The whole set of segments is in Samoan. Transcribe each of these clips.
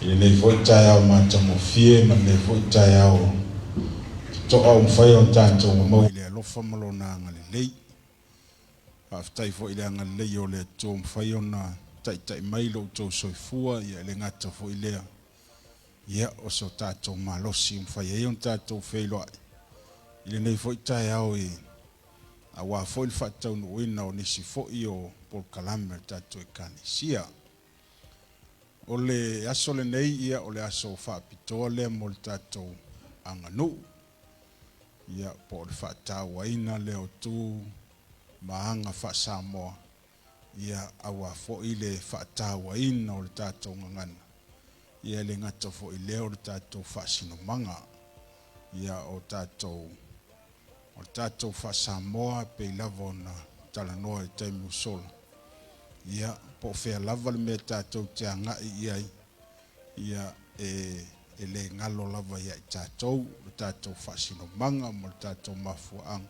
I lenei foi taeao matagofie ma lenei foi taeao totoa ua mafai ona tatou maua i le alofa ma Lona agalelei. Faafetai foi i le agalelei o le Atua ua mafai ona taitai mai lo outou soifua, ia e le gata foi i lea, ia o so tatou malosi ua mafai ai ona tatou feiloai i lenei foi taeao i aua foi le faataunuuina o nisi foi o polokalame a le tatou Ekalesia. O le aso lenei, ia o le aso faapitoa lea mo le tatou aganuu, ia po o le faatauaina lea o tu ma aga faa-Samoa, ia aua foi le faatauaina o le tatou gagana, ia e le gata foi i lea o le tatou faasinomaga, ia o tatou o le tatou faa-Samoa e pei lava ona talanoa i taimi ua sola, ia, po o fea lava le mea tatou te agai i ai, ia, e, e le galo lava ia i tatou le tatou faasinomaga ma le tatou mafuaaga,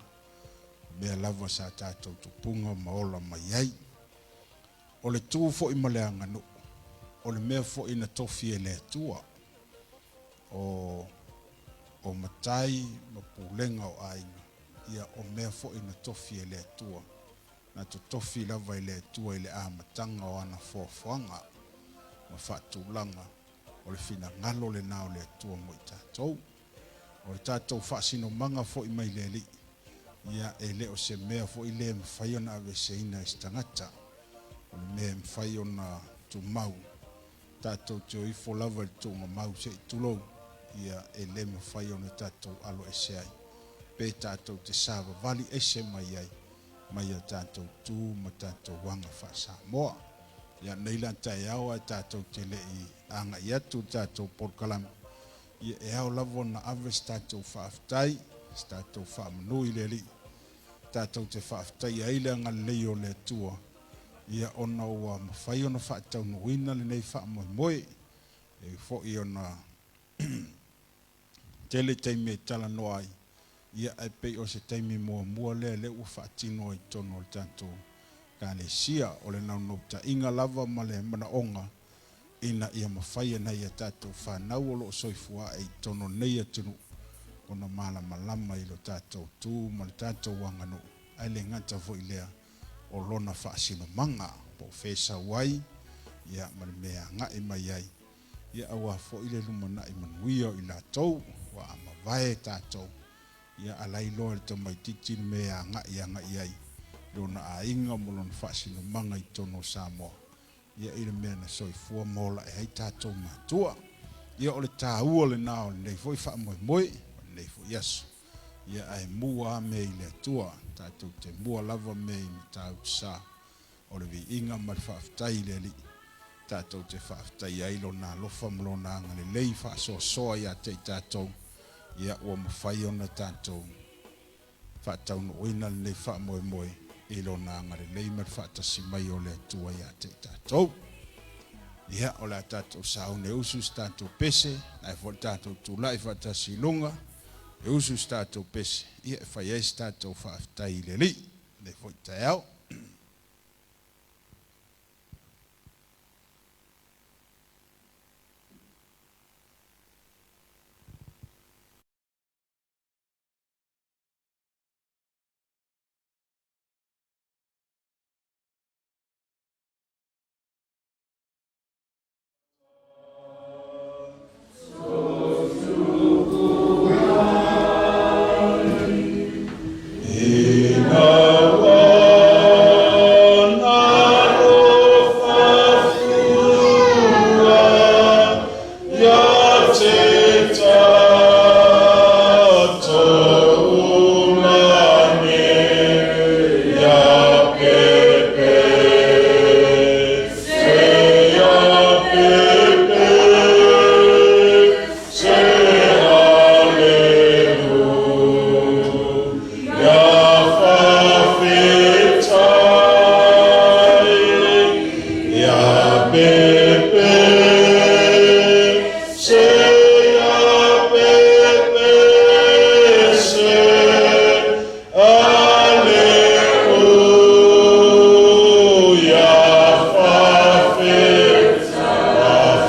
o mea lava sa tatou tupuga ma ola mai ai. O le tu foi ma le aganuu, o le mea foi na tofi e le Atua, o, o matai ma pulega o aiga, ia, o mea foi na tofi e le Atua, na totofi lava e le Atua i le amataga o ana foafoaga ma faatulaga, o le finagalo lena o le Atua mo i tatou. O le tatou faasinomaga foi mai le Alii, ia, e le o se mea foi lea e mafai ona aveeseina e se tagata. O le mea e mafai ona tumau, tatou te o ifo lava i le tuugamau se i tulou, ia, e le mafai ona tatou aloese ai, pe tatou te savavali ese mai ai mai a tatou tu ma tatou aga faa-Samoa. Ia, nei la taeao ae tatou te le i agai atu i le tatou polokalame, ia, e ao lava ona ave se tatou faafetai, se tatou faamanu i le Alii, tatou te faafetaia ai le agalelei o le Atua, ia, ona ua mafai ona faataunuuina lenei faamoemoe. E ui foi ona tele taimi e talanoa ai, ia, ae pei o se taimi muamua lea lea ua faatino ai i totonu o le tatou Ekalesia. O le naunautaiga lava ma le manaoga ina ia mafai e nai a tatou fanau o lo o soifua ae i totonu o lenei atunuu ona malamalama i lo tatou tu ma le tatou aganuu, ae le gata foi i lea o lona faasinomaga po o fea sau ai ia ma le mea e agai mai ai, ia aua foi le lumanai manuia o i latou ua a mavae tatou, ia alai loa e le tamaitiiti le mea e agai agai ai lona aiga ma lona faasinomaga i totonu o Samoa. Ia i le mea na soifua ma ola ae ai tatou matua. Ia o le taua lena o lenei foi faamoemoe, o lenei foi aso. Ia ae mua a mea i le Atua, tatou te mua lava mea i Matautu Sa o le viiga ma le faafetai i le Alii. Tatou te faafetaia ai Lona alofa ma Lona agalelei faasoasoa ia te i tatou, ia ua mafai ona tatou faataunuuina lenei faamoemoe i Lona agalelei ma le faatasi mai o le Atua ia te i tatou. Ia, o le a tatou sauni e usu se tatou pese, ae foi le tatou tulai faatasi i luga e usu se tatou pese, ia e fai ai se tatou faafetai i le Alii i lenei foi taeao.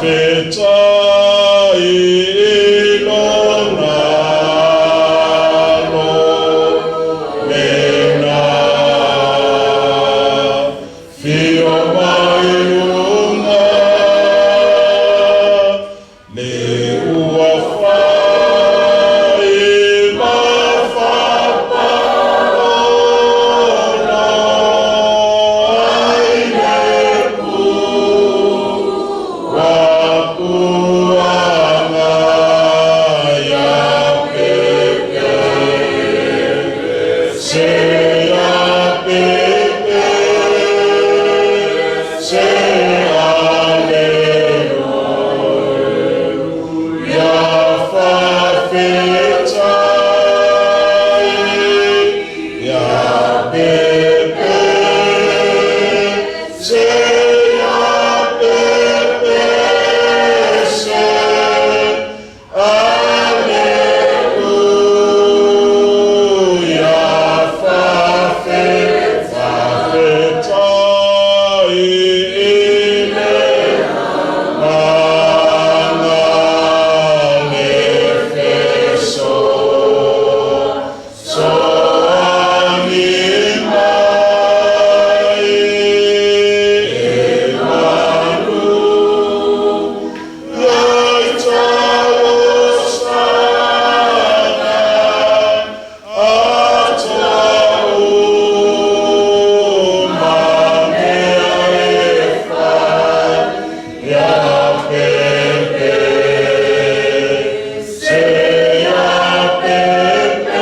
Faafetai i lona alo lena, Afio mai luga, le ua fai ma faapalolo ai le puapuaga ia pepese, ia pepese, Aleluia. Faafetai ia pepese, ia pepese, Aleluia. Faafetai i le agaga le fesoasoani mai e malu ia i talosaga atoa uma mea e fai ia pepese, ia pepese,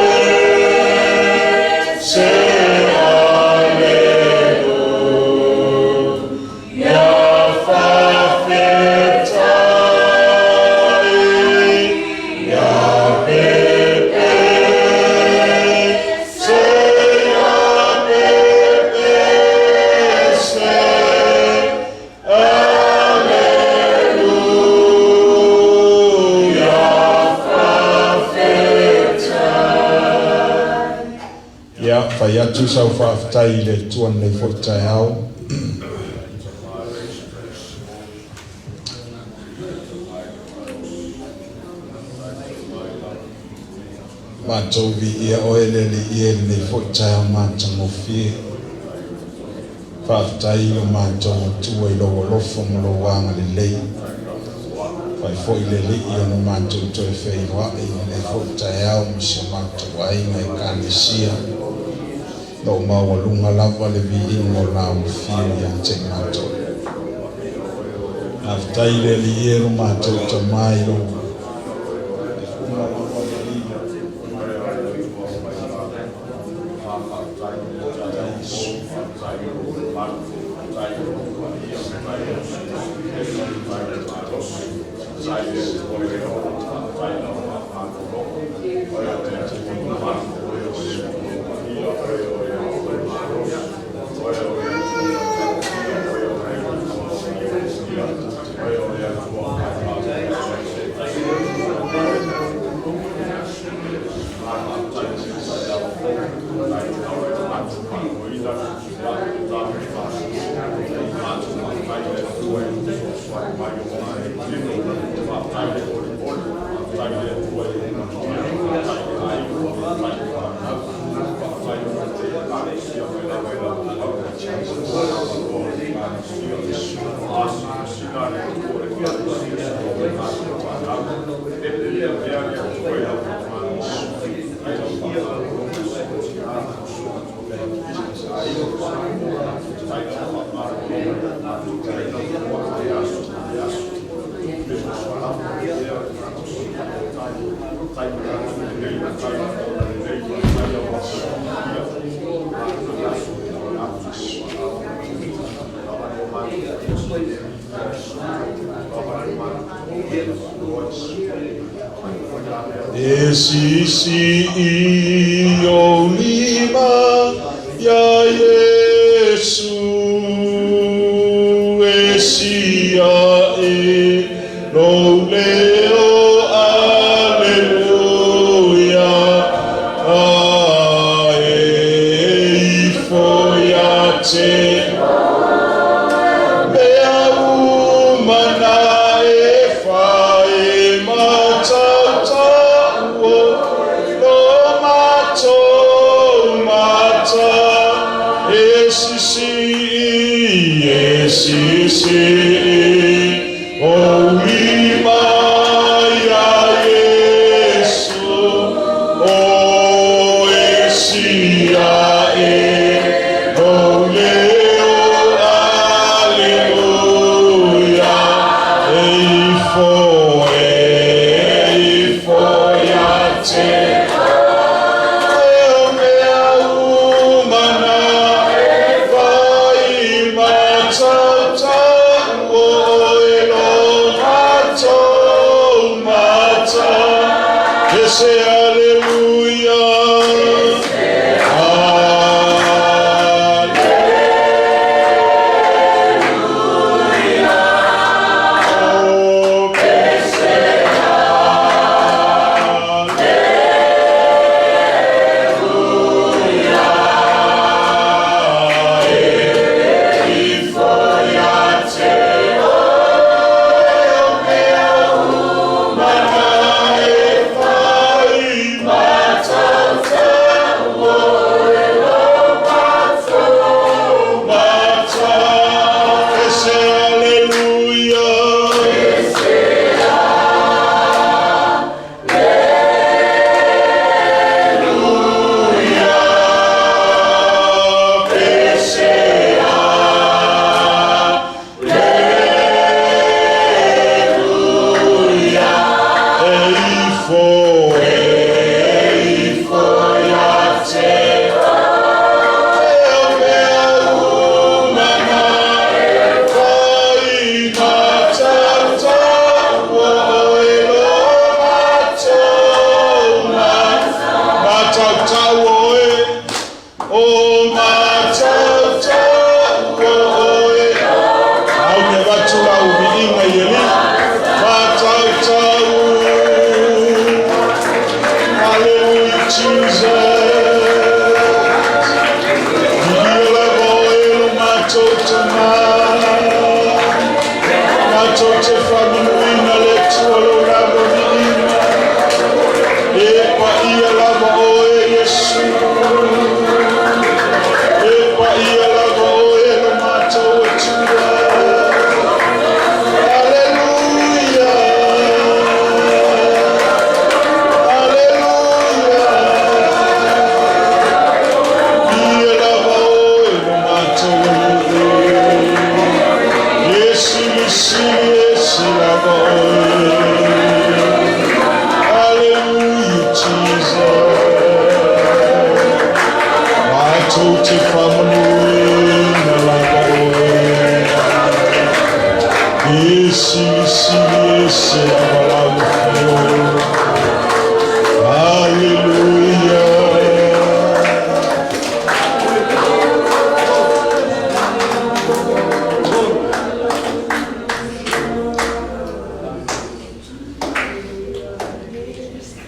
Aleluia. Faafetai ia pepese, ia pepese, Aleluia. Faafetai. Ia, fai atu sau faafetai i le Atua i lenei foi taeao. Matou viia oe le Alii e i lenei foi taeao matagofie. Faafetai i lo matou Atua i lou alofa ma lou agalelei. Fai foi le Alii ona matou toe feiloai i lenei foi taeao ma si o matou aiga Ekalesia. Lo o maualuga lava le viiga o lau afio ia te i matou. Faafetai le Alii e lo matou Tamā i lou lava le Alii. E sisi i ou lima iā Iesu, e siaʻi lou leo, Aleluia. A e ifo ia te mea uma na e Say hallelujah.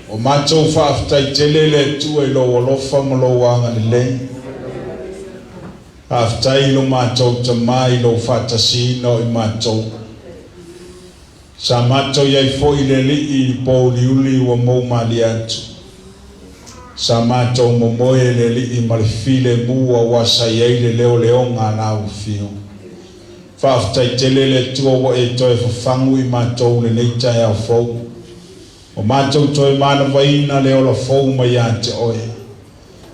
O matou faafetai le Atua i lou alofa ma lou agalelei. Faafetai i lo matou Tamā i lou faatasiina o i matou. Sa matou i ai foi i le Alii i pouliuli ua moumalie atu. Sa matou momoe i le Alii ma le filemu aua sa i ai le leoleoga a lau afio. Faafetai tele le Atua ua e toe fafagu i matou lenei taeao fou. O matou toe manavaina le ola fou mai ia te oe.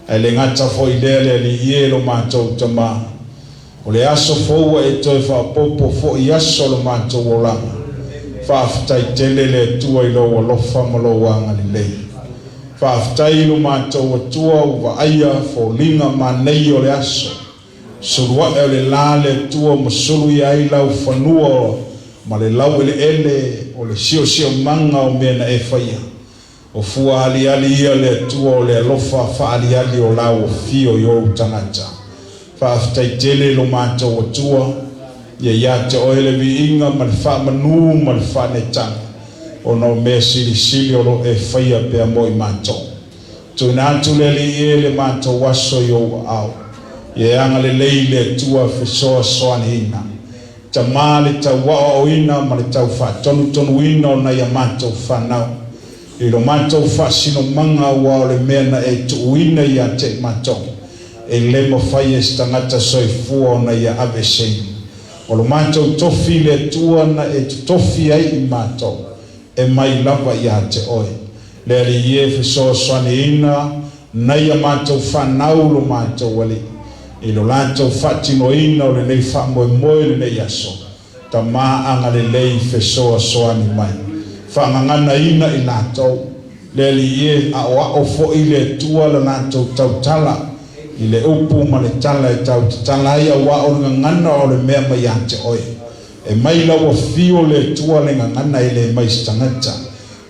Ae le gata foi lea le Alii e lo matou Tamā. O le aso fou ua e toe faaopoopo foi i aso o lo matou olaga. Faafetai tele le Atua i lou alofa ma lou agalelei. Faafetai i lo matou Atua ua vaaia foliga manaia o le aso. Suluae o le la le Atua ma sulu ia ai lau fanua ma le laueleele o le siosiomaga o mea na e faia. O fua aliali ia le Atua o le alofa faaliali o lau afio i ou tagata. Faafetai tele lo matou Atua, ia ia te oe le viiga ma le faamanu ma le faanetaga, ona o mea silisili o lo e faia pea mo i matou. Tuuina atu le Alii e le matou aso i ou aao. Ia e agalelei le Atua fesoasoaniina. Tamā le tauaoaoina ma le taufaatonutonuina o nai a matou fanau. I lo matou faasinomaga aua o le mea na e tuuina ia te i matou, e le mafai e se tagata soifua ona ia aveeseina. O lo matou tofi i le Atua na e totofi ai i matou, e mai lava ia te oe. Le Alii e fesoasoaniina nai a matou fanau lo matou Alii, i lo latou faatinoina o lenei faamoemoe lenei aso. Tamā agalelei fesoasoani mai. Faagaganaina i latou. Le Alii e aoao foi le Atua la latou tautala i le upu ma le tala e tautatala ai aua o le gagana o le mea mai ia te oe. E mai lau afio le Atua le gagana e le mai se tagata.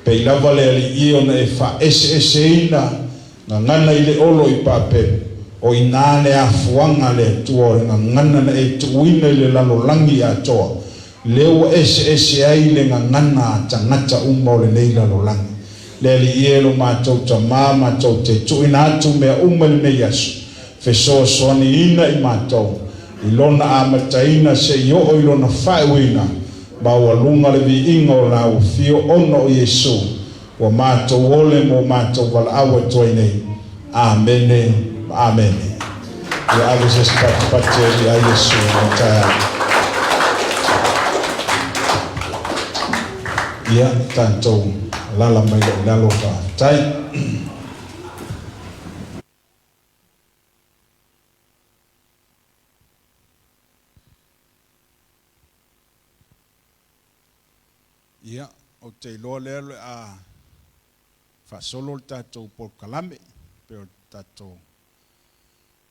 Pei lava le Alii ona e faaeseeseina gagana i le olo i Papelu, o i ina le afuaga a le Atua o le gagana na e tuuina i le lalolagi atoa, lea ua eseese ai le gagana a tagata uma o lenei lalolagi. Le Alii e, lo matou Tamā, matou te tuuina atu mea uma i lenei aso, fesoasoaniina i matou, i lona amataina seia oo i lona faaiuina, maualuga le viiga o Lau Afio ona o Iesu, ua matou ole ma ua matou valaau atu ai nei. Amene ma amene. Ia ave se isi patipati e viia ai Iesu i lenei taeao. Ia, tatou alaala mai loa i lalo, faafetai. Ia, ou te iloa lea o le a faasolo le tatou polokalame, pei o le tatou,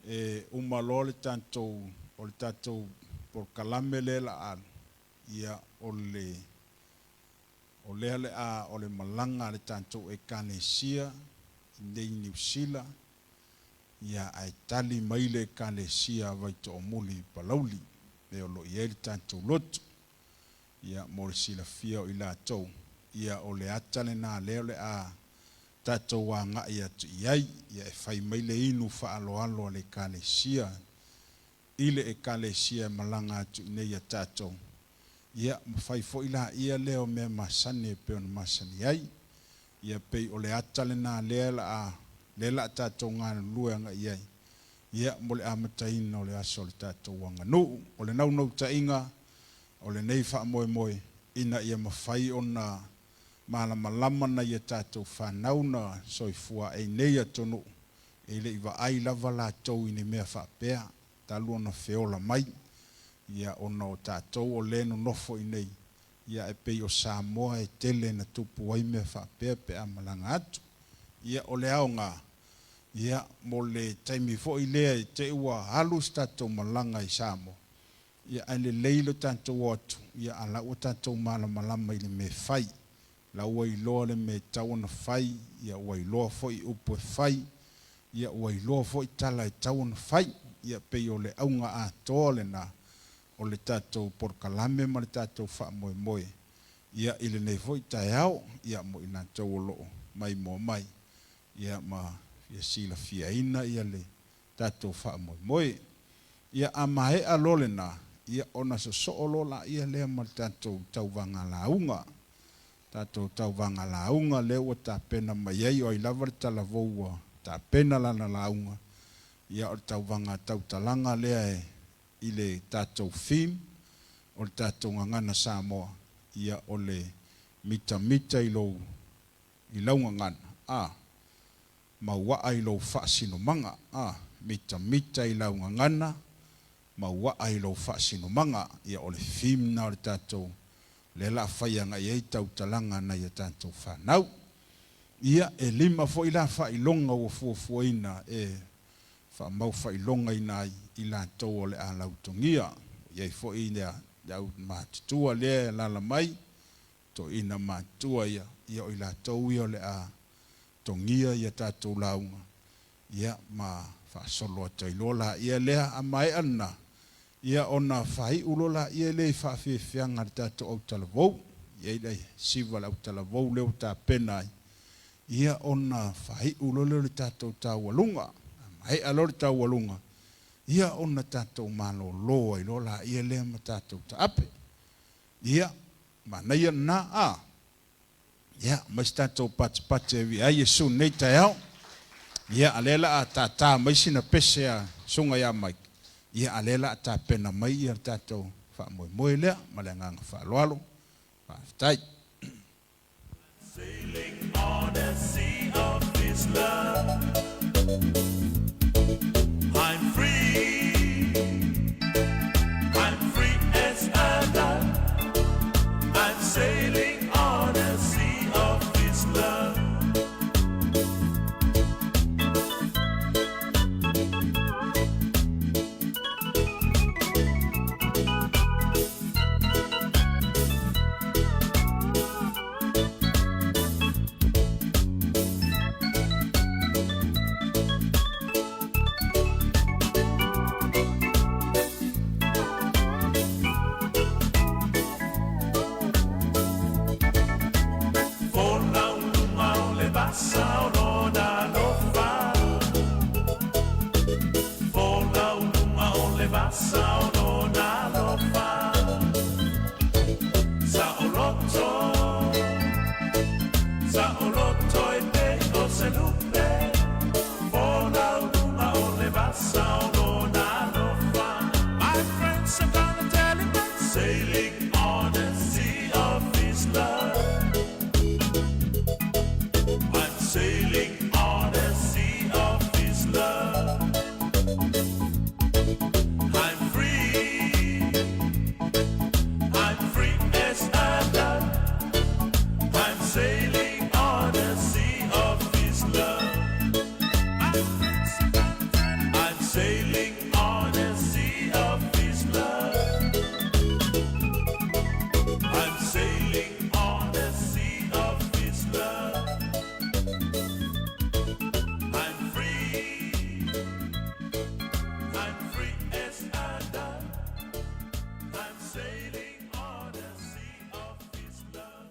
e uma loa le tatou, o le tatou polokalame lea o le a alu, ia, o le, o lea o le a, o le malaga a le tatou Ekalesia i inei i Niu Sila, ia, ae tali mai le Ekalesia a Vaitoomuli i Palauli, e o lo o i ai le tatou lotu. Ia, mo le silafia o i latou, ia, o le ata lena lea o le a tatou agai atu i ai, ia, e fai mai le inu faaaloalo a le Ekalesia i le Ekalesia e malaga atu i nei ia tatou, ia, ma fai foi laia lea o mea masani e pei ona masani ai. Ia, pei o le ata lena lea o le a, lea o le a tatou galulue agai i ai, ia, mo le amataina o le aso o le tatou aganuu. O le naunautaiga o lenei faamoemoe, ina ia mafai ona malamalama nai a tatou fanau na soifua ae nei atunuu, e le i vaai lava latou i ni mea faapea, talu ona feola mai, ia, ona o tatou o lea e nonofo i inei, ia, ae pei o Samoa e tele na tupu ai mea faapea pe a malaga atu. Ia, o le aoga, ia, mo le taimi foi lea i te i ua alu se tatou malaga i Samoa, ia, ae lelei lo tatou o atu, ia, a la ua tatou malamalama i le mea e fai. La ua iloa le mea e tatau ona fai, ia, ua iloa foi upu e fai, ia, ua iloa foi tala e tatau ona fai. Ia, pei o le auga atoa lena o le tatou polokalame ma le tatou faamoemoe, ia, i lenei foi taeao, ia, mo i latou o lo o maimoa mai, ia, ma fia silafiaina, ia, le tatou faamoemoe. Ia, a maea loa lena, ia, ona sosoo loa laia lea ma le tatou tauvaga lauga. Tatou tauvaga lauga lea ua tapena mai ai, o ai lava le talavou ua tapena lana lauga, ia, o le tauvaga tautalaga lea e i le tatou theme o le tatou gagana Samoa, ia, o le mitamita i lou, i lau gagana, a. Mauaa i lou faasinomaga, a. Mitamita i lau gagana, mauaa i lou faasinomaga. Ia, o le theme lena o le tatou, lea la a fai agai ai tautalaga a nai a tatou fanau. Ia, e lima foi la faailoga ua fuafuaina e faamau faailogaina ai i latou o le a lautogia. Ua i ai foi le au matutua lea e alaala mai, toeaina matutua ia, ia o i latou ia o le a togia ia tatou lauga, ia ma faasolo atu ai loa laia lea. A maea lena, ia ona faaiu loa laia lea i faafiafiaga a le tatou autalavou. E i ai le siva a le autalavou lea ua tapena ai, ia ona faaiu loa lea o le tatou taualuga. A maea loa le taualuga, ia ona tatou malolo ai loa laia lea ma tatou taape. Ia, manaia lena, a? Ia, aumai se tatou patipati e viia ai Iesu i lenei taeao. Ia, a lea la a tātā mai sina pese a Susuga ia Mike, ia, a lea la a tapena mai ia le tatou faamoemoe lea. Ma le agaga faaaloalo. Faafetai. Sailing on a sea of His love. I'm free. I'm free as a dove. I'm sailing on a sea of His love. Saoloto, saoloto e pei o se lupe, folau luga o le vasa o lona alofa. My friends are gonna tell him I'm sailing on the sea of his love. I'm sailing on the sea of his love. I'm free, I'm free as a dove. I'm sailing on the sea of his love. I'm sailing on the sea of his love. I'm sailing on the sea of his love. I'm free. I'm free as a dove. I'm sailing on the sea of his love.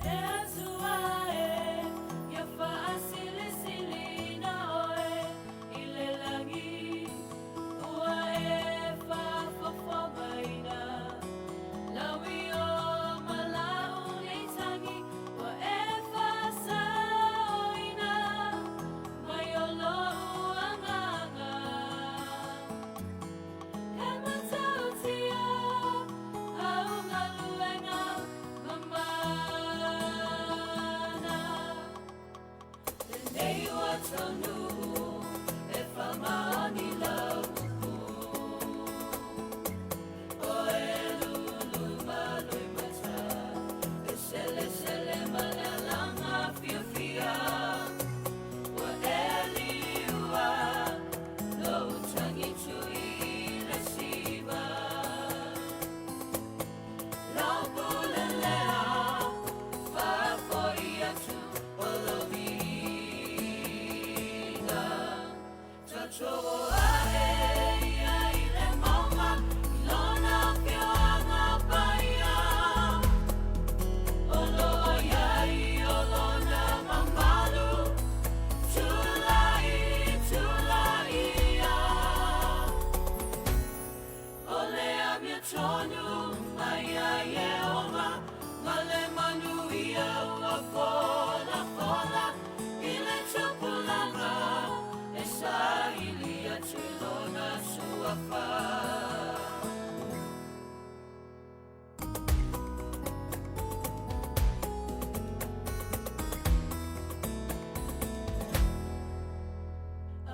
Le Atua e ia faasilisiliina oe i le lagi, ua e faafofogaina lau io ma lau leitagi, ua e faasaoina mai o lou agaga. E matautia au galuega mamana, lenei ua taunuu e faamaoni lau upu. O e lulu ma loimata, e selesele ma le alaga fiafia. Ua e liua lou tagi tui i le siva. Lau pule lea faafoi atu o lou viiga. Tatoo ae ia i le mauga i lona afioaga paia. O loo iai o lona mamalu, tulai, tulai ia. O le amiotonu mai ia Ieova, ma le manuia ua folafola i le tupulaga e saili atu i lona suafa.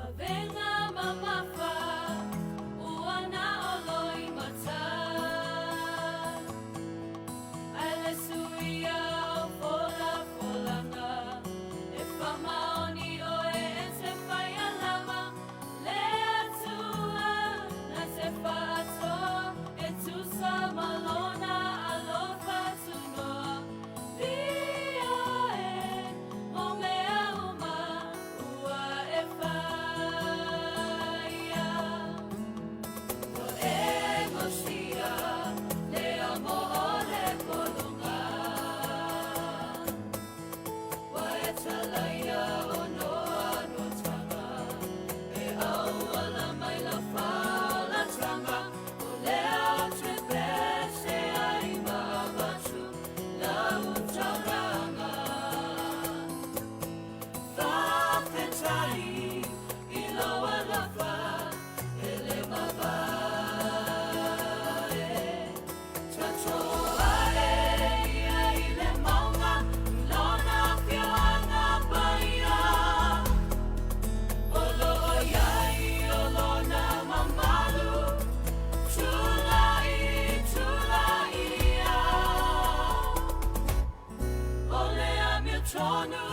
Avega mamafa ua na o loimata, ae le suia o folafolaga e faamaoni oe e te faialama le Atua na te faaatoa e tusa ma lona alofa tunoa. Viia e mo mea uma ua e faia. Ua e gosia le amo o le pologa. Ua e talaia onoa no taga, e auala mai la faolataga. O lea ou te pese ai ma avatu lau taulaga. Faafetai i lou alofa e le mavae. Tatoo ae ia i le mauga i lona afioaga paia. O loo iai o lona mamalu, tulai, tulai ia. O le amiotonu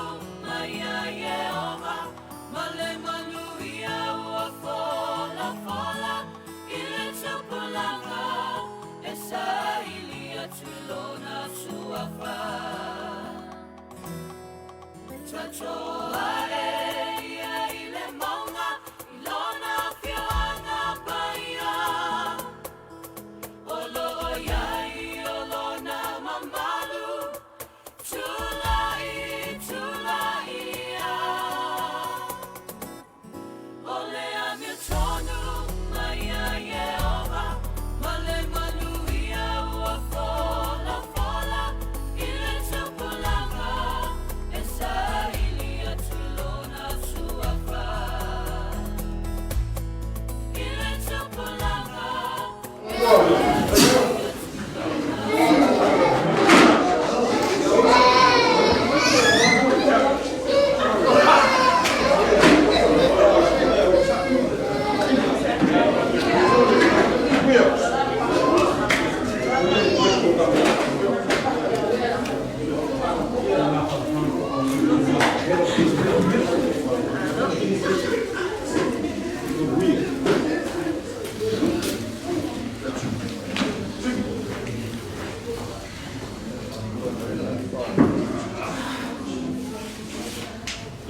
mai ia Ieova, ma le manuia ua folafola i le tupulaga e saili atu i lona suafa.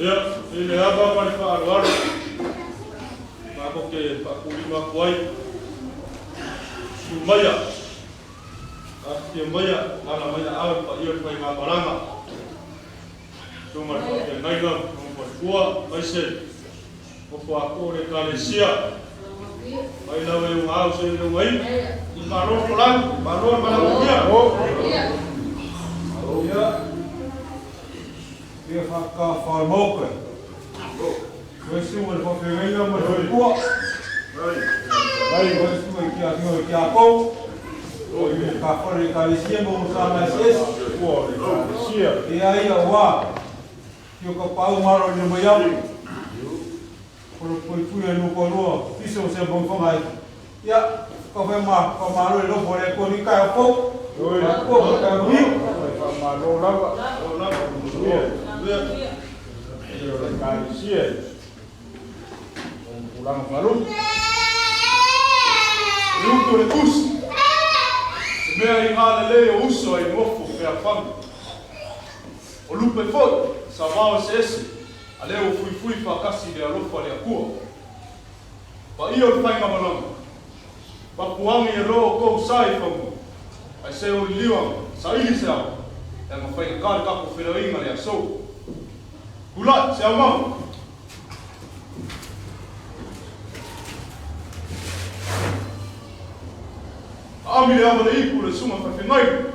Ia, i le ava ma le faaaloalo, matou te faakulima atu ai, susu maia, afifio maia, alaala mai aao i le paia o le faigamalaga, susuga i le faafeagaiga ma lona faletua, aemaise nofo atoa o le Ekalesia, mai lava i ona ao seia i ona iu. Malo le folau, malo le valaaulia. Ia, ia faatafalmoka. Oi susuga i le faafeagaiga ma le faletua. Oi susuga i kia i kia kou. Oi le kafale Ekalesia ma ona sana eseese. Ia ia ua. Kio ka pau maro i le mai au. O le puipui e nuku lua. Fiso se bonfonga ai. Ia, ka whai ma, ka malo i lofo le ko ni kai o pou. Ka kua ka kai o Malo lava. Ia, o le Ekalesia. O tulaga faalupe. Le upu o le Tusi, Se mea i galelei o uso ai nofo feafanu. O lupe foi, sa vao eseese, a lea ua fuifui faatasi i le alofa o le Atua. Paia o le faigamalaga, papuagi e loa o tou sa i fanua, ae se o liliuaga, saili se ava, leaga faigata le tatou feiloaiga i le aso. Tulai, se aumaga! Aami le ava le ipu le susuga faifeagaiga.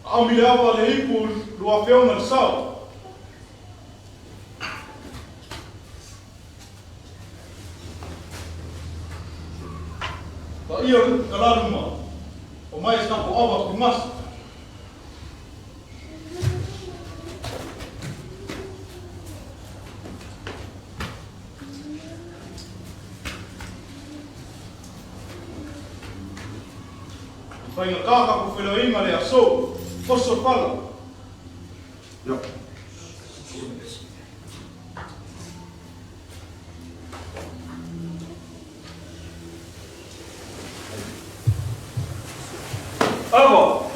Aami le ava le ipu luafeoga le sao. Paia o le talaluma o mai se tatou ava pugasa. I faigata tatou feiloaiga le aso, oso le pala. Ava!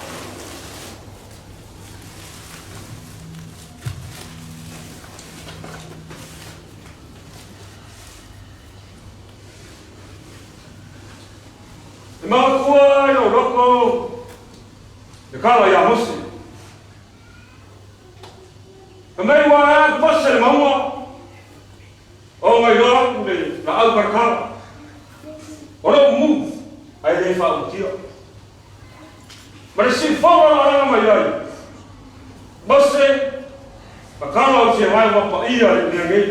E manatua i lou loto le kala iā Mose. Fai mai ua ae atu Mose i le mauga, ona iloa atu le laau kalakala. O lou mu, ae le faaulutia. Ma le siufono na alaga mai ai Mose, tatalo au sevae ua paia le mea nei,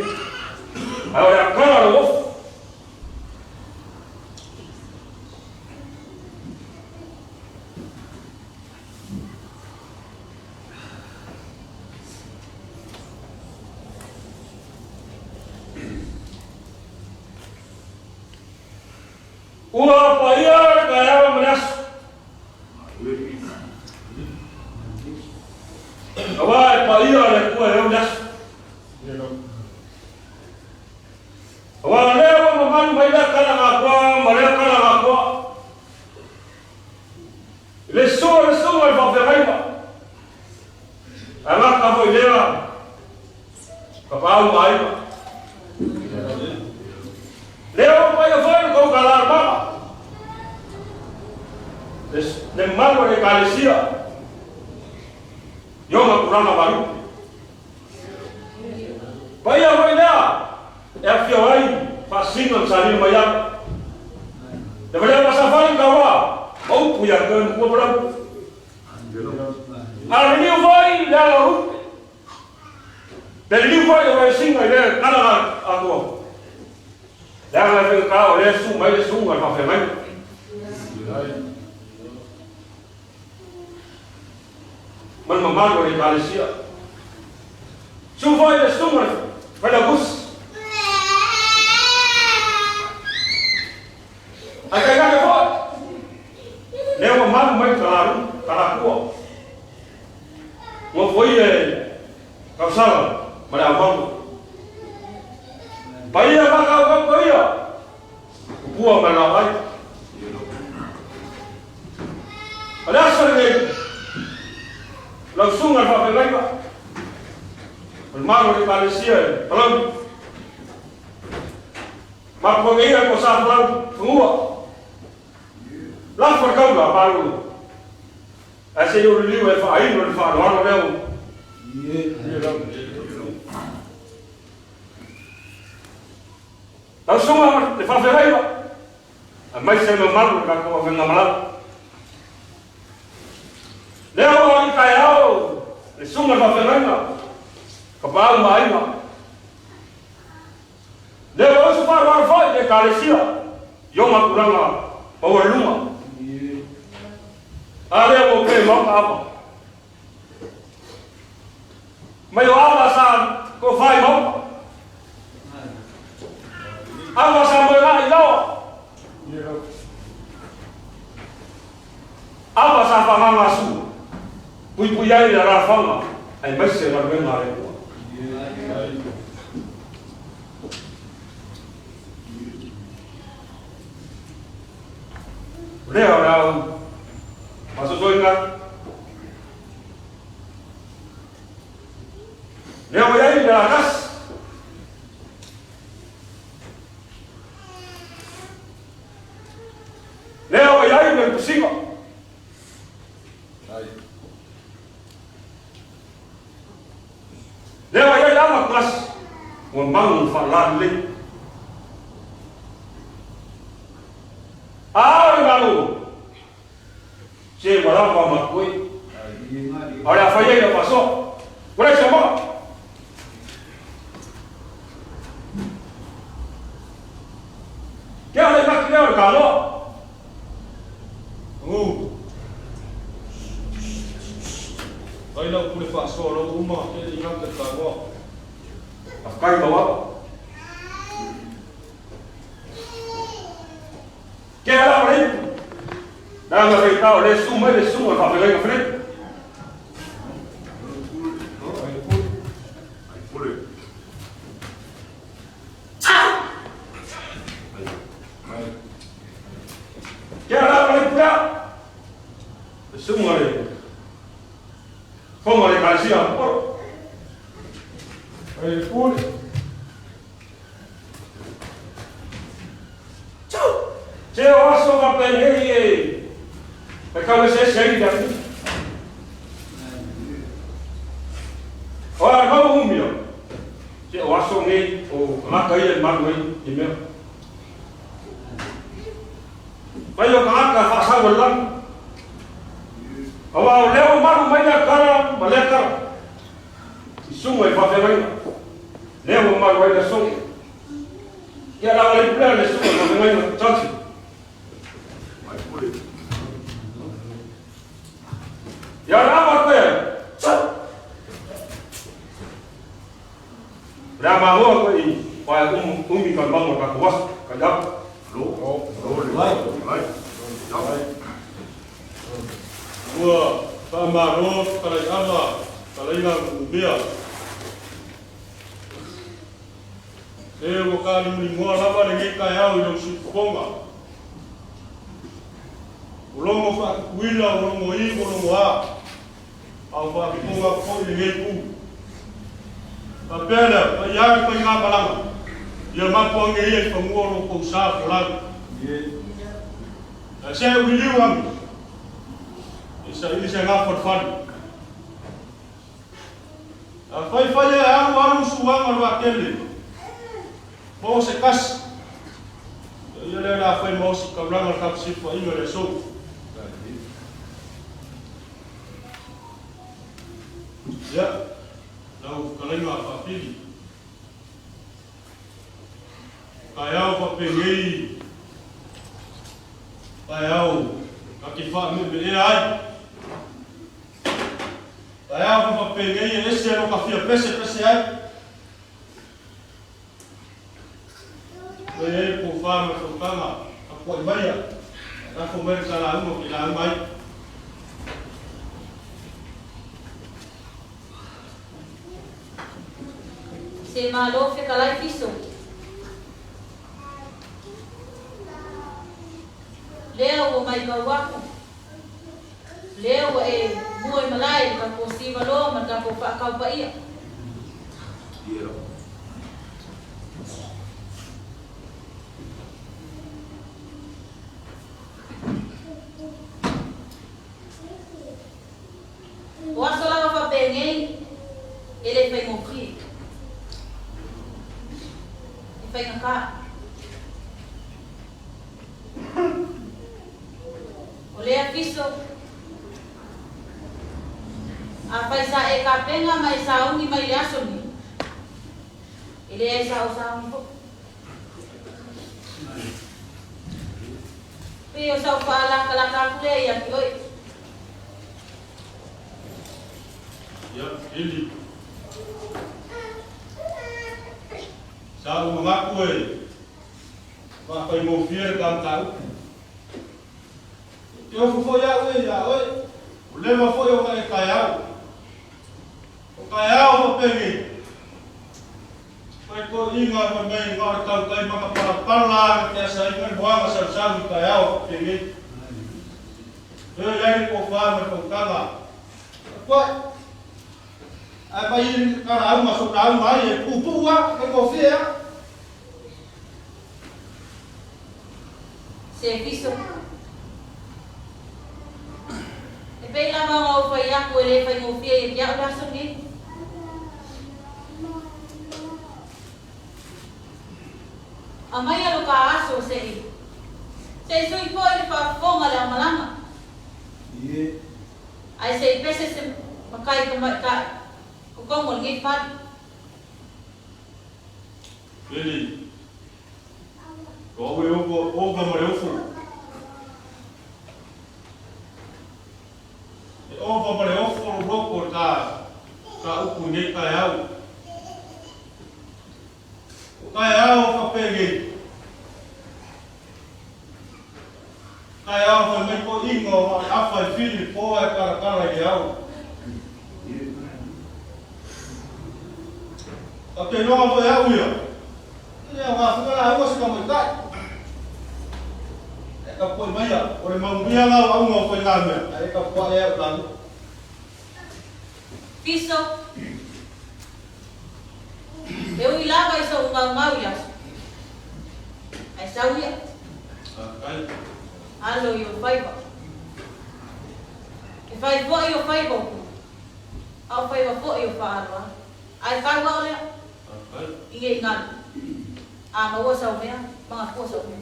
ae o le a kala lou ofu. Ua paia le taeao ma le aso. Aua e paia le Atua e ou le aso. Aua Le mamalu o le Ekalesia i ona tulaga malu. Paia foi lea e afio ai faasisiga ma salima mai ai. Le valea ma safali taua ma upu ia te oe matua Palauli. A liliu foi le ala o lupe. Pe liliu foi le vaesiga i lea tala atoa. Leaga e faigata o lea e susu mai le susuga i le faafeagaiga. Ma le mamalu o le Ekalesia. Susu foi le susuga i le Failautusi. Ae tainane foi lea ua malu mai talalu, talatua. Nofoia e Tausala ma le Aumaua. Paia faakaukauka ia, Tupua ma le Laoai. O le aso lenei, lau susuga i le faafeagaiga, o le malu o le Ekalesia i Palauli, Mapuange ia ko sa folau fanua. Lafo le taula a Malolo. Ae se i ou liliu e faailo le faaaloalo lea ua. Lau susuga ma le faafeagaiga, aemaise le mamalu o le tatou aufaigamalalo. Lea ua i taeao le susuga i le faafeagaiga, Tapaau ma Aiga. Lea ua usu faaaloalo foi le Ekalesia i ona tulaga maualuluga. A lea ua pe maota ava. Mai o ava sa tofa i maota. Ava sa moe i laoa. Ava sa faaagaga sua. Puipui ai le alaalafaga aemaise galuega a le Atua. O lea o le a ou faasoasoaina atu. Lea ua i ai le alatasi. Lea ua i ai le pusiga. Lea ua i ai lava klasi ua malu ma faalalelei. A o le Malo, se ua lava ma koe. A o le a fai ai lau faasoa. Ua leai se moa. Ke o le maki lea o le kaloa. Agu. Fai lau pule faasoa lau uma ke le ingata i kaloa. Faafetai Maua. Ke ala o le ipu. Leaga faitao le su mai le susuga i le faafeagaiga Filipi. Ke ala o le ipu lea. Le susuga le fofoga o le Ekalesia a Apolo. Ai le pule. Se o aso faapenei e tau eseese ai le atunuu. O a mau umia, se o aso nei o tagata ia e malu ai i mea. Mai o tagata faasau o le lagi. Aua o lea ua malu mai lea tala ma lea tala. I suga i faafeagaiga. Lea ua malu ai le aso. Ia la le pulea le suga i faafeagaiga Johnson. Ia le ava koe. Le a magoa koe i pae umi ka mango ka kuwasu ka yapu. Ua faamalo fetalaiaga talaiga Nuumea. E ua talimulimoa lava lenei taeao i lau siufofoga. Ua logo faatutuila, ua logo i, ua logo a, a ua faafofoga atu foi lenei itu. Faapea lea, paia e faigamalaga, ia mapu age ia i fanua o lo outou sa folau. Ae se u liliu age. Saili se gafalifali. Afaifai e alu alu suaga le vaatele. Maua se kasi. Ia lea o le a fai ma ositaulaga o le tatou sifuaiga i le aso. Ia, lau fetalaiga faapili. Taeao faapenei, taeao na te faameemeea ai. Taeao foi faapenei e ese lo ka fia pesepese ai. Ia i ai le tofa ma le faautaga, tapuai maia, lafo mai le ta lauga ou te lauga ai. Se malo fetalai fiso. Lea ua maitau aku, lea ua e mua i malae i le tatou siva loa ma le tatou faatau paia. O aso lava faapenei, e le faigofie. E faigata. O lea fiso, afai sa e tapena ma e sauni mai le aso lenei, e leai sa ou sauni foi. Pei o sau faalatalata atu lea ia te oe. Ia, Ili. Sa ou manatu e faafaigofie le ta mataupu. E te ofo foi au e iā oe, ua leva foi ona e taeao. O taeao faapenei, Mai toeaiina fai mai na o le tautai matapalapala na te asaina le moana sausau i taeao faapenei. Lea e i ai le tofa ma le fautaga. Tapuai, ae mai ka lauga so lauga ai e puupuu lava, faigofie lava. Se fiso. E pei lava ona ou fai atu e le faigofie ia te au le aso lenei. Aumaia lo ta aso se i se i sui foi le faafofoga le aomalama. Ae se i pese se makai tamaitai totonu o lenei fale. Lili, O au e ova ma le ofo. E ova ma le ofo lou loto i ta ta upu i nei taeao. O taeao faapenei, taeao fai mai toeaiina o na o le afa e fili le po ae talatala i le ao. Ta te iloa foi e au ia, e le aoga foi na lauga se tamaitai. Ae tapuai maia, o le manuia na o auga o faigamea, ae tapuai ai au talia. Fiso, E ui lava i sou gaugau i aso, ae sau ia. Alo i ou faiva. E fai foi o faiva o Pulu, a o faiva foi o Faaaloalo. Ae tau ao lea i nei galu. A maua sau mea, manatua sau mea.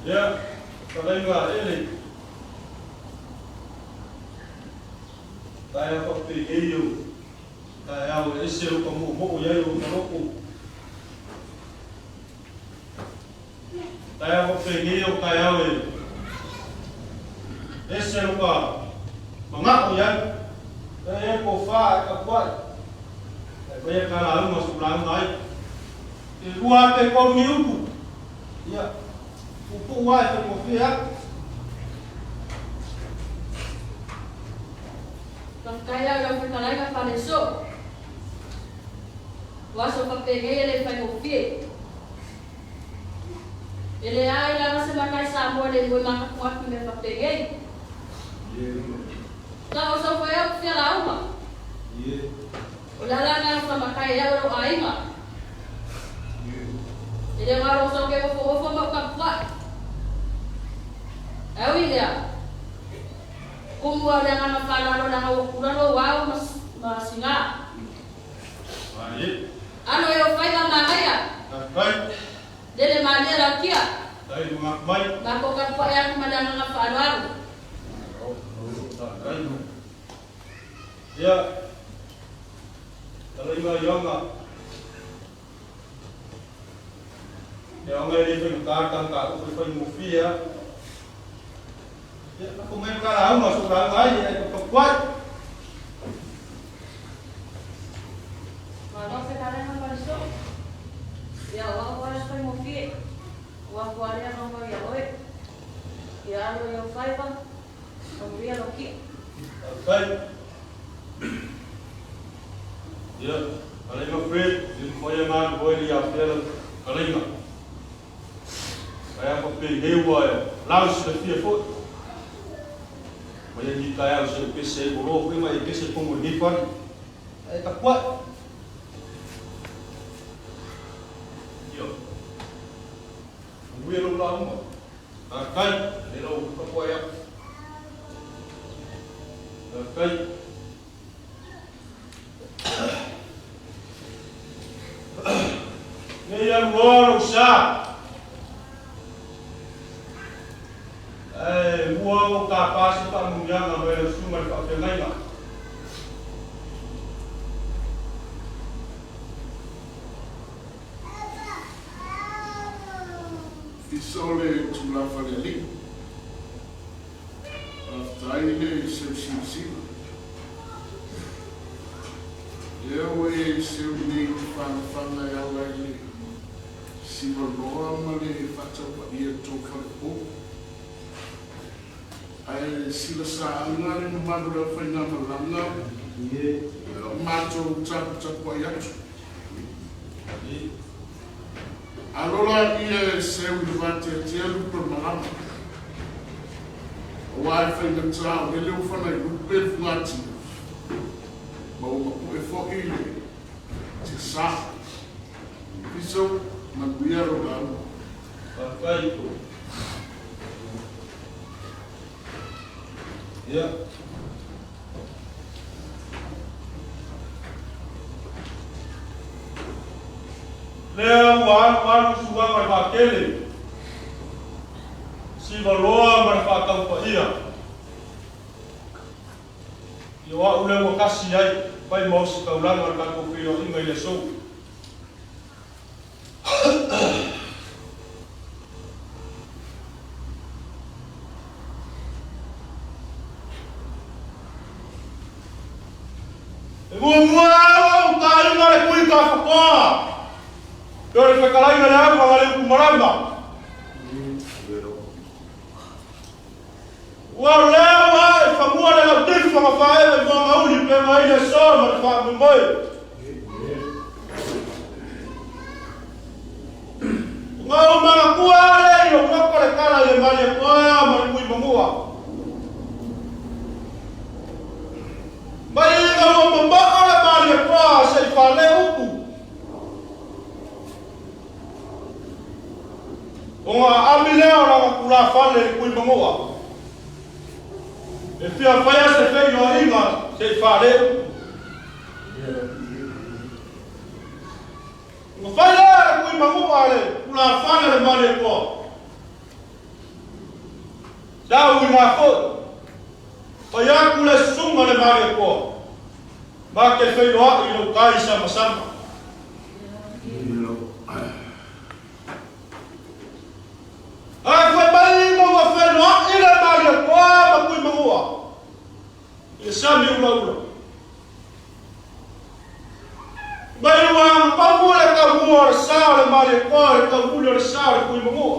Ia, fetalaiga a Ele, taeao faapei o taeao e ese lou tamo'omo'o i ai o lota loto. Taeao faapei o taeao e ese lota mana'o i ai. E i ai le tofa ae tapuai, ae faia ta lauga sa ou lauga ai. E lua pe tolu ni upu, ia, puupuu lava e faigofie atu. Faafetai lau i lau fetalaiga Faleso. O aso faapegei e le faigofie. E leai lava se matai Samoa e le moe manatunatu i mea faapegei. Na o sau foi au fia lauga. O le ala lena sa matai ai au e lou aiga. E le galo sau ke ofoofo ma ou tapuai. Ae ui i lea, tumu lava i le agaga faaaloalo leaga ua kula lou ao ma siga. Alo e ou faiva manaia. Lele malie lautia. Matou tapuai atu ma le agaga faaaloalo. Ia, talaiga Ioga. E aoga e le faigata le tagata upu e faigofie lava. Ia, lafo mai le ta lauga, se i ou lauga ai, ae tautapuai. Malo fetalaiga Paliso. Ia o au lava e faigofie, ua afu lea maumau ia oe. Ia alo i ou faiva, manuia lou kia. Faafetai. Ia, Kalaiga Fred, le mafai ona alu oe le i afea lau fetalaiga. Ae a faapei ua lau silafia foi. Mai lenei taeao se i pese ai ua loa foi ma e pese tonu i lenei fale. Ae tapuai. Ia, manuia lou lauga. Faafetai i lau tapuai atu. Faafetai. Nei alu loa lou sa. Ae mua ou tapa se faamuniaga mai lau susuga i le faafeagaiga. Fiso le tulafa le alii. Faafetai le seu silasila. Lea ua e seu nei i te fagafaga e ala i le sivaloa ma le faataupaia i le tou falepo. Ae silasaaga le mamalu o le aufaigamalaga o matou taputapuai atu. Alo laia e seu i le vateatea lupe o le malama, aua e faigata o lele ua fanailupe le fugatia, ma ua mapu'e foi le tiasa. Piso, manuia lou lauga. Faafetai. Ia. Lea ua alu alu suaga le vaatele, sivaloa ma le faataupaia. Ia o a'u lea ua kasi ai, fai ma ositaulaga o le tatou feiloaiga i le aso. E muamua au taina le kui tafakoa, pe o le fetalaiga le aufaga le upu malama. Ua lea ua e famua le lautifa ma faaeva i moagauli pe mai le aso ma le faamoemoe. Ua ou manatua le i lou moko le tala i le Malietoa ma le Tuimamua. Mai ina ua mamao le Malietoa se i fale upu. Ona aami lea o lana tulafale i le Tuimamua. E fia faia se feiloaiga se i fale upu. Ua fai lea le Tuimamua le tulafale le Malietoa. Sa uiga foi. Fai atu le susuga le Malietoa. Ma te feiloai i lou tai samasama. Ae fai mai ma ua feiloai le Malietoa ma Tuimamua i le sami ulaula. Mai ua agapau le taumua o le sa o le Malietoa i le taumuli o le sa o le Tuimamua.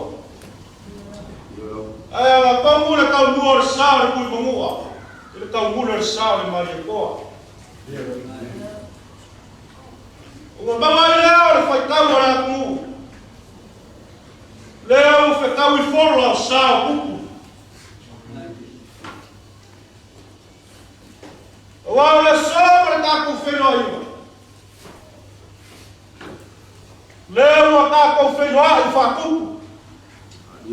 Ae agapau le taumua o le sa o le Tuimamua i le taumuli o le sa o le Malietoa. Ua maua ai lea o le faitau a le atunuu. Lea ua fetau i fola o sa o kupu. Aua o le aso ma le tatou feiloaiga. Lea ua tatou feiloai faatupu. I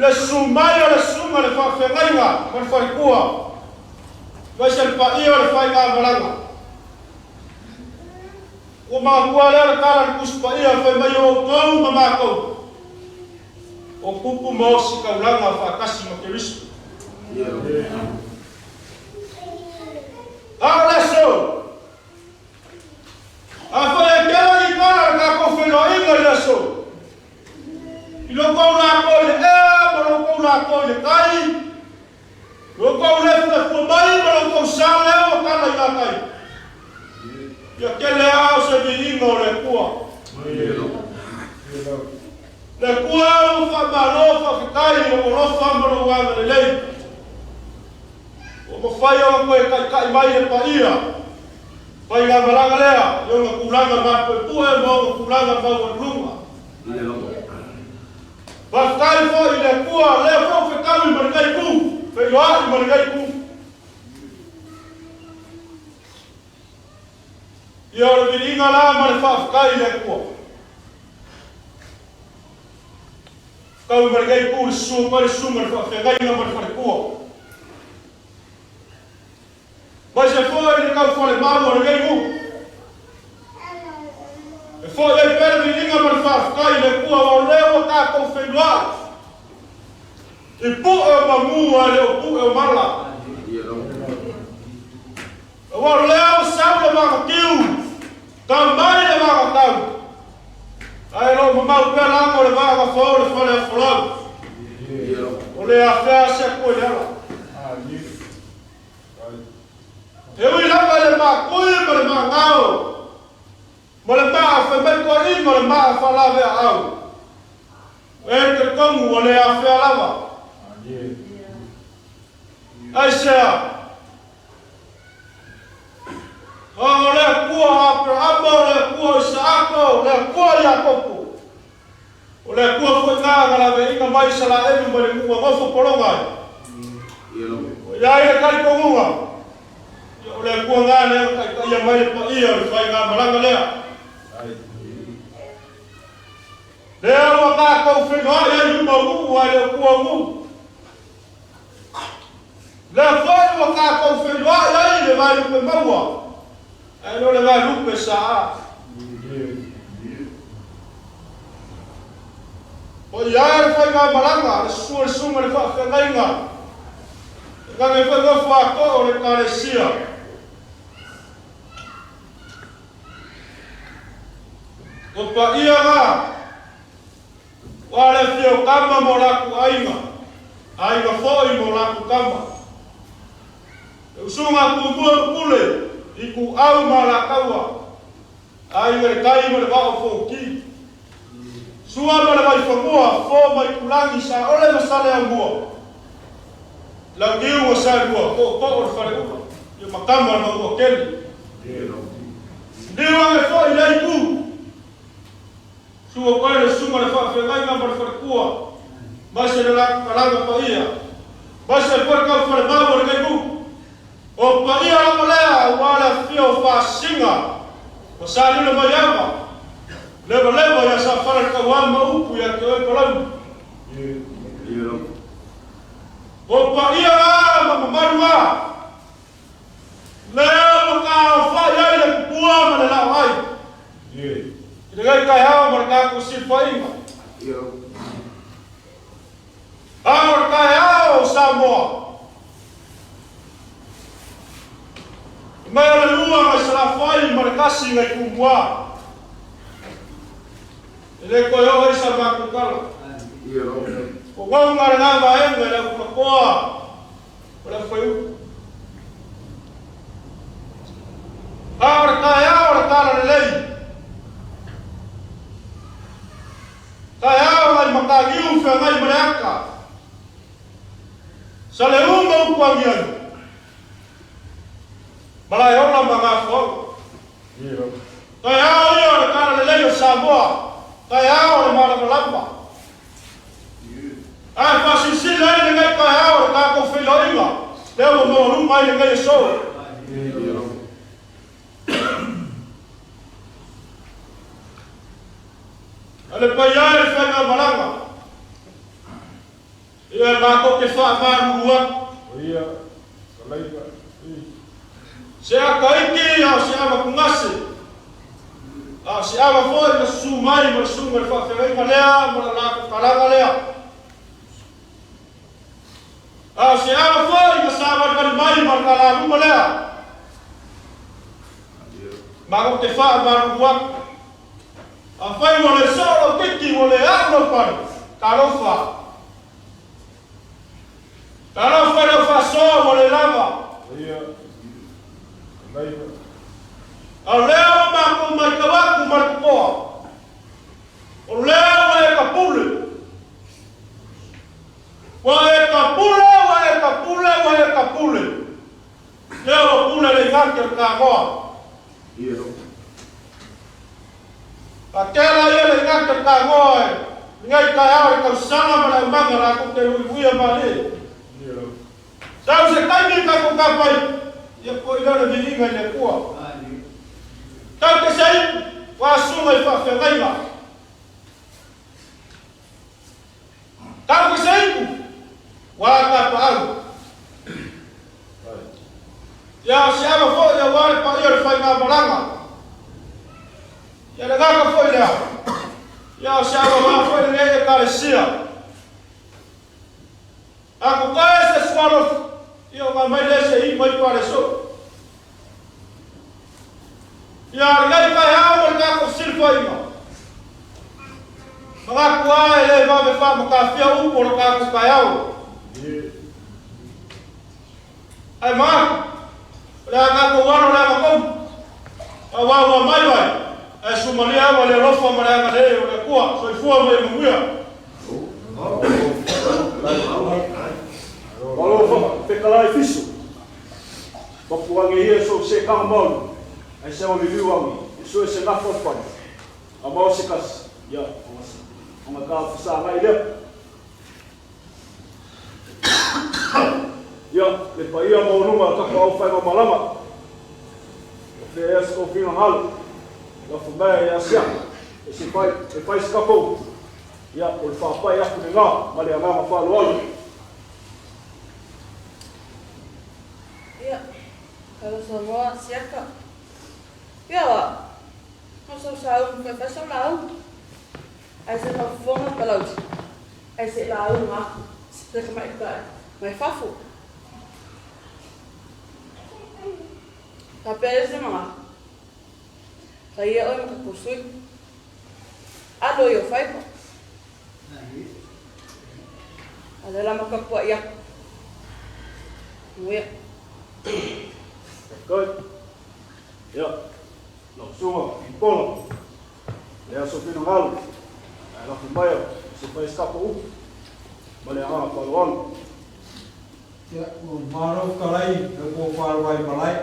le susu mai o le susuga i le faafeagaiga ma le faletua, aemaise le paia o le faigamalaga. Ua manatua lea le tala a le Tusi Paia fai mai o outou ma matou, o tupu ma ositaulaga faatasi ma Keriso. A o le aso, afai e tele ni tala a le tatou feiloaiga i le aso, i lo outou latou i le ea ma lo outou latou i le tai, Lo outou lefulefua mai ma lo outou sa lea ua tala i gatai. Ia tele a o se viiga o le Atua. Le Atua ua faamalo faafetai i lou alofa ma lou agalelei. Ua mafai ona toe taitai mai le paia faigamalaga lea i ona tulaga matuepue ma ona tulaga maualuluga. Faafetai foi i le Atua, lea foi ua fetaui ma lenei itu, feiloai ma lenei itu. Ia o le viiga la ma le faafetai i le Atua. Fetaui ma lenei itu le susu mai le susuga i le faafeagaiga ma le faletua. Aemaise foi le tau falemau o lenei nuu. E foi ai pea le viiga ma le faafetai i le Atua aua o lea ua tatou feiloai i pue o mamu ae le o pue o mala. Aua o lea ua sau le vagatiu, tau mai le vagatau, ae o lo o mamau pea lago le vaga fao o le fale afolau. O le afea se atu i le ala. E ui lava i le maakui ma le maagao ma le maa fai mai toeaiina o le maa faalaveaau, e talitonu ua le afea lava. Aisea? O le Atua o Aperahama, o le Atua o Isaako, o le Atua o Iakopo, O le Atua foi na na laveaiina mai Isalaelu mai le nuu nofo pologa ai. O ia i le talitonuga, ia o le Atua na lea na taitaia mai le paia o le faigamalaga lea. Lea ua tatou feiloai ai luma o nuu ae le o tua o nuu. Lea foi ua tatou feiloai ai le vaelupe maua ae le o le vaelupe saa. O ia le faigamalaga, le susu o le susuga i le faafeagaiga, e gagei foi nofo atoa o le Ekalesia. O paia na, ua le afio o tama ma o latou aiga, aiga foi ma o latou tama. Le usuga a Tumua ma Pule, Ituau ma Alataua, Aiga i le tai ma le vaa o Fonoti. Sua ma le Vaifanua, Fofo ma Itulagi, Saole ma Saleaaumua, Launiu ma Saelua, Tootoo o le Faleula, ia ma Tama o le Manuatele. Liliu ane foi i lea itu, Sua koe le susuga i le faafeagaiga ma le faletua, maise le latou talaga paia, maise foi le tau falemau o lenei nuu. O paia lava lea aua le afifio o Faasiga ma Salilo Maiava, levalewa ia Safala le tauā ma upu ia te oe Palauli. O paia la ma mamalu la, lea ua taaofai ai le tupua ma le laoai i lenei taeao ma le tatou silafaiga. A o le taeao o Samoa, e mai o le lua nai Salafai ma le tasi nai Tumua. E le toe oo ai sa matou tala. O uauga lena vaega i le autulatoa o le aufaiupu. A o le taeao o le talalelei, Taeao nai Mataniu feagai ma le ata. Saleu ma upu agiagi. Malaeola ma Gafoaga. Taeao ia o le talalelei o Samoa. Taeao o le malamalama. Ae faasilasila ai lenei taeao o le tatou feiloaiga lea ua maualuga ai lenei aso. A le paia e le faigamalaga. Ia matou te faamalulu atu. Se ata iti a o se ava tugase, a o se ava foi na susu mai ma le susuga i le faafeagaiga lea ma le latou talaga lea. A o se ava foi na savalivali mai ma le talaluma lea. Matou te faamalulu atu. Afai ua le soo lou titi, ua le au lau pale, talofa. Talofa i lau faasoa ua le lava. A o lea ua matou matau atu ma le totoa, o lea ua e tapule. Ua e tapule, ua e tapule, ua e tapule. Lea ua pule le igate o le tagoa. Faatela ia le igate o le tagoa e lenei taeao i le tausaga ma le aumaga latou te luiluia malie. Sau se taimi tatou tapai, ia foi lea o le viiga i le Atua. Tau te se ipu, ua susuga i faafeagaiga. Tau te se ipu, ua tapaau. Ia o se ava foi aua le paia o le faigamalaga. Ia le gata foi lea. Ia o se ava vaa foi lenei Ekalesia. A ko kae se sualofu, ia o ngā mai le se i mai pale so. Ia lenei taeao ma le tatou silafaiga. Manatu lava e le vave faamatafia upu o le tatou taeao. Ae manatu, o le a tatou alo le agatonu, aua ua mai vai, ae sumalia ua le alofa ma le agalelei o le Atua. Soifua ma ia manuia. Malo fekalai fiso. Papuange ia so se kanga maulu. Ai se o liliu angi. E so e se ngafo fai. A mau se kasi. Ia, o nga ka fasa ngai lea. Ia, le paia maualuga ka pa au whai malama. O whea ea se kōwhinga ngalo. La whamea e asia. E se pai, e pai se kapou. Ia, o le whaapai aku le ngā, ma le anganga whaaloalo. Ia, kalo Samoa siaka. Ia wa, no sau sau fai fai sau lau. Ai se faafofoga Palauli. Ai se lauga aku se tamaitai mai fafo. Faapea lea se manatu. Faia oe ma tatou sui. Alo i o faiva. A lea la ma tapuai aku. Manuia. Kai. Ia. Lau susuga i Pola. Le aso finagalo. Ae lafo mai au se fai se kapa upu ma le agaga faaaloalo. Ia, ua malo fetalai le po faalua i malae.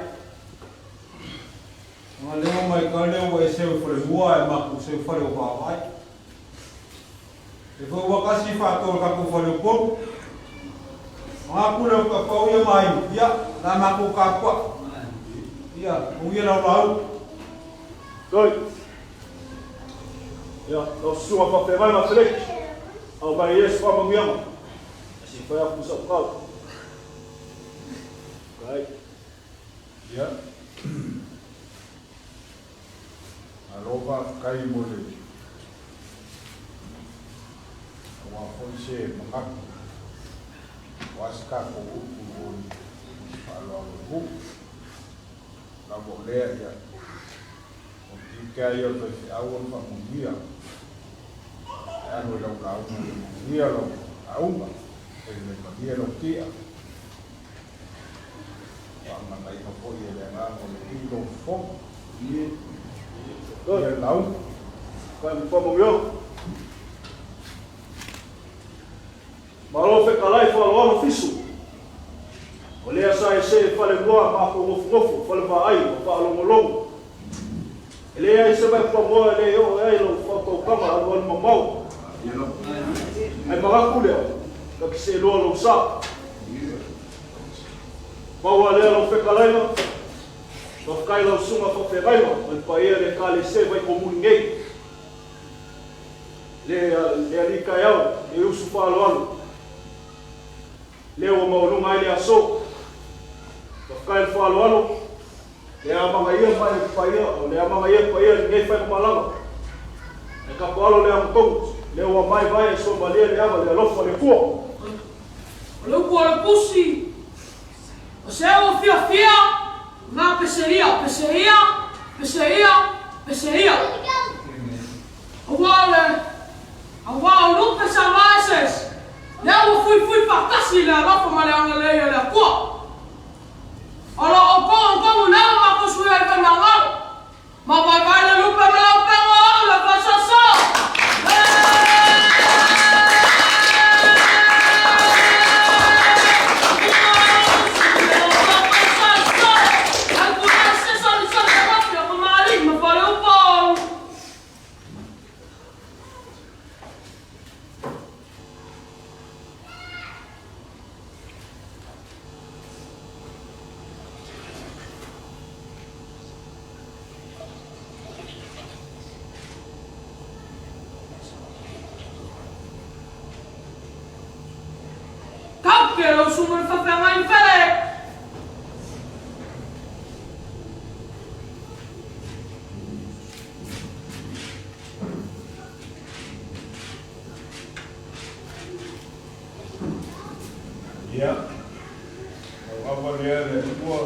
Nga leo mai ka leo ua e seu i falemua ae matou seu fale o vaavaai. E foi ua kasi faatoa le tatou fale o Upolu. Nga pule o tapau ia ma aiga, ia, la matou tapuai. Ia, manuia lau lauga. Toi. Ia, lau susuga faafeagai ma Feleki, au mai Iesu faamanuiaga, ae se i fai atu sau tala. Kai. Ia. Malo faafetai mo le aua foi se manatu aua se tatou upu mo le faaaloalo i nuu. Lava o lea, ia, o le tiute lava ia o le faifeau o le faamanuia. E alu i lau lauga ia manuia lau lauga, taimi e malie lau tia. Faamanaina foi e le Agaga o le Alii lou fofoga. Ia lauga. Malo fetalai faaaloalo fisu. O lea sa e see falemua matou nofonofo, falevaai ma faalogologo. E leai se mea pamoa e le oo ai lau faataukaga alualu mamao. Ae manatu lea, ta te seelua lou sa. Pau a lea lau fetalaiga, faafetai lau susuga faafeagaiga ma le paia i le Ekalesia i Vaikomuli nei. Le alii taeao, le usu faaaloalo, lea ua maualuga ai le aso. Faafetai i le faaaloalo, le amanaia mai le paia, o le amanaia paia i lenei faigamalaga. Ae tatou alo le agatonu, lea ua vaevae e suamalie le ava, le alofa o le Atua. O le upu a le Tusi, O se ua fiafia, na pese ia, pese ia, pese ia, pese ia. Aua o le, aua o lupe sa maeseese, lea ua fuifui faatasi i le alofa ma le agalelei o le Atua. O lo outou agatonu lea ua matou suia ai Vaimagalo, ma vaevae le lupe ma le auupega o au le faasoasoa. Tau ke lau susuga i le faafeagai i Fele. Ia, lau ava lea le Atua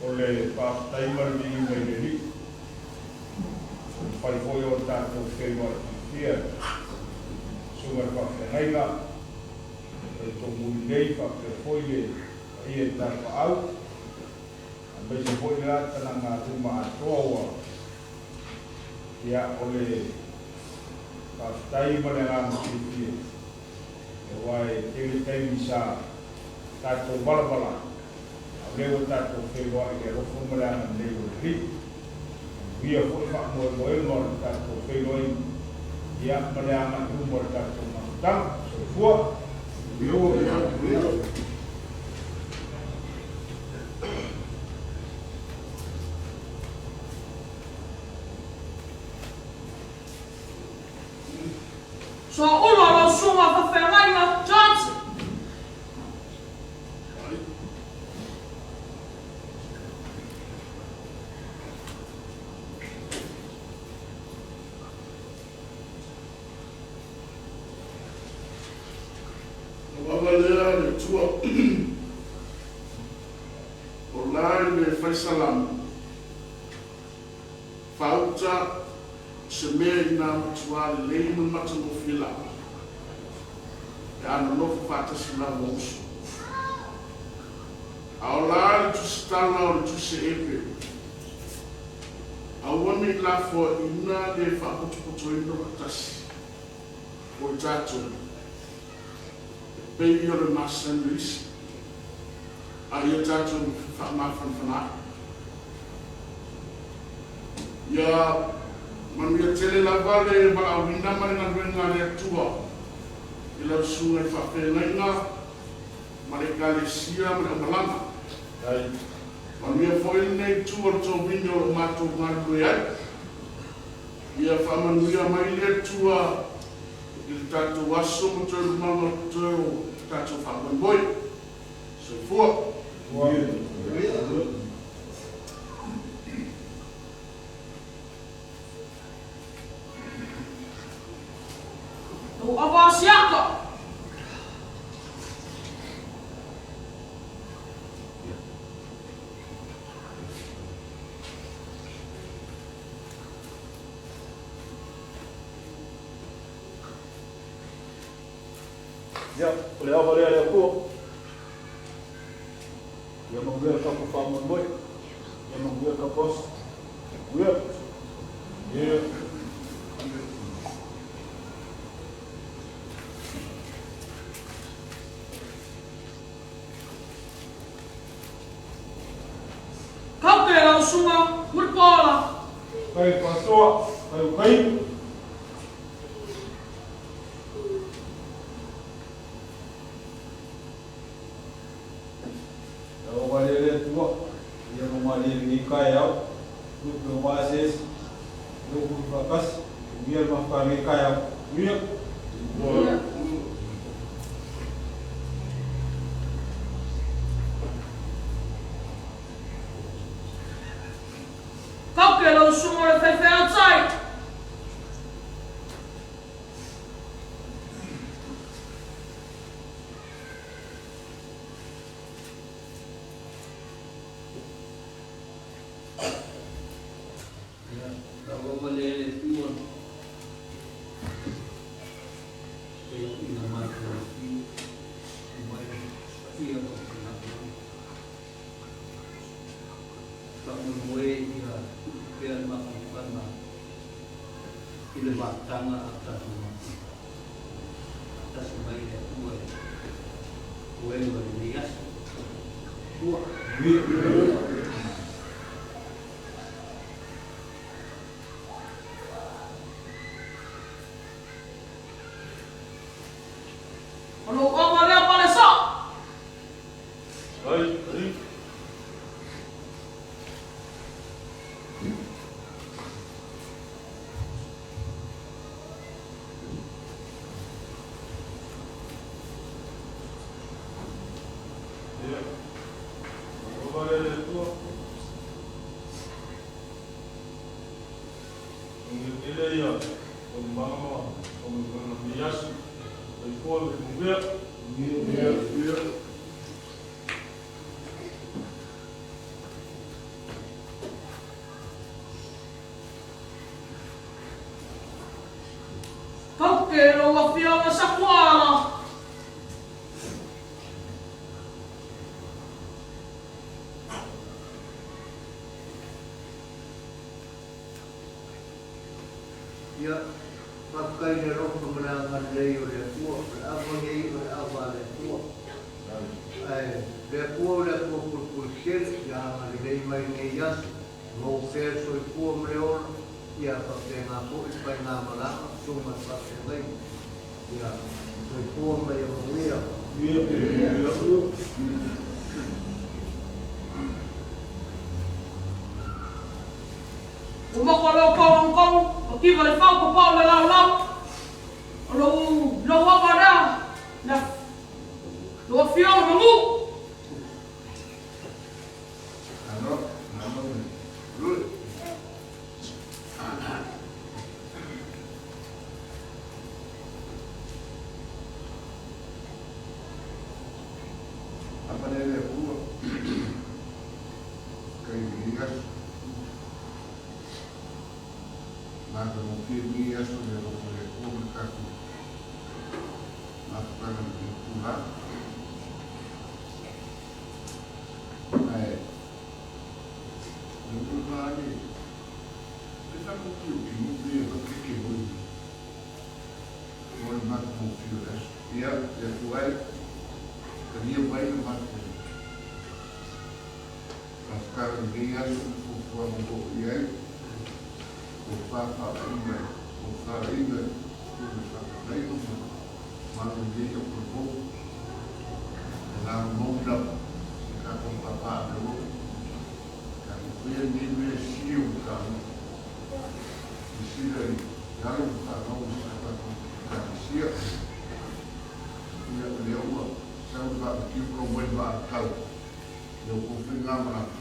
o le faafetai ma le viiga i le Alii, ua mafai foi ona tatou feiloai fiafia i Susuga i le Faafeagaiga o le Toomuli nei faapea foi le paia i Tapaau, aemaise foi le la tanaga luma atoa ua Ia, o le faafetai ma le agaga fiafia, aua e tele taimi sa tatou valavala ai, a o lea ua tatou feiloai i le alofa ma le agalelei o le Alii. Manuia foi faamoemoega o le tatou feiloaiga, ia, ma le agai i luma o le tatou mafutaga. Soifua. Soaulu lau Susuga Faafeagaiga Johnson. Ua ava lea le Atua o la i le fai salamo. Faauta o se mea ina matuā lelei ma le matagofie lava pe a nonofo faatasi lava uso. A o la le tusitala o le Tusi Eperu, aua ne i lafoaina le faapotopotoina faatasi o i tatou, e pei o le masani o isi, a ia tatou fefaamafanafanaai. Ia manuia tele lava le valaauina ma le galuega a le Atua i lau susuga i faafeagaiga ma le Ekalesia ma le aumalaga. Manuia foi lenei itu o le tovini o lo o matou galulue ai. Ia faamanuia mai le Atua i le tatou aso ma toe lumaga o totoe o tatou faamoemoe. Soifua. Lau ava asiata. Ia, o le ava lea a le Atua. Ia manuia le tatou faamoemoe. Ia manuia le tatou aso. Manuia. Ia. Tau ke lau Susuga Mulipola. Kai faasoa, kai ukai. Lau ava lea le Atua, ia mamalie lenei taeao, lupe o maaseese, lea ua faatasi. Manuia le mafutaga i lenei taeao. Manuia. Tauke lau usuga o le faifeau tai. Ia, lava ma le le Atua, e ina matou afio, mai paia o Tulafono. Faamoemoe ia tuu pea le mafaufauga i le mafutaga a tatou matua. Faatasi mai le Atua i toega o lenei aso. Tua. O lou ava lea Palesa. Ia, alofa lea i le Atua. Manuia tele ia taualumaga ma faamanuiaga o lenei aso. Soifua ma ia manuia. Manuia. Tauke lau afioga Sakuala. Ia, faafetai i le alofa ma le agalelei o le Atua, o le ava nei o le ava a le Atua. Ae, le Atua o le Atua pulepule tele, ia agalelei mai lenei aso, maua pea le soifua ma le ola, ia faapena foi le faigamalaga, susuga i le faafeagaiga. Ia, soifua ma ia manuia. Ua moko lou kauaugau, ua kiva le fau papao le laulau, o lou lou ava lea, le lou afioga Mamu. Apa le Atua, kai lenei aso. Matagofie lenei aso i le alofa o le Atua ma le tatou mafutaga i lenei itula. Ae, o le mea la le, le tatou tilotilo pe keke foi mo le matagofie o le aso. Ia, le Atua e, talia mai le matou mafutaga i lenei aso ma fuafuaga o lo o i ai. Tofa faalaina, tofalaina, susuga faafeagaiga ma mamalu i lenei taupalapou. E agaga moni lava i tatou papa a le loto. Tatou faia lenei mea e sili ona taua. Silasila i alo ma fanau o si a tatou Ekalesia. Ia, o lea ua sau le vaapitiu tau mai le vaa tau i la outou faigamalaga.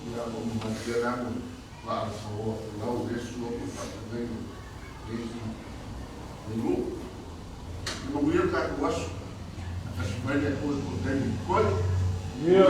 Ia, o lo o mamalu pea le amo i vaa o le faloa folau lea sua po o le faafeagaiga o le isi nuu. Ia manuia le tatou aso. Faatasi mai le Atua i le taimi totoe. Manuia.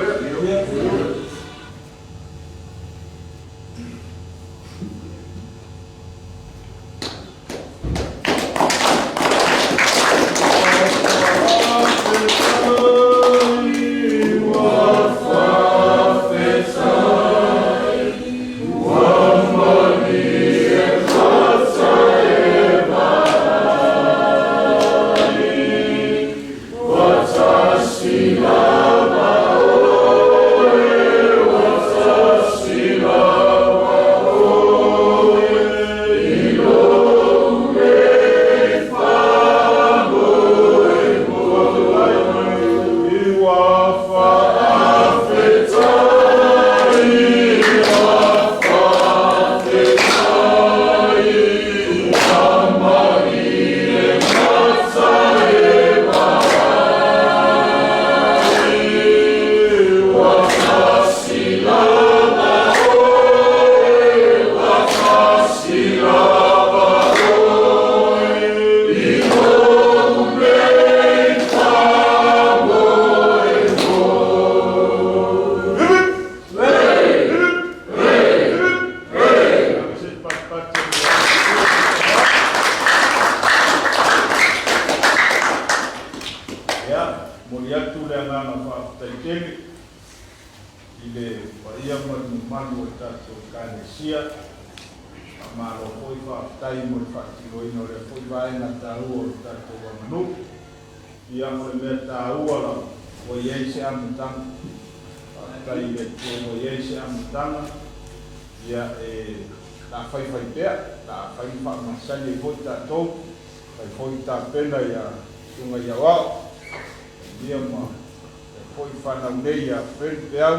tele i le paia ma le mamalu o le tatou Ekalesia. Faamalo foi faafetai mo le faatinoina o lea foi vaega taua o le tatou aganuu. Ia, o le mea taua lava, ua i ai se amataga. Faafetai i le Atua ua i ai se amataga, ia, e la faifai pea, la fai ma faamasani ai foi tatou, fai foi tapena ia susuga i aoao, ia ma foi fanau nei ia Fred Peau,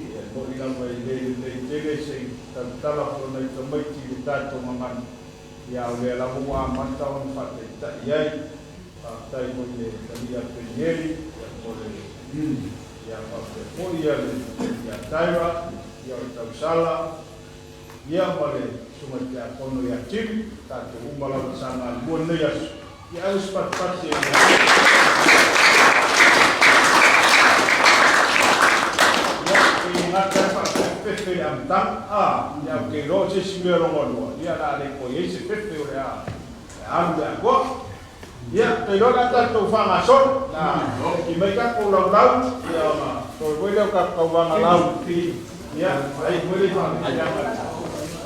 ia moni lava e le lelei tele se i talatala foi o nai tamaiti i le tatou gagana, ia a o lea lava ua amata ona faataitai ai. Faafetai foi i le talia a Penieli, ia mo le, ia faapea foi ia le ia Tyra, ia o le tausala, ia ma le susuga i le tiakono ia Tim, tatou uma lava sa galulue lenei aso, ia aua se patipati e Ia, e gata ai faafefefe i le amataga, a, ia ou te iloa o se isi mea lona lua, ia o le a le toe i ai se fefe o le a alu i le atoa. Ia, ou te iloa o le a tatou faagasolo, o le a piki mai tatou laulau, ia ona toe foi lea o tatou tauvaga lau, ia, ai foi le faamatalaga.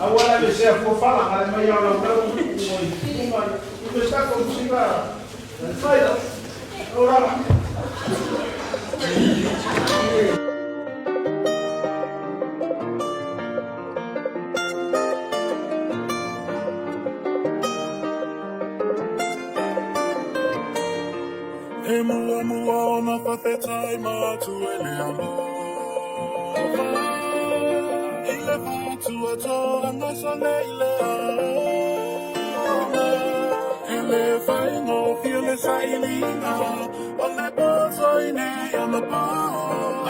Aua le aveesea fua fala, a le mai lava o laulau i luga, i se tatou musika, fai, o lava. E muamua ona faafetai ma atu e le alofa i le faatuatoaga sole i le aoga. E le faigofie le sailiga o le poto i nei ona po.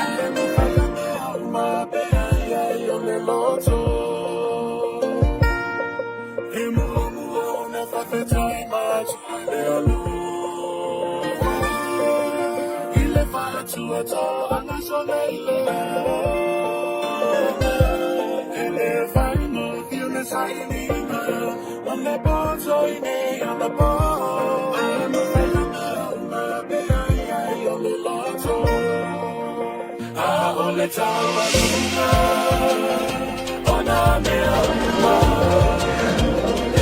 Ae mafai ona uma pea i ai o le loto. E muamua ona faafetai ma atu e le alofa i le faatuatoaga sole i le aoga. E le faigofie le sailiga o le poto i nei ona po. Ae mafai ona uma pea i ai o le loto. A o le taualuga o nā mea uma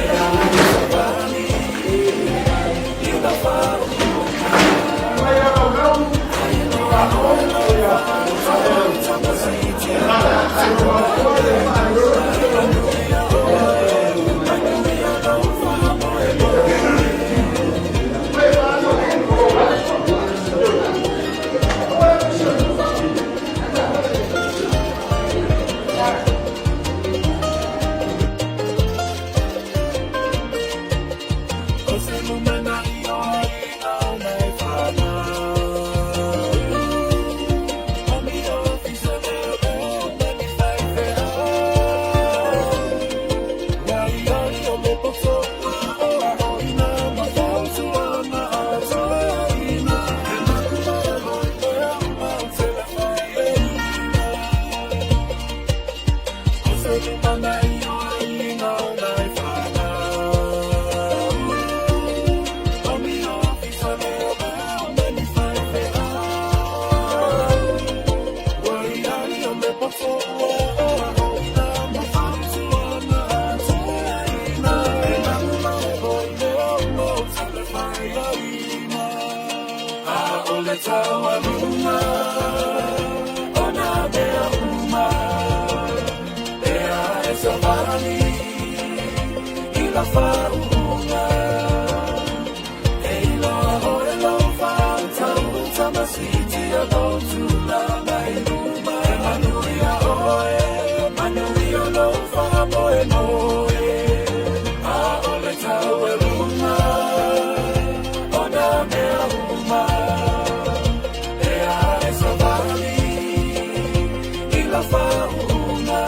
e a e savali i la faauuga. Ai loa oe lau faautautamasiti manuia oe, manuia lou faamoemoe. O se lumanai o aiga o nai fanau. O mi ofisa leo o mani faifeau. Wai ai o le poto o a ina ma fautuaga a toeaina. E makumalo i mea uma o te le fai O se lumanai o aiga o nai fanau. O mi ofisa leo o mani faifeau. Wai ai o le poto o a ina ma fautuaga a toeaina. E makumalo i mea uma o te le fai A o le taualuga o nā mea uma e a e savali i la faauuga. E iloa oe lau faautautamasiti a lou tulaga i luma. E manuia oe, manuia lou faamoemoe. A o le taualuga o nā mea uma e a e savali i la faauuga.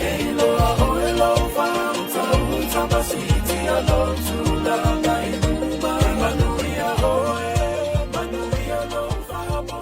E iloa oe lau faautautamasiti a lou tulaga i luma. E manuia oe, manuia lou faamoemoe.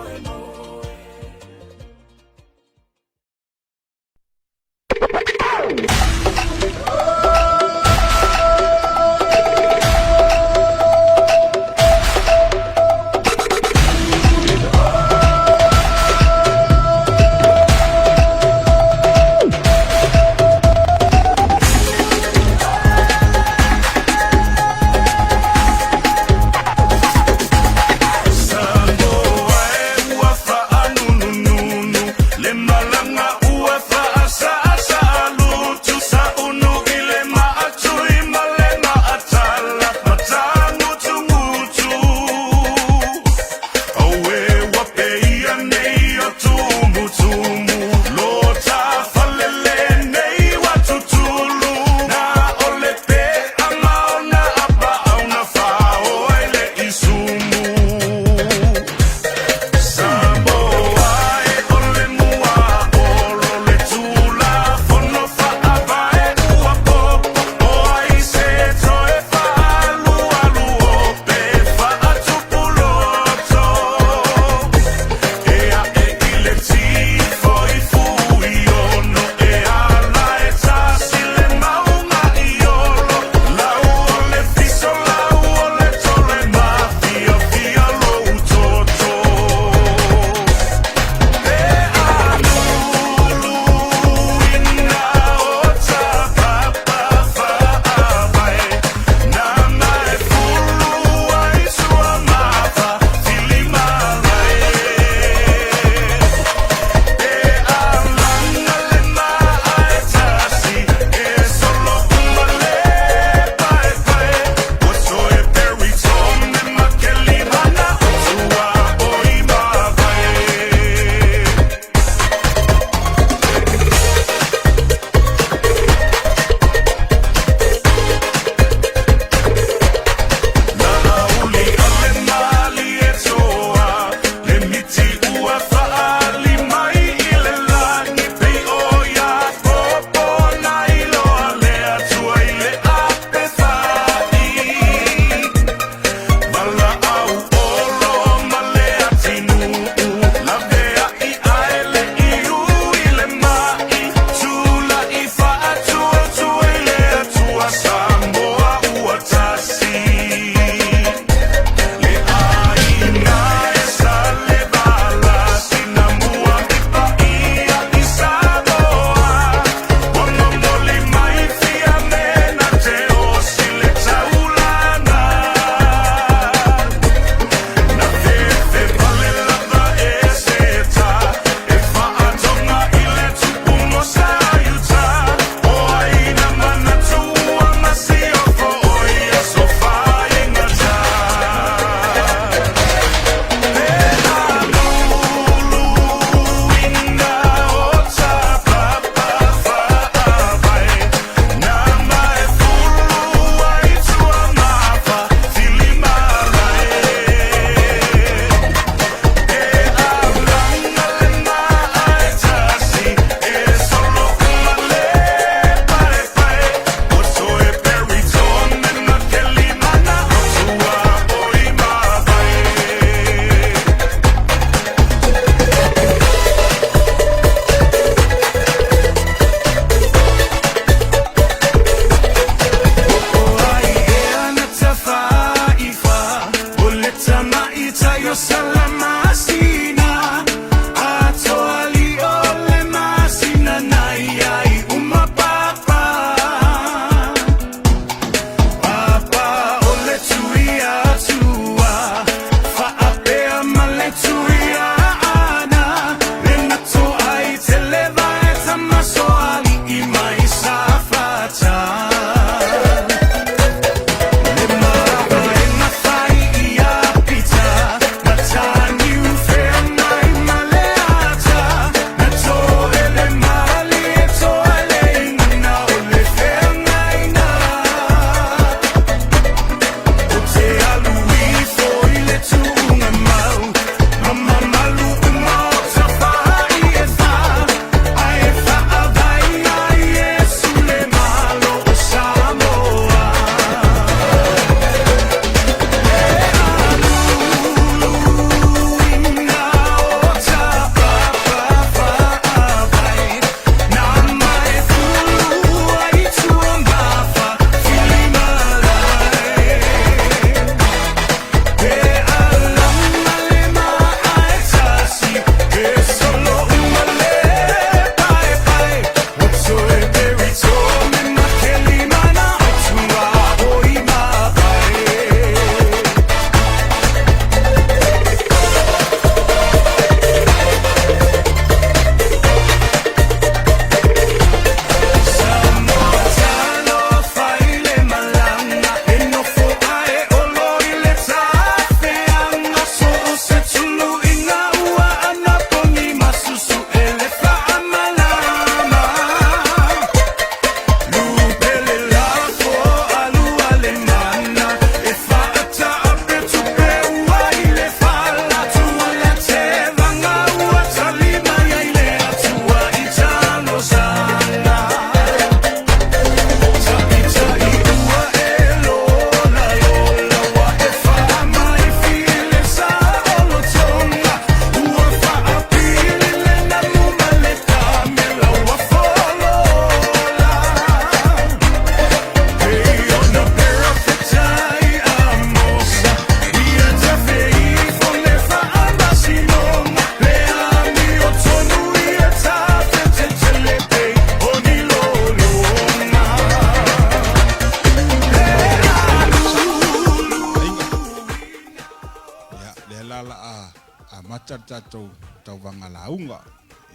amata le tatou tauvaga lauga.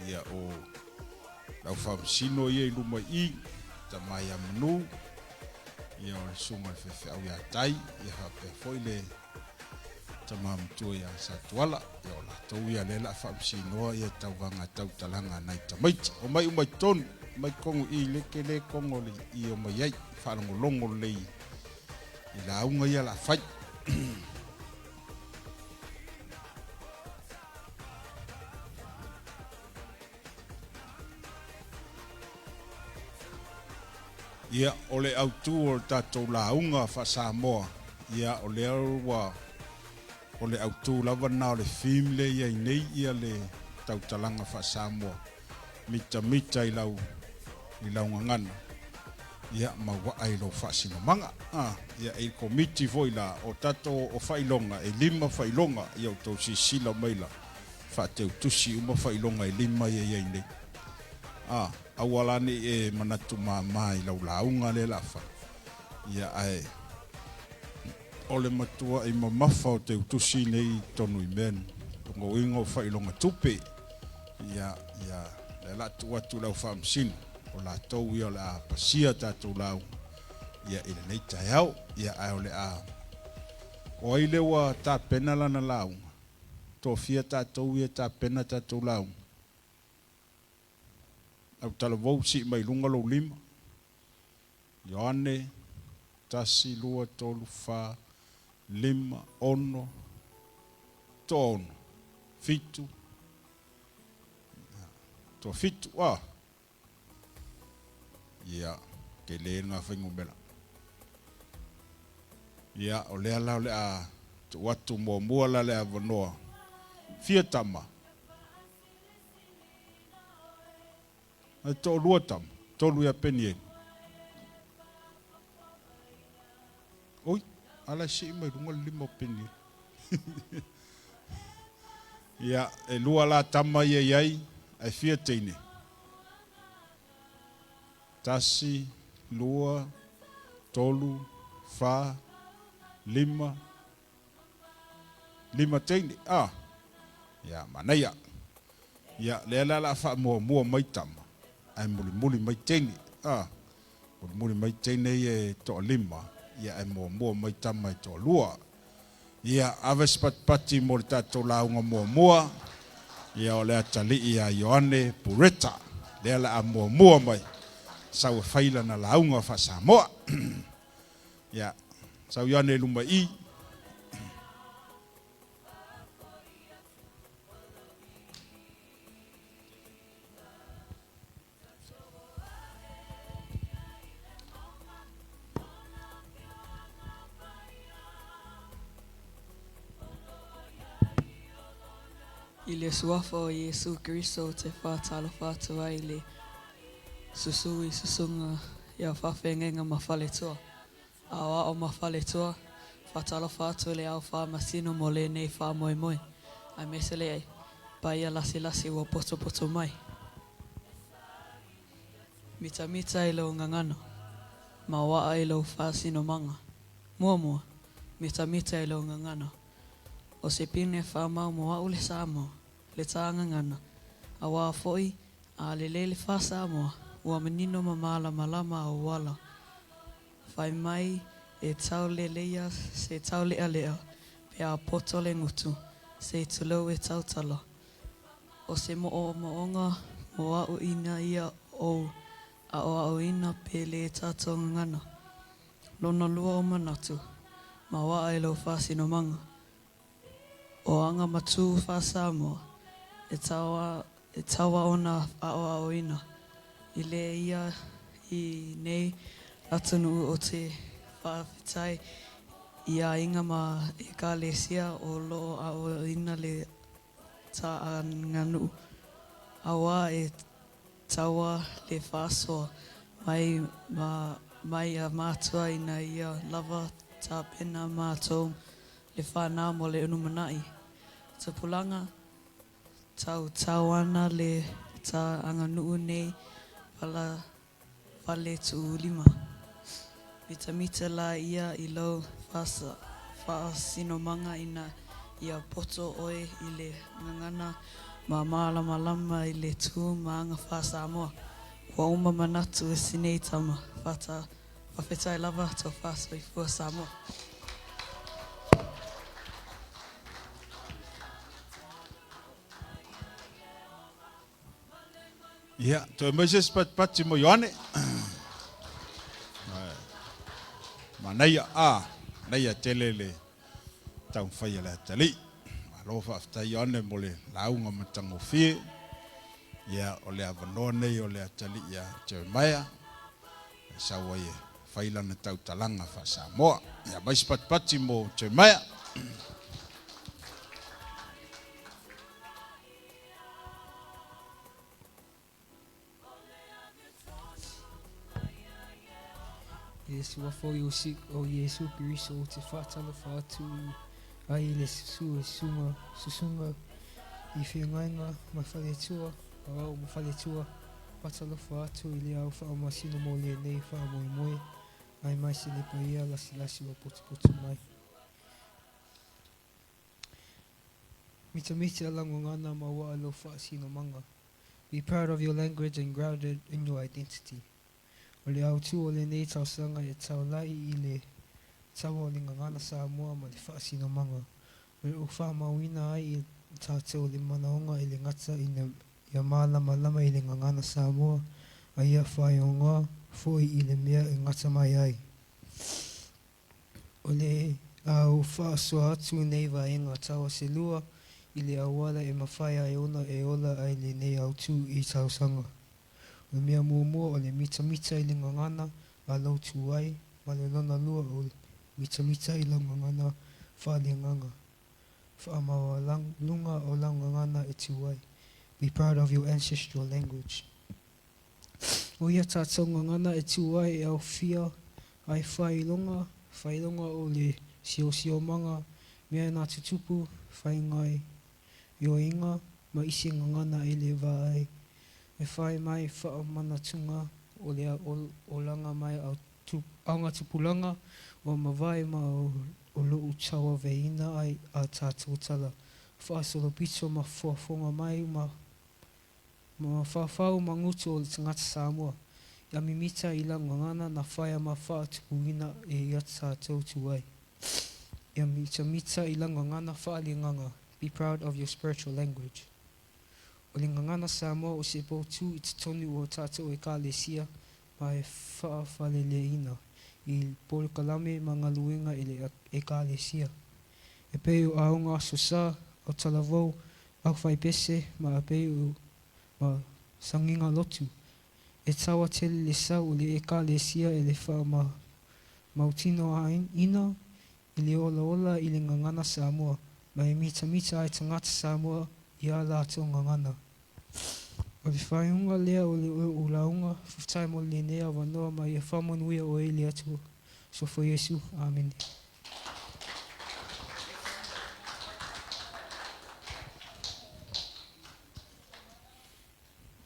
Ia o lau faamasino ia i luma i i, tama ia Manu, ia o le susuga i le faifeau ia Tai, ia faapea foi le tama matua ia Satuala, ia o latou ia lea la faamasinoa ia tauvaga tautalaga a nai tamaiti. Omai uma i totonu, omai totonu i i le tele kogo le i omai ai, faalogologo lelei i lauga ia la fai. Ia, o le autu o le tatou lauga faa-Samoa, ia, o lea ua, o le autu lava lena o le theme lea e i ai nei ia le tautalaga faa-Samoa, mitamita i lau, i lau gagana, ia, ma uaa i lou faasinomaga. A, ia, i le Komiti foi la, o tatou o faailoga, e lima faailoga, ia outou silasila mai la, faateutusi uma faailoga e lima ia e i ai nei. A. Aua la ne i e manatu mama i lau lauga lea la fai, ia ae o le matua'i mamafa o teutusi nei i totonu i mea nei, lona uiga o faailoga tupe, ia, ia, lea la tuu atu i le au faamasino, o latou ia o le a pasia tatou lauga, ia, i lenei taeao, ia, ae o le a, o ai lea ua tapena lana lauga? Tofia tatou ia e tapena tatou lauga. Au talavou sii mai luga lou lima. Ioane, tasi, lua, tolu, fa, lima, ono, toaono, fitu, toafitu, a. Ia, tele lena fuainumera. Ia, o lea la o le a tuu atu muamua la le avanoa. Fia tama. Ae toalua tama, tolu ia Penieli. Oi, a la e sii mai luga le lima o Penieli. Ia, e lua la tama ia i ai, ae fia teine? Tasi, lua, tolu, fa, lima, lima teine. Ah, ia, manaia. Ia, lea la o le a faamuamua mai tama, ae mulimuli mai teine. Ah, mulimuli mai teine ia e toalima, ia ae muamua mai tama e toalua. Ia, ave se patipati mo le tatou lauga muamua, ia o le atalii ia Ioane Pureta, lea o le a muamua mai, sau e fai lana lauga faa-Samoa. Ia, sau Ioane i luma i i. I le Suafa o Iesu Keriso ou te faatalofa atu ai i le susu i susuga ia faafeagaiga ma faletua. Aoao ma faletua, faatalofa atu i le ao faamasino mo lenei faamoemoe, aemaise le paia lasilasi ua potopoto mai. Mitamita i lou gagana, ma oaa i lou faasinomaga. Muamua, mitamita i lou gagana. O se pine faamau mo a'u le Samoa, le tā gagana, auā foi a lelei le faa-Samoa, ua manino ma mālamalama auala. Fai mai e tau leleia se taulealea pe a poto le gutu, sei tulou e tautala. O se moomooga mo a'u ina ia ou aʻoaʻoina pe le tatou gagana. Lona lua o manatu, ma oaʻa i lou faasinomaga. O aga matū faa-Samoa e taoa e taua ona aʻoaʻoina i le ia i nei atunuu o te faafetai i aiga ma Ekalesia o loo aʻoaʻoina le taʻaganuu auā e taua le faasoa mai ma mai a matua ina ia lava tapena matou le fanau mo le unumanai. Tupulaga, tautau ana le ta aganuu nei pala fale tuulima. Mitamita la ia i lou faasinomaga ina Ia poto oe i le gagana ma malamalama i le tu ma aga faa-Samoa. Ua uma manatu e si nei tama. Fata, faafetai lava, tofa soifua Samoa. Ia, toe mai se isi patipati mo Ioane. Manaia, a, manaia tele le taumafai a le atalii. Malo faafetai Ioane mo le lauga matagofie. Ia, o le avanoa nei o le atalii ia Jeremiah e sau ai e fai lana tautalaga faa-Samoa. Ia, aumai se patipati mo Jeremiah. I le suafa o Iesu Keriso ou te faatalofa atu ai i le susu e susuga i feagaiga ma faletua, o au ma faletua, faatalofa atu i le au faamasino mo lenei faamoemoe aemaise le paia lasilasi ua potopoto mai. Mitamita lau gagana ma ua'a lou faasinomaga. Be proud of your language and grounded in your identity. O le autū o lenei tausaga e taulai i le taua o le gagana Samoa ma le faasinomaga. O le faamauina ai i tatou le manaoga e le gata ina ia malamalama i le gagana Samoa a ia faaigoa foi i le mea e gata mai ai. O le a ou faasoa atu nei vaega taua se lua i le auala e mafai ai ona e ola ai lenei autū i tausaga. O le mea muamua o le mitamita i le gagana a lou tuai ma le lona lua o le mitamita i lau gagana faaleagaga. Faamaualuga o lau gagana e tu ai. Be proud of your ancestral language. O ia tātou gagana e tu ai e aofia ai faailoga, faailoga o le siosiomaga, mea na tutupu, faigaioiga ma isi gagana e le va ai e fai mai faamanatuga o le olaga mai augatupulaga ua mavae ma o loo tauaveina ai a tatou tala faasolopito ma foafoga mai ma mafaufau ma gutu o le tagata Samoa ia mimita i lau gagana na faia ma faatupuina e ia tatou tuai. Ia mitamita i lau gagana faaleagaga. Be proud of your spiritual language. O le gagana Samoa o se poutu i totonu o tatou Ekalesia ma e faafaleleina i polokalame ma galuega i le Ekalesia. E pei o aoga Aso Sa, ao talavou, au faipese ma pei o ma sagiga lotu. E taua tele le sau o le Ekalesia e le faamautinoaina i le olaola i le gagana Samoa ma e mitamita ai tagata Samoa i a latou gagana. O le faaiuga lea o le lauga, faafetai mo lenei avanoa ma ia faamanuia oe e le Atua. Suafa o Iesu. Amene.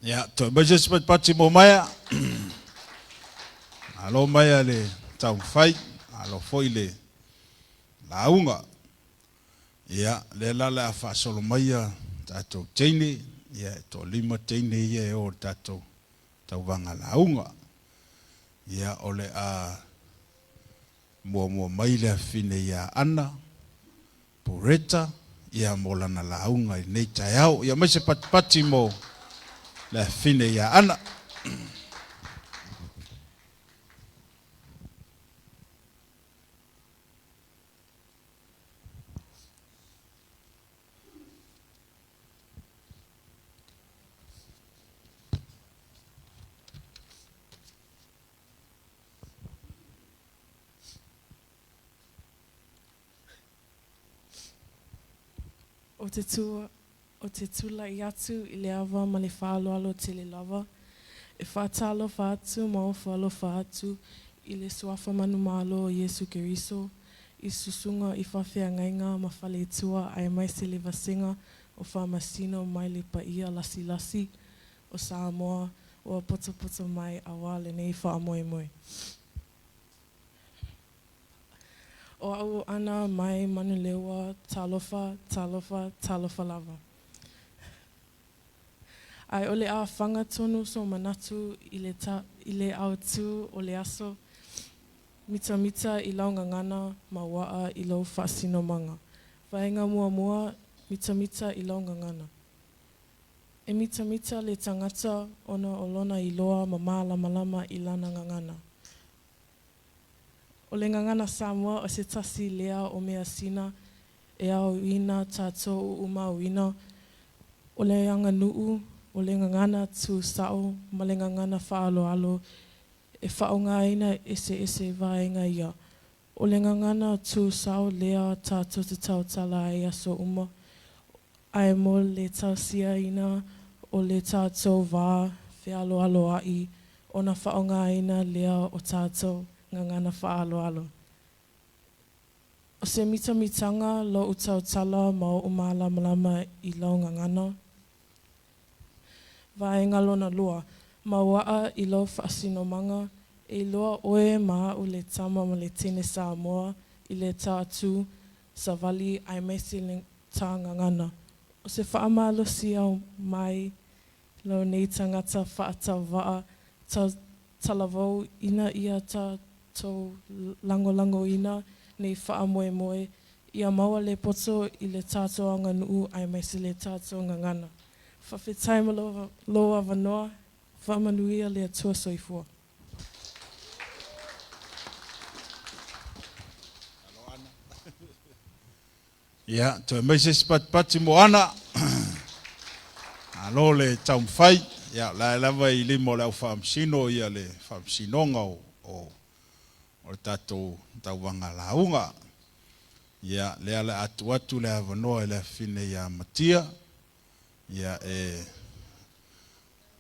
Ia, toe mai se isi patipati mo Maea. Malo Maea le taumafai, malo foi le lauga. Ia, lea la o le a faasolo maia tatou teine, ia e toalima teine ia e o i le tatou tauvaga lauga. Ia, o le a muamua mai le afine ia Ana Pureta, ia mo lana lauga i lenei taeao. Ia aumai se patipati mo le afine ia Ana. O te tua, o te tulai atu i le ava ma le faaaloalo tele lava, e faatalofa atu ma ofo alofa atu i le Suafa manumalo o Iesu Keriso, i susuga i faafeagaiga ma faletua aemaise le vasega o faamasino mai le paia lasilasi o Samoa ua potopoto mai auā lenei faamoemoe. O a'u o Ana mai Manuleleua, talofa, talofa, talofa lava. Ae o le a faga tonu sou manatu i le ta, i le autū o le aso, mitamita i lau gagana ma ua'a i lou faasinomaga. Vaega muamua, mitamita i lau gagana. E mitamita le tagata ona o lona iloa ma mālamalama i lana gagana. O le gagana Samoa o se tasi lea o measina e aoina tatou uumauina, o le aganuu, o le gagana tu sao ma le gagana faaaloalo e faaaogaina eseese vaega ia. O le gagana tu sao lea tatou te tautala ai aso uma, ae mo le tausiaina o le tatou va fealoaloa'i ona faaaogaina lea o tatou gagana faaaloalo. O se mitamitaga lou tautala ma o'u malamalama i lau gagana. Vaega lona lua, Mauaa i lou faasinomaga, e iloa oe ma a'u le tama ma le teine Samoa i le ta tu savali aemaise le ta gagana. O se faamalosiau mai lou nei tagata faatauvaa tau talavou ina ia tatou lagolagoina nei faamoemoe ia maua le poto i le tatou aganuu aemaise le tatou gagana. Faafetai mo lou avanoa, faamanuia le Atua soifua. Ia, toe aumai se isi patipati mo Ana. Malo le taumafai. Ia, o la e lava i lima o le au faamasino ia le faamasinoga o, o, o le tatou tauvaga lauga. Ia, lea le a tuu atu le avanoa i le afafine ia Matia, ia e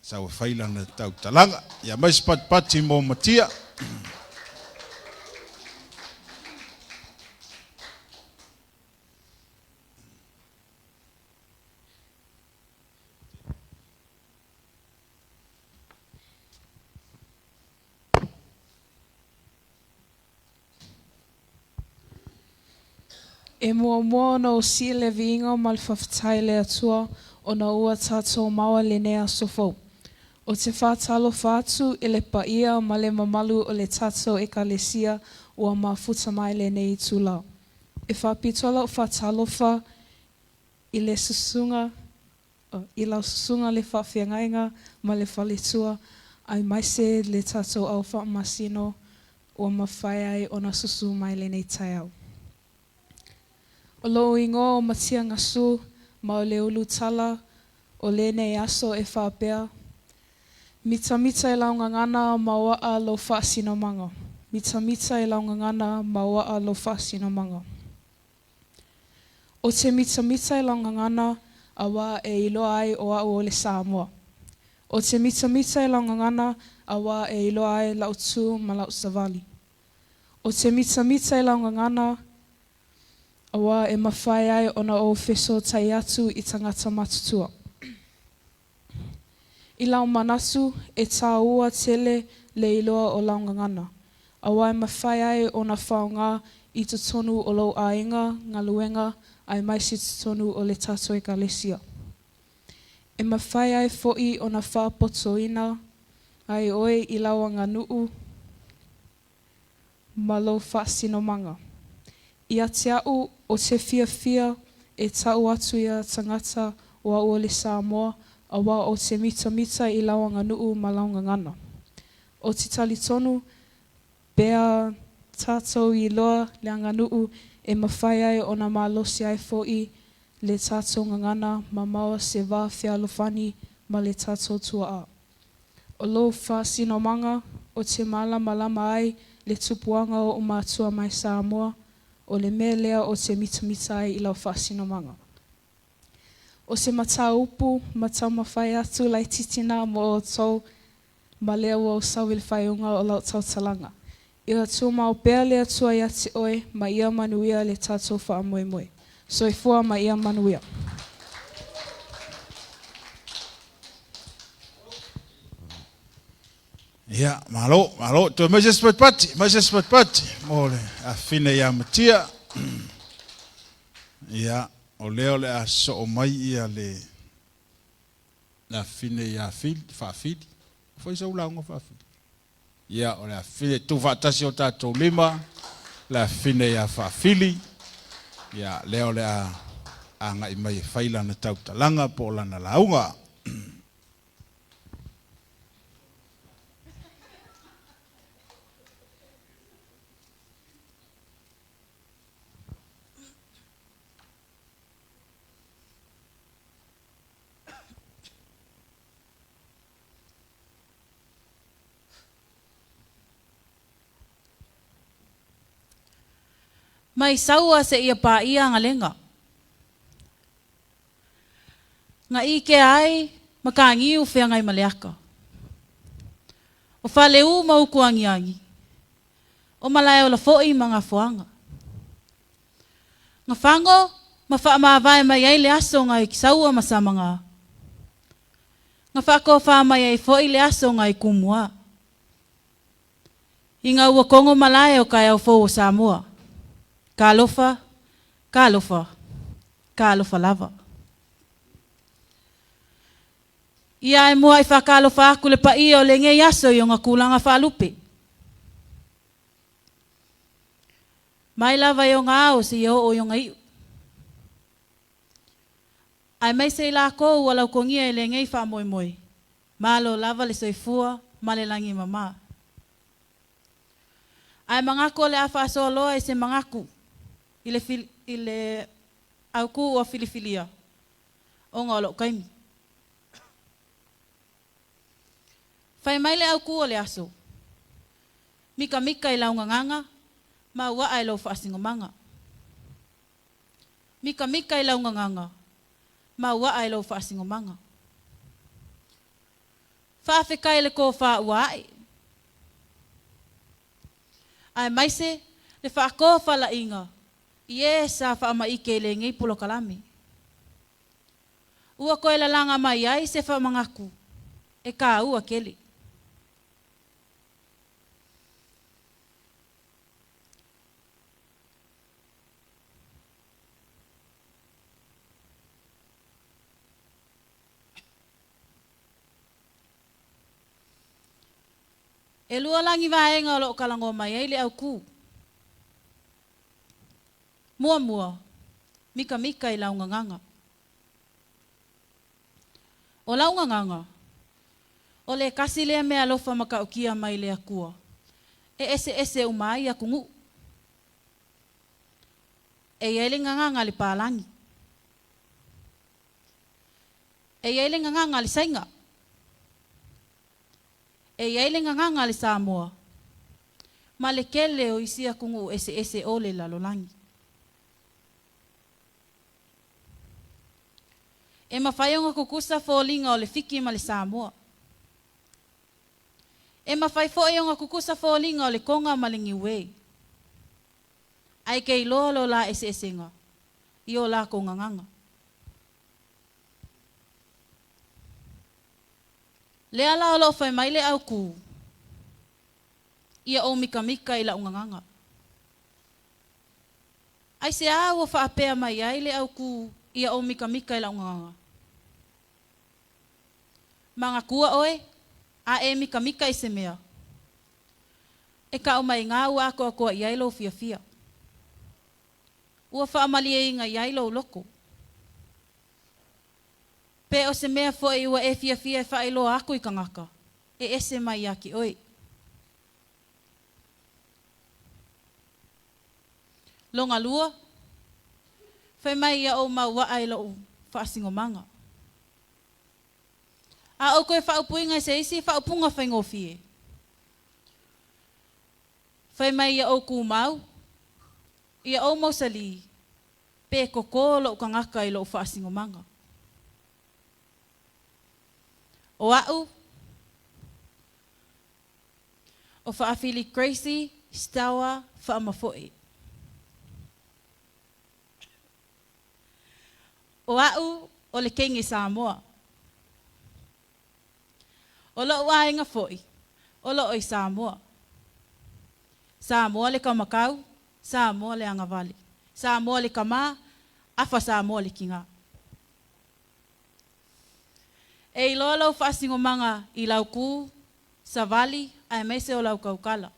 sau e fai lana tautalaga. Ia aumai se patipati mo Matia. E muamua ona ou sii le viiga ma le faafetai i le Atua ona ua tatou maua lenei aso fou. Ou te faatalofa atu i le paia ma le mamalu o le tatou Ekalesia ua mafuta mai lenei itula. E faapitoa lau faatalofa i le susuga i lau susuga le faafeagaiga ma le faletua, aemaise le tatou au faamasino ua mafai ai ona susu mai lenei taeao. O lou igoa o Matia Gasu ma o le ulutala o lenei aso e faapea, Mitamita i lau gagana ma ua'a lou faasinomaga. Mitamita i lau gagana ma ua'a lou faasinomaga. Ou te mitamita i lau gagana auā e iloa ai o a'u o le Samoa. Ou te mitamita i lau gagana auā e iloa ai la'u tu ma la'u savali. Ou te mitamita i lau gagana auā e mafai ai ona ou fesootai atu i tagata matutua. I lau manatu, e tāua tele le iloa o lau gagana, auā e mafai ai ona faaaoga i totonu o lou aiga, galuega, aemaise totonu o le tatou Ekalesia. E mafai ai foʻi ona faapotoina ai oe i lau aganuu ma lou faasinomaga. Ia te a'u o te fiafia e ta'u atu ia tagata o a'u o le Samoa auā o te mitamita i lau aganuu ma lau gagana. O te talitonu pea tatou iloa le aganuu e mafai ai ona malosi ai foʻi le tatou gagana ma maua se va fealofani ma le tatou tua'a. O lou faasinomaga o te mālamalama ai le tupuaga o o'u matua mai Samoa, o le mea lea o te mitamita ai i lau faasinomaga. O se mataupu ma taumafai atu laitiiti na mo outou ma lea ua ou sau i le faaiuga o lau tautalaga. Ia tumau pea le Atua ia te oe ma ia manuia le tatou faamoemoe. Soifua ma ia manuia. Ia, malo, malo. Toe mai se isi patipati, mai se isi patipati mo le afine ia Matia. Ia, o lea o le a soo mai ia le afine ia Fili, Faafili. Fai sau lauga Faafili. Ia, o le afine tuufaatasi o tatou lima, le afine ia Faafili. Ia, lea o le a agai mai e fai lana tautalaga po o lana lauga. Mai Saua seia paia agalega. Nga ʻikea ai makagiu feagai ma le aka. O Faleu ma Utuagiagi, o Malaeola foi ma Gafoaga. Gafago ma faamavae mai ai le aso ngai Saua ma Samaga. Ga faatofa mai ai foi le aso ngai Tumua. I ga ua kogo malae o taeao fou o Samoa. Talofa, talofa, talofa lava. Ia e muai faatalofa atu le paia o lenei aso i ona tulaga faalupe. Mai lava i ona ao seia oo i ona iu. Aemaise i lakou ua lautogia i lenei faamoemoe, malo lava le soifua ma le lagi e mama. Ae manatu o le a faasoa loa i se manatu i le i le autu ua filifilia ona o lou taimi. Fai mai le autu o le aso, Mikamika i lau gagaga ma uaa i lou faasinomaga. Mikamika i lau gagaga ma uaa i lou faasinomaga. Faafetai i le tofa ua ae, aemaise le faatofalaiga i e sa faamaite i lenei polokalame. Ua toe lalaga mai ai se faamanatu e taua tele. E lua lagi vaega o loo talanoa mai ai le autu. Muamua, mikamika i lau gagaga. O lau gagaga, o le tasi lea meaalofa matautia mai le Atua e eseese uma ai atunuu. E i ai le gagaga a le palagi. E i ai le gagaga a le Saina. E i ai le gagaga a le Samoa ma le tele o isi atunuu eseese o le lalolagi. E mafai ona tutusa foliga o le Fiti ma le Samoa. E mafai foi ona tutusa foliga o le Toga ma le Niue. Ae ke iloa lo la eseesega i o lakou gagaga. Lea la o loo fai mai le autu, ia ou mikamika i lau gagaga. Aisea ua faapea mai ai le autu ia ou mikamika i lau gagaga? Manatua oe, a e mikamika i se mea, e kau mai iga ua atoatoa i ai lou fiafia. Ua faamalieina i ai lou loto. Pe o se mea foi ua e fiafia e faailoa atu i tagata, e ese mai ia te oe. Lona lua, fai mai ia ou mauaa i lou faasinomaga. A ou toe faaupuina i se isi faaupuga faigofie, fai mai ia ou tumau, ia ou mausali, pe koko lou tagata i lou faasinomaga. O a'u, o Faafili Gracie Stower Faamafoe. O a'u o le keini Samoa. O lo'u aiga foi, O loo i Samoa. Samoa le kamakau, Samoa le agavale. Samoa le kamā, afa Samoa le kigā. E iloa lou faasinomaga i lau kū, savali aemaise o lau kaukala.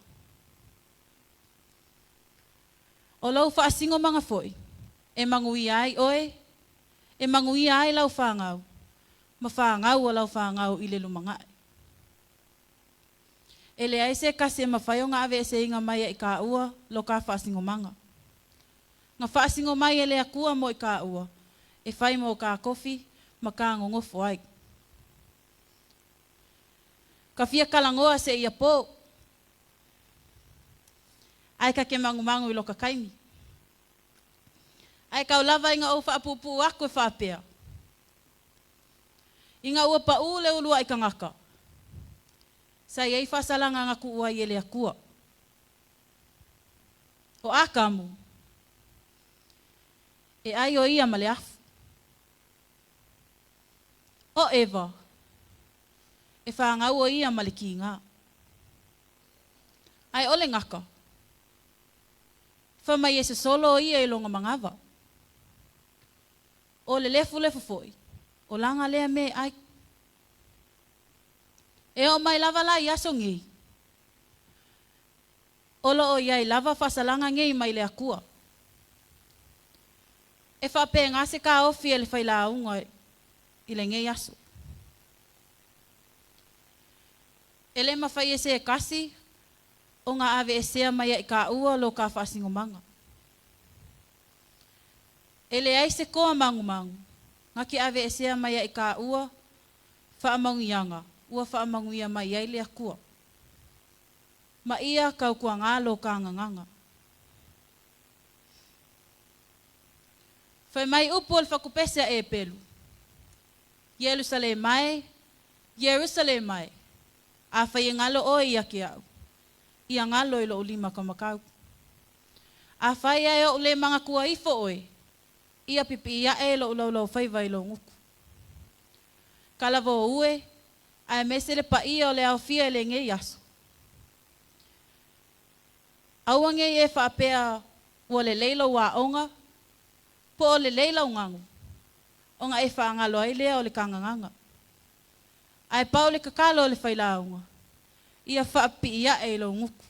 O lou faasinomaga foi e manuia ai oe, e manuia ai lau fanau, ma fanau a lau fanau i le lumanai. E leai se tasi e mafai ona aveeseina mai ia i kāua lo ka faasinomaga. Na faasino mai e le Atua mo i kāua, e fai mo kā kofi ma kā nonofo ai. Ka fia talanoa seia po, ae ta te manumanu i loka taimi. Ae tau lava ina ou faapuupuu atu e faapea, Ina ua paʻū le uluai tagata, sa i ai faasalaga na tuu ai e le Atua. O Atamu, e ai o ia ma le afu. O Eva, e fanau o ia ma le kigā. Ae o le gaka, fai mai e sosolo o ia i lona manava. O le lefulefu foi, o lana lea mea e ai. E oo mai lava la i aso nei, o lo o i ai lava faasalaga nei mai le Atua. E faapena se taofi e le failauga i lenei aso. E le mafai e se tasi ona aveesea mai ia i tāua lo ka faasinomaga. E leai se toa magumagu na te aveesea mai ia i tāua faamanuiaga ua faamanuia mai ai le Atua. Ma ia tautuagā lo ka gagana. Fai mai upu o le fatupese a Epelu, Ierusalema e, Ierusalema e, afai e galo oe ia te au, ia galo i lou lima kamakau. Afai ae ou le manatua ifo oe, ia pipii ae lou laulaufaiva i lou gutu. Talavou e, aemaise le paia o le aofia i lenei aso. Aua nei e faapea ua lelei lou aoga, po o lelei lau gagu, ona e faagalo ai lea o le kagagaga. Ae pau le tatalo a le failauga, ia faapipii ae i lou gutu.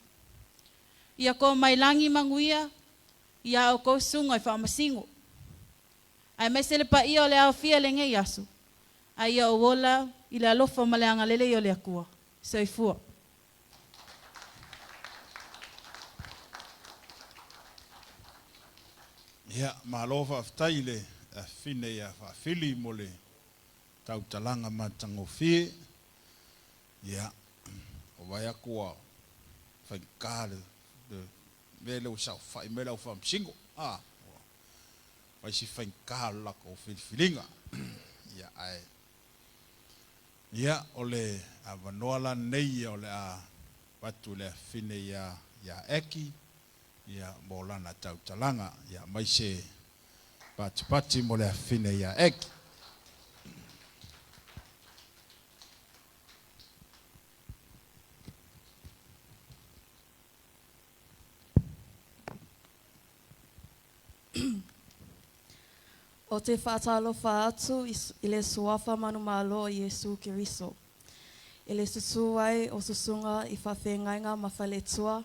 Ia to mai lagi manuia ia outou susuga i faamasino. Aemaise le paia o le aofia i lenei aso, a ia ou ola i le alofa ma le agalelei o le Atua. Soifua. Ia, malo faafetai i le afafine ia Faafili mo le tautalaga matagofie. Ia, ua vaai atu ua faigata le mea lea ua saofai mai le au faamasino. A, ua fai si faigata o le latou filifiliga. Ia, ae, ia, o le avanoa la lenei ia o le a avatu i le afafine ia, ia Eki, ia, mo lana tautalaga. Ia, aumai se patipati mo le afafine ia Eki. Ou te faatalofa atu i le Suafa manumalo o Iesu Keriso. I le susu ai o susuga i faafeagaiga ma faletua,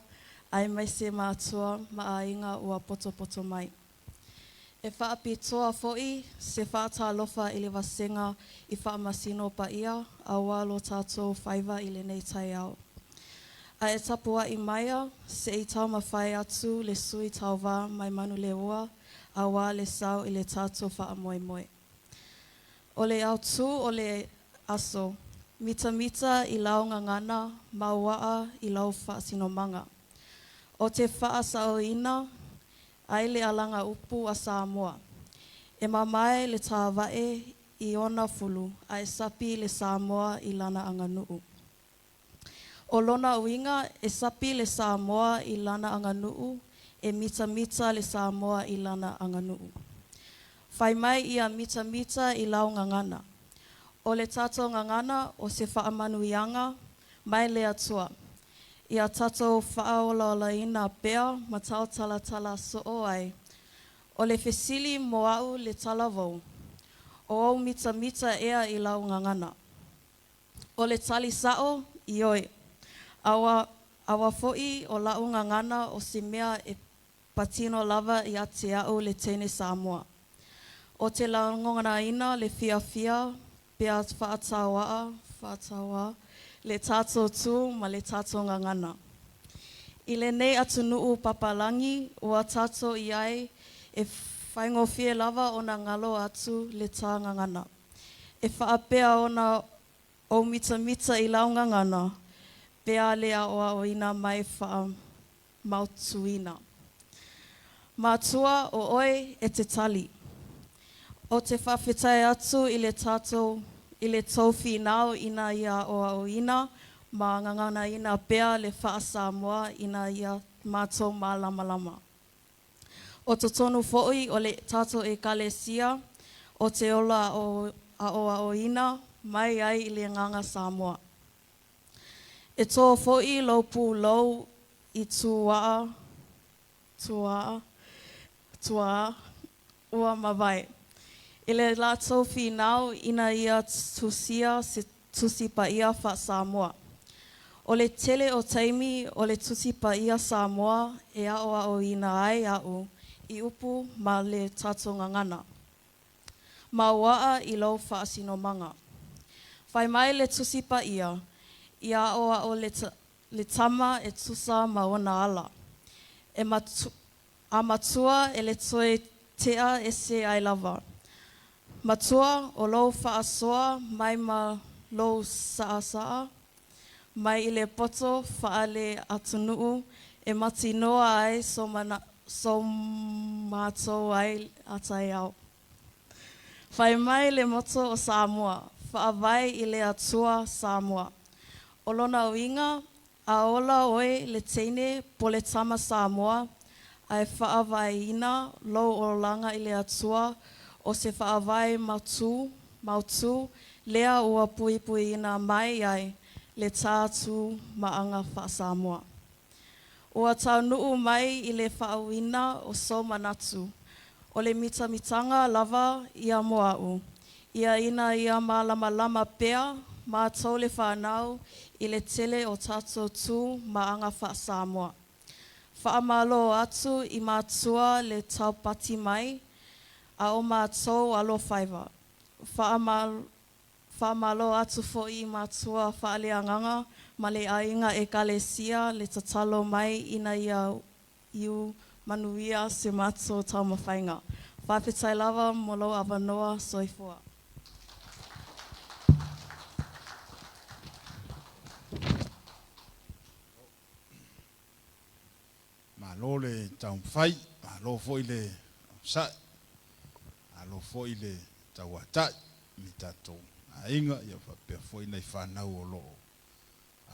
aemaise matua ma aiga ua potopoto mai. E faapitoa foi se faatalofa i le vasega i faamasino paia aua lo tatou faiva i lenei taeao. A e tapuai maia se i taumafai atu le sui tauva mai Manulehua aua le sao i le tatou faamoemoe. O le autū o le aso, mitamita i lau gagana ma uaa i lau faasinomaga. O te faasaoina ai le alaga upu a Samoa. E mamae le tavae i ona fulu ae sapi le Samoa i lana aganuu. O lona uiga e sapi le Samoa i lana aganuu, e mitamita le Samoa i lana aganuu. Fai mai ia mitamita i lau gagana. O le tatou gagana o se faamanuiaga mai le Atua. Ia tatou faaolaolaina pea ma tautalatala soo ai. O le fesili mo aʻu le talavou, o ou mitamita ea i lau gagana? O le tali saʻo, ioe. Aua, aua foʻi o laʻu gagana o se mea e patino lava ia te aʻu le teine Samoa. O te lagonaina le fiafia pea faatauaa, faatauā le tatou tu ma le tatou gagana. I lenei atunuu papalagi ua tatou i ai e faigofie lava ona galo atu le ta gagana. E faapea ona ou mitamita i lau gagana pe a le aʻoaʻoina mai faamautuina. Matua o oe e te tali. O te faafetai atu i le tatou i le tou finau ina ia aʻoaʻoina ma gaganaina pea le faa-Samoa ina ia matou malamalama. O totonu foʻi o le tatou Ekalesia o te ola aʻoaʻoina mai ai i le agaga Samoa. E tō foʻi lou pulou i tuaa, tuaa, tuaa ua mavae. I le latou finau ina ia tusia se Tusi Paia faa-Samoa. O le tele o taimi o le Tusi Paia Samoa e aʻoaʻoina ai aʻu i upu ma le tatou gagana. Mauaa i lou faasinomaga. Fai mai le Tusi Paia, ia aʻoaʻo le, le tama e tusa ma ona ala. E matu, a matua e le toe tea ese ai lava. Matua o lou faasoa mai ma lou saasaa mai i le poto faale-atunuu e matinoa ai so, mana, so matou ai a taeao. Fai mai le moto o Samoa, faavae i le Atua Samoa. O lona uiga, a ola oe le teine po le tama Samoa, ae faavaeina lou olaga i le Atua o se faavae mautū, mautū lea ua puipuiina mai ai le tā tu ma aga faa-Samoa. Ua taunuu mai i le faauina o sou manatu, o le mitamitaga lava ia mo aʻu, ia ina ia malamalama pea matou le fanau i le tele o tatou tu ma aga faa-Samoa. Faamalo atu i matua le taupati mai a o matou alofaiva. Faamalo, faamalo atu foʻi i matua faaleagaga ma le aiga Ekalesia le tatalo mai ina ia iu manuia se matou taumafaiga. Faafetai lava mo lou avanoa soifua. Malo le taumafai, malo foi le onosai, malo foi le tauatai i tatou aiga ia faapea foi nai fanau o lo o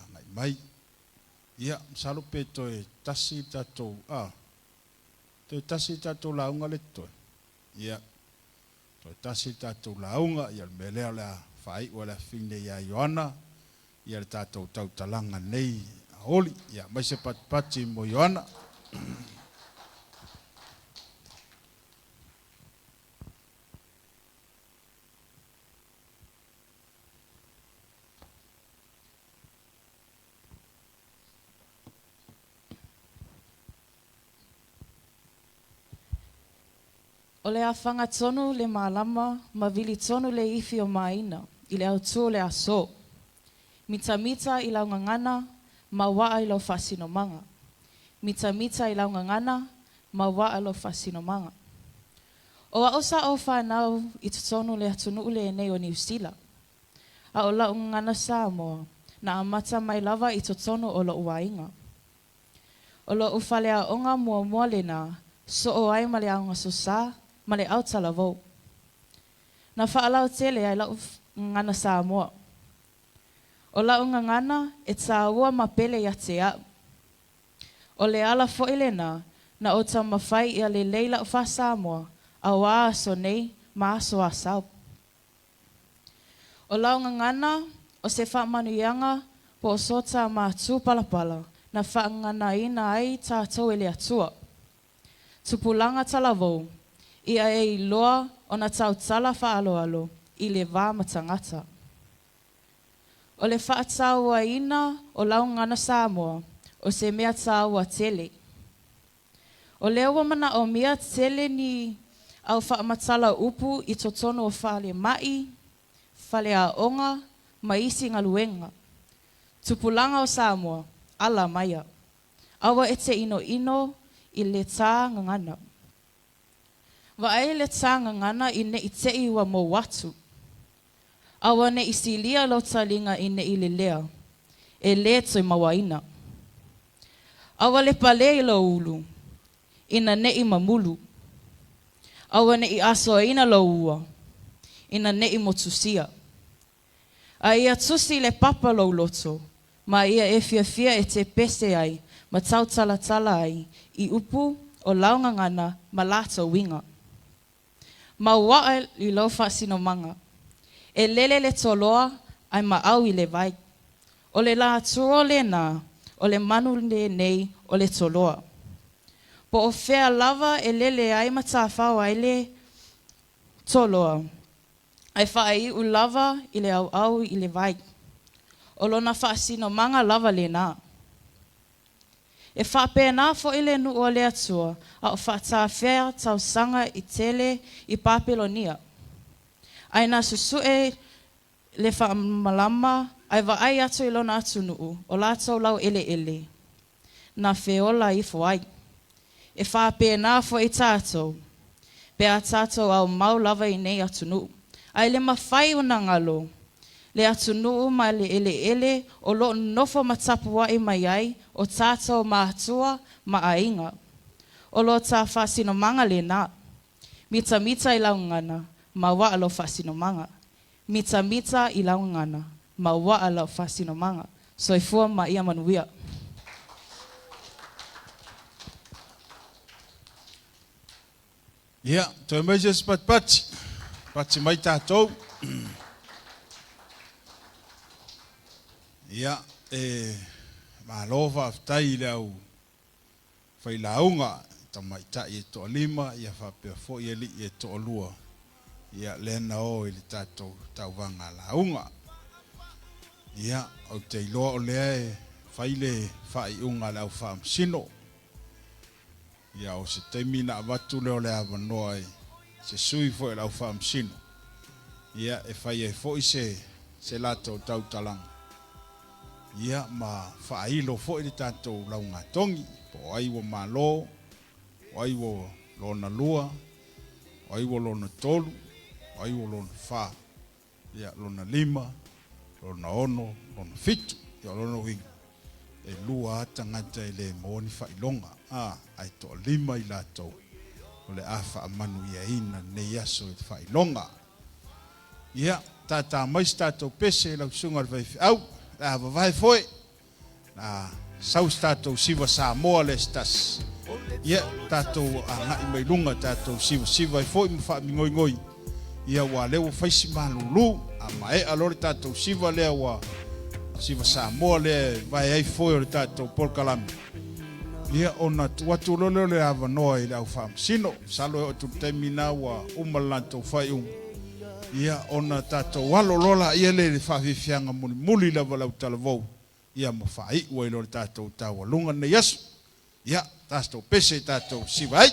agai mai. Ia, masalo pe toe tasi le tatou, a, toe tasi le tatou lauga lea totoe. Ia, toe tasi le tatou lauga, ia o le mea lea o le a faaiu e le afafine ia Ioana, ia le tatou tautalaga nei aoli. Ia, aumai se patipati mo Ioana. O le afaga tonu le malama ma vili tonu le ifi o Maina i le autū o le aso. Mitamita i lau gagana, mauaa i lou faasinomaga. Mitamita i lau gagana, mauaa lou faasinomaga. O aʻu sa ou fanau i totonu le atunuu lenei o Niu Sila. A o lau gagana Samoa, na amata mai lava i totonu o loʻu aiga. O loʻu faleaoga muamua lenā, soo ai ma le aogasosā ma le autalavou. Na faalautele ai laʻu gagana Samoa. O laʻu gagana e tāua ma pele ia te aʻu. O le ala foʻi lenā na ou taumafai ia lelei laʻu faa-Samoa auā aso nei ma aso asau. O lau gagana o se faamanuiaga Po o so tā mātū palapala na faagaganaina ai tatou e le Atua. Tupulaga talavou, ia e iloa ona tautala faaaloalo i le va ma tagata. O le faatauaina o lau gagana Samoa o se mea taua tele. O lea ua manaomia tele ni au faamatala upu i totonu o falemai, faleaoga ma isi galuega. Tupulaga o Samoa, ala maia. Aua e te inoino i le tā gagana. Vaai le tā gagana ina ne i te i ua mou atu. Aua ne i silia lou taliga ina ne i lelea, e lē toe mauaina. Aua le pale i lou ulu, ina ne i mamulu. Aua ne i asoaina lou ua, ina ne i motusia. A ia tusi i le papa lou loto, ma ia e fiafia e te pese ai ma tautalatala ai i upu o lau gagana ma latou uiga. Maoae i lou faasinomaga. E lele le toloa ae maau i le vai. O le latua lena o le manu lenei o le toloa. Po o fea lava e lele ai ma tafao ai le toloa, ae faaiu lava i le auau i le vai. O lona faasinomaga lava lena. E faapena foi le nuu a le Atua a o faatafea tausaga e tele i Papelonia. Ae na susue le faamalama ae vaai atu i lona atunuu o latou laueleele, na feola ifo ai. E faapena foi tatou, pe a tatou aumau lava i nei atunuu. Ae le mafai ona galo le atunuu ma le eleele o lo o nonofo ma tapuai mai ai o tatou matua ma aiga. O lo ta faasinomaga lena. Mitamita i lau gagana, maoae lou faasinomaga. Mitamita i lau gagana, maoae lou faasinomaga. Soifua ma ia manuia. Ia, toe mai se isi patipati. Pati mai tatou. Ia, e malo faafetai i le au failauga, tamaitai e toalima, ia faapea foi alii e toalua, ia lea na o i le tatou tauvaga lauga. Ia, ou te iloa o lea e fai le faaiuga a le au faamasino. Ia, o se taimi na avatu lea o le avanoa i se sui foi o le au faamasino, ia, e fai ai foi se, se latou tautalaga, ia, ma faailo foi le tatou laugatogi, po o ai ua malo, o ai ua lona lua, o ai ua lona tolu, o ai ua lona fa, ia, lona lima, lona ono, lona fitu. Ia, o lona uiga, e lua lava tagata e le maua ni faailoga, a, ae toalima i latou o le a faamanuiaina lenei aso i le faailoga. Ia, tātā mai se tatou pese i lau susuga i le faifeau, o le a vavae foe, Na sau se tatou siva Samoa lea se tasi. Ia, tatou agai mai luga, tatou sivasiva ai foi ma faamigoigoi, ia aua o lea ua fai si malulu, a maea loa le tatou siva lea ua siva Samoa lea e vae ai foe o le tatou polokalame, ia ona tuu atu loa lea o le avanoa i le au faamasino. Masalo e oo atu i le taimi lena ua uma le latou faaiuga, ia ona tatou alo loa laia lea i le faafiafiaga mulimuli lava o le autalavou. Ia ma faaiu ai loa le tatou taualuga lenei aso. Ia, tatou pese tatou siva ai.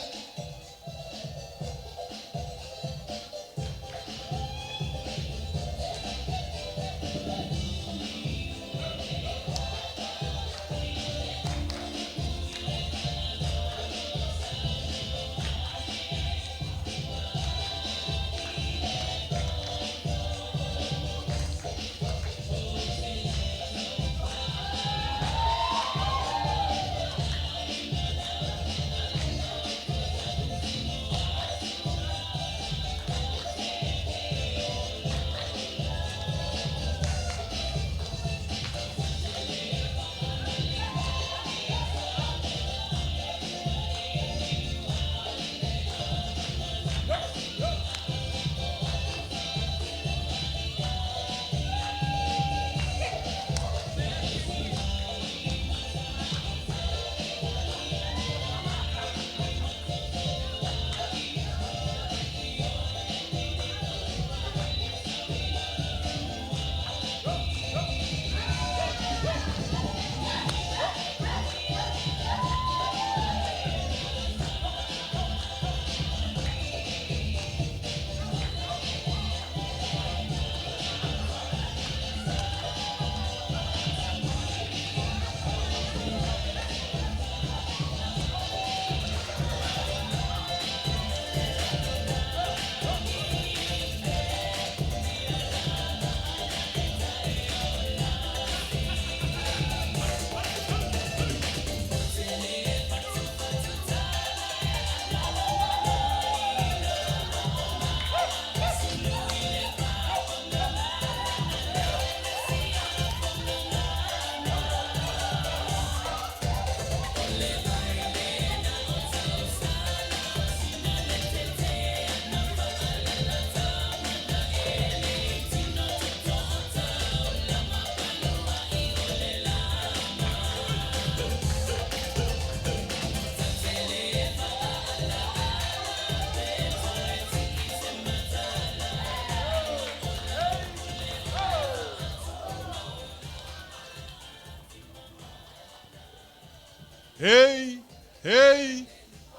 Hei, hei,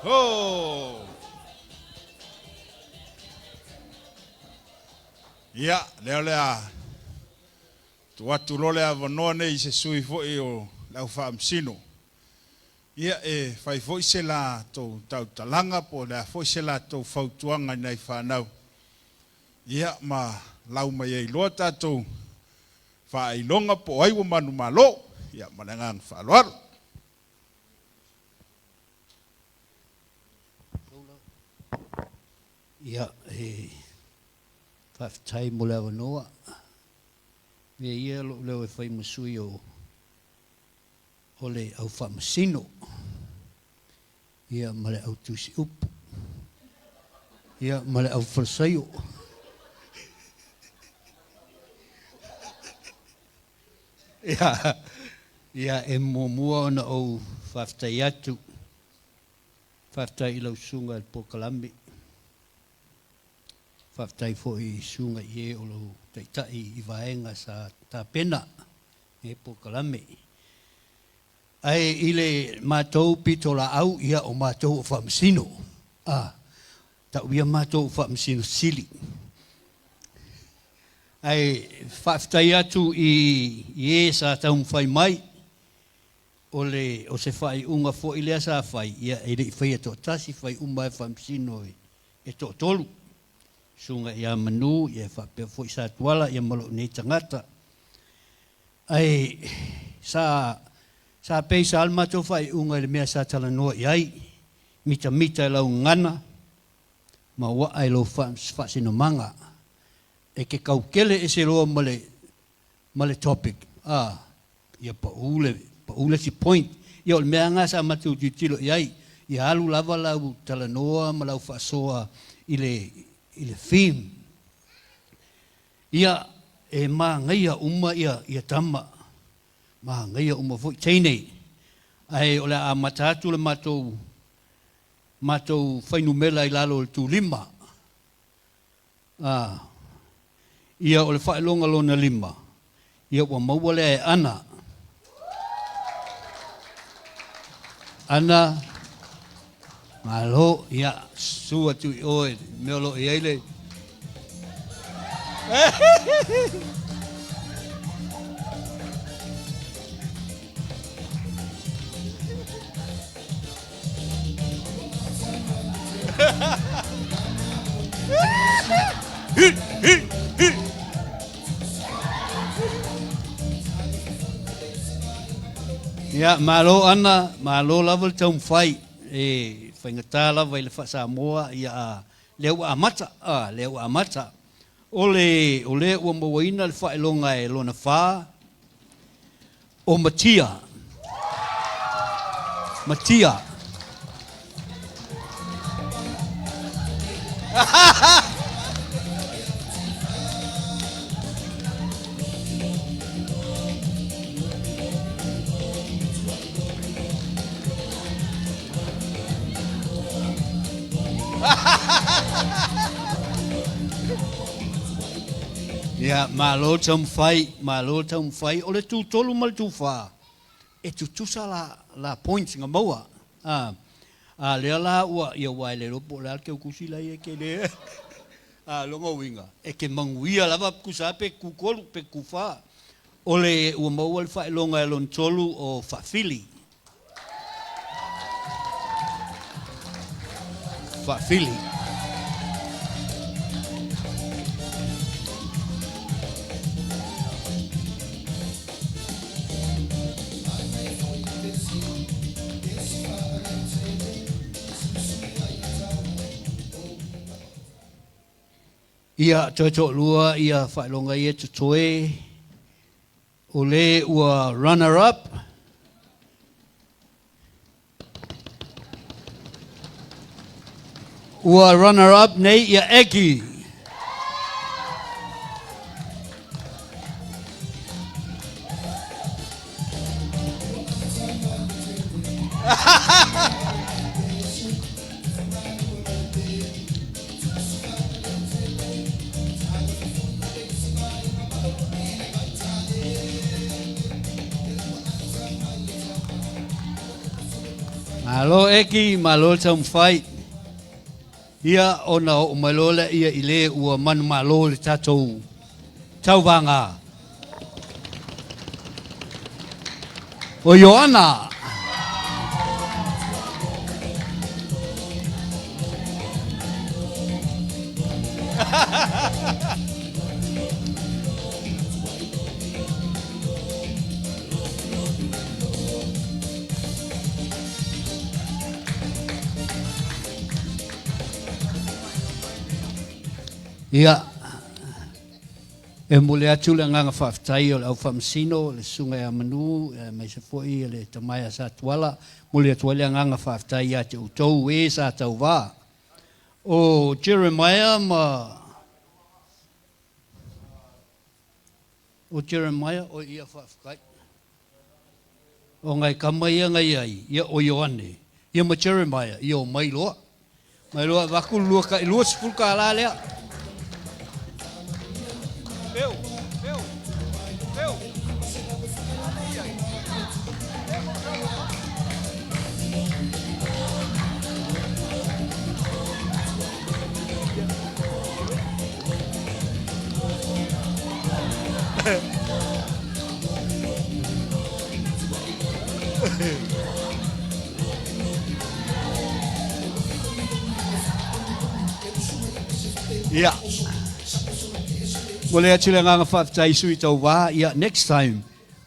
ho! Ia, lea o le a tuu atu loa le avanoa nei i se sui foi o le au faamasino. Ia, e fai foi se latou tautalaga po o le a foi se latou fautuaga i nai fanau. Ia, ma lau mai ai loa tatou faailoga po o ai ua manumalo. Ia, ma le agaga faaaloalo. Ia, e faafetai mo le avanoa. Mea ia lou leo e fai ma sui o o le au faamasino, ia ma le au tusi upu, ia ma le au falesaio. Ia, ia e muamua ona ou faafetai atu, faafetai i lau susuga i le polokalame, faafetai foi i susuga i e o lo o taitai i vaega sa tapena e polokalame. Ae i le matou pitolaau, ia o matou o faamasino, a, tau ia matou o faamasino sili. Ae faafetai atu i e sa taumafai mai, o le o se faaiuga foi lea sa fai, ia e le i faia toatasi, fai uma e faamasino e toatolu, susuga ia Manu, ia faapea foi Satuala, ia ma lou nei tagata. Ae sa sa pei sa le matou faaiuga i le mea sa talanoa i ai, mitamita i lau gagana ma uaa i lou faasinomaga. E ke kaukele ese loa ma le ma le topic a ia pau le pau le isi point. Ia o le mea lava lena sa matou tilotilo i ai, ia alu lava lau talanoa ma lau faasoa i le i le theme. Ia e magaia uma ia ia tama, magaia uma foi teine, ae o le a amata atu le matou matou fuainumera i lalo o le tulima. A, ia o le faailoga lona lima, ia ua maua lea e Ana. Ana, malo, ia, susu atu i o i le mea o lo o i ai le... Ia, malo Ana, malo lava le taumafai e faigata lava i le faa-Samoa, ia, a lea ua amata, a lea ua amata. O le, o lea ua mauaina le faailoga e lona fa, o Matia. Matia. Ia, malo taumafai, malo taumafai. O le tu tolu ma le tu fa, e tutusa la, la points na maua. A, a lea la ua, ia ua e le iloa po o le a le teukusi la ia e ke le. A, lona uiga, e te manuia lava tusa lava pe tu tolu pe tu fa. O le, ua maua le faailoga e lona tolu o Faafili. Faafili. Ia, toe toalua ia faailoga ia totoe. O le ua runner up. Ua runner up nei ia Aggie. Malo Eki, malo le taumafai. Ia ona oo mai loa lea i le ua manumalo le tatou tauvaga. O Ioana. Ia, e momoli atu le agaga faafetai o le au faamasino, le susuga ia Manu, aemaise foi le tama ia Satuala. Momoli atu ai le agaga faafetai ia te outou e sa tauva. O Jeremiah ma O Jeremiah, o ia faafetai. O ngai kama ia ngai ai, ia o Ioane, ia ma Jeremiah, ia o mai loa. Mai loa avatu le lua tai 20 tala lea. Peu, peu, peu. Ia. Momoli atu le agaga faafetai i sui tauva, ia next time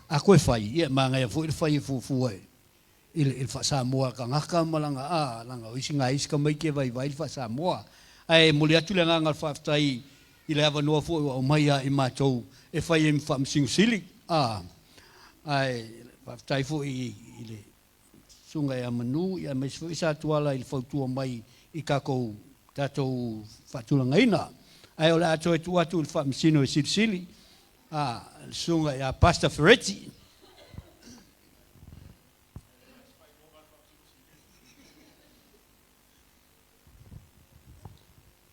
a koe fai, ia e manaia foi le fai e fuafua i le faa-Samoa a le tagata ma lana a, lana o isi nai isi tamaiti e vaivai le faa-Samoa. Ae momoli atu le agaga o le faafetai i le avanoa foi ua aumai ia i matou e fai ai ma Faamasino Sili, a, ae faafetai foi i le Susuga ia Manu, ia aemaise foi Sa Tuala i le fautua mai i tatou tatou faatulagaina. Ae o le a toe tuu atu i le Faamasino e Silisili, a, le Susuga ia Pastor Fereti.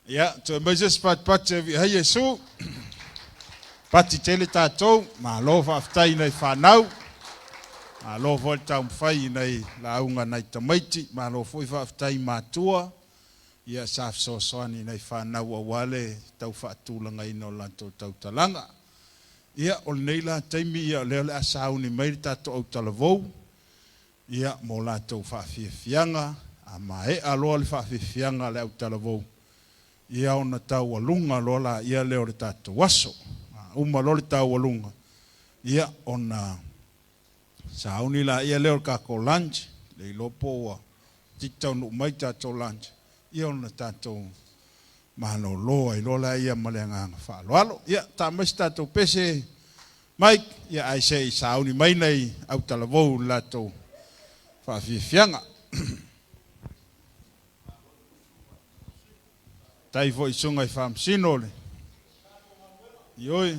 Ia, toe mai se isi patipati e viia ai Iesu. Pati tele tatou, malo faafetai i nai fanau, malo foi le taumafai i nai lauga nai tamaiti, malo foi faafetai i matua, ia sa fesoasoani i nai fanau aua le tau faatulagaina o le latou tautalaga. Ia, o lenei la taimi, ia o lea o le a sauni mai le tatou autalavou, ia, mo latou faafiafiaga, a maea loa le faafiafiaga a le autalavou, ia ona taualuga loa laia lea o le tatou aso. A uma loa le taualuga, ia, ona sauni laia lea o le tatou lunch, le iloa po ua titi taunuu mai tatou lunch, ia ona tatou malolo ai loa laia ma le agaga faaaloalo. Ia, taa mai se tatou pese, Mike, ia ae se i sauni mai nai autalavou i le latou faafiafiaga. Tai foi i susuga i Faamasino o le Ioe.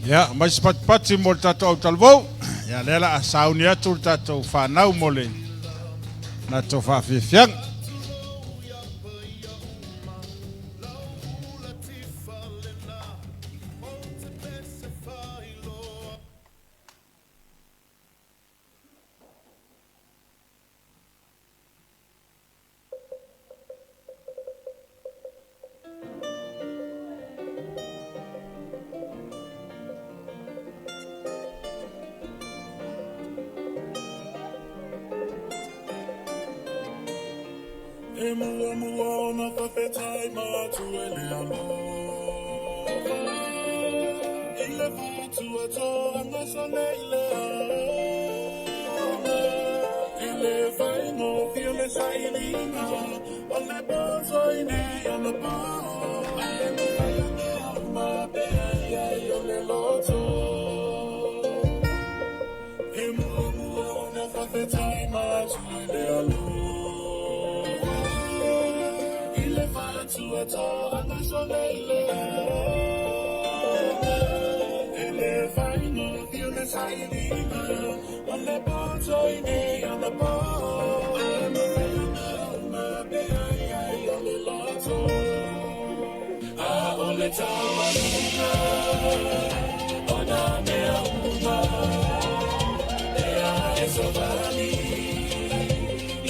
Ia, aumai se patipati mo le tatou autalavou. Ia, lea o le a sauni atu le tatou fanau mo le latou faafiafiaga. E mua mua ona faafetai ma atu e le alofa I le faatuatoaga sole i le aoga E le faigofie le sailiga O le poso i nei ona pō Ae mafai mea uma pea i ai o le loto E mua mua ona faafetai ma atu e le alofa I le faatuatoaga sole i le aoga E le faigofie le sailiga O le poto i nei ona pō Ae mafai mea uma pea i ai o le loto A o le taualuga o nā mea uma E a e savali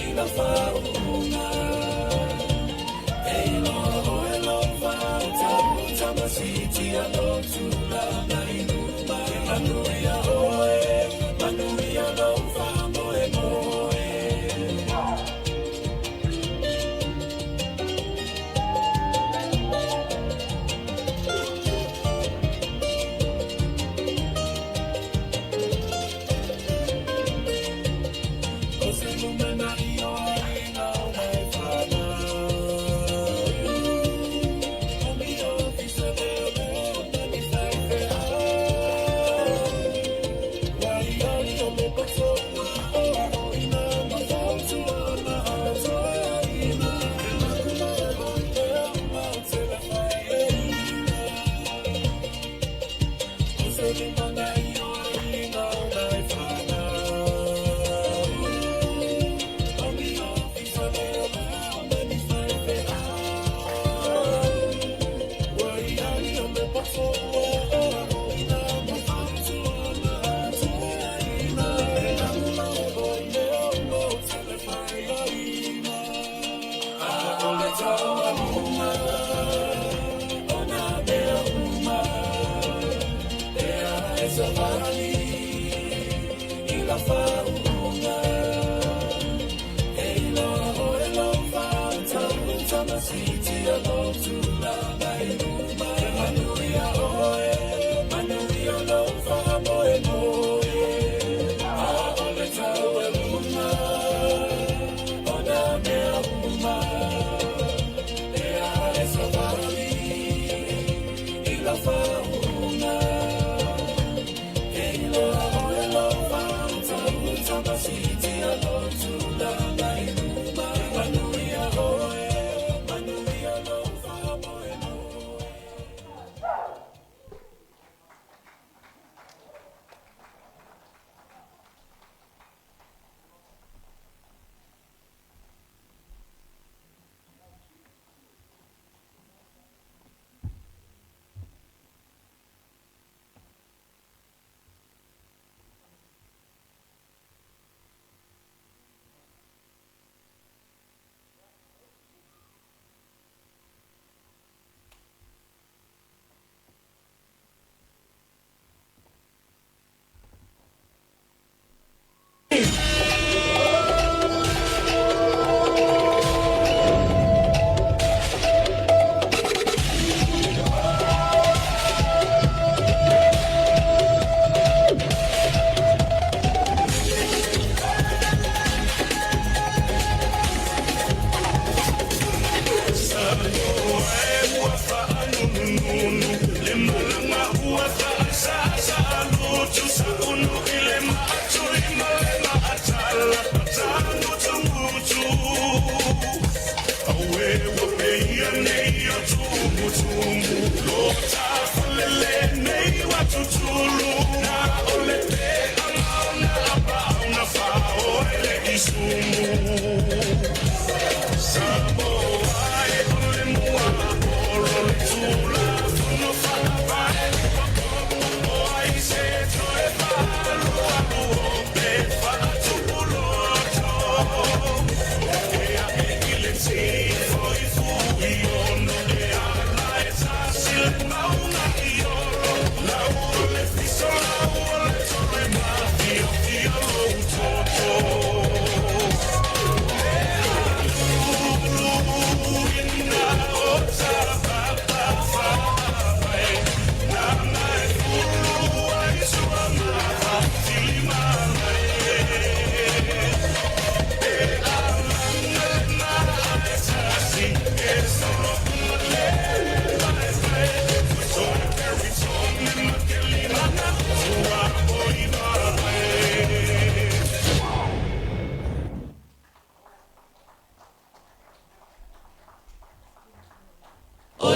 i lau faauuga E iloa oe lou fautau Tamasiti a lou tulaga i luma E manuia oe, manuia lou faamoemoe. O se lumanai o aiga o nai fanau O ni ofisa leoleo ma ni faifeau Wai ai o le poto ua o aoina ma fautuaga atoaina E makumalo i lea mau telefaiina O se lumanai o aiga o nai fanau O ni ofisa leoleo ma ni faifeau Wai ai o le poto ua o aoina ma fautuaga atoaina E makumalo i lea mau telefaiina A o le taualuga o nā mea uma E a e savali i lau faauuga E iloa oe lou fautau Tamasiti a lou tulaga i luma E manuia oe, manuia lou faamoemoe A o le taualuga o nā mea uma E a e savali i lau faauuga E iloa oe lou fautau Tamasiti a lou tulaga i luma E manuia oe, manuia lou faamoemoe.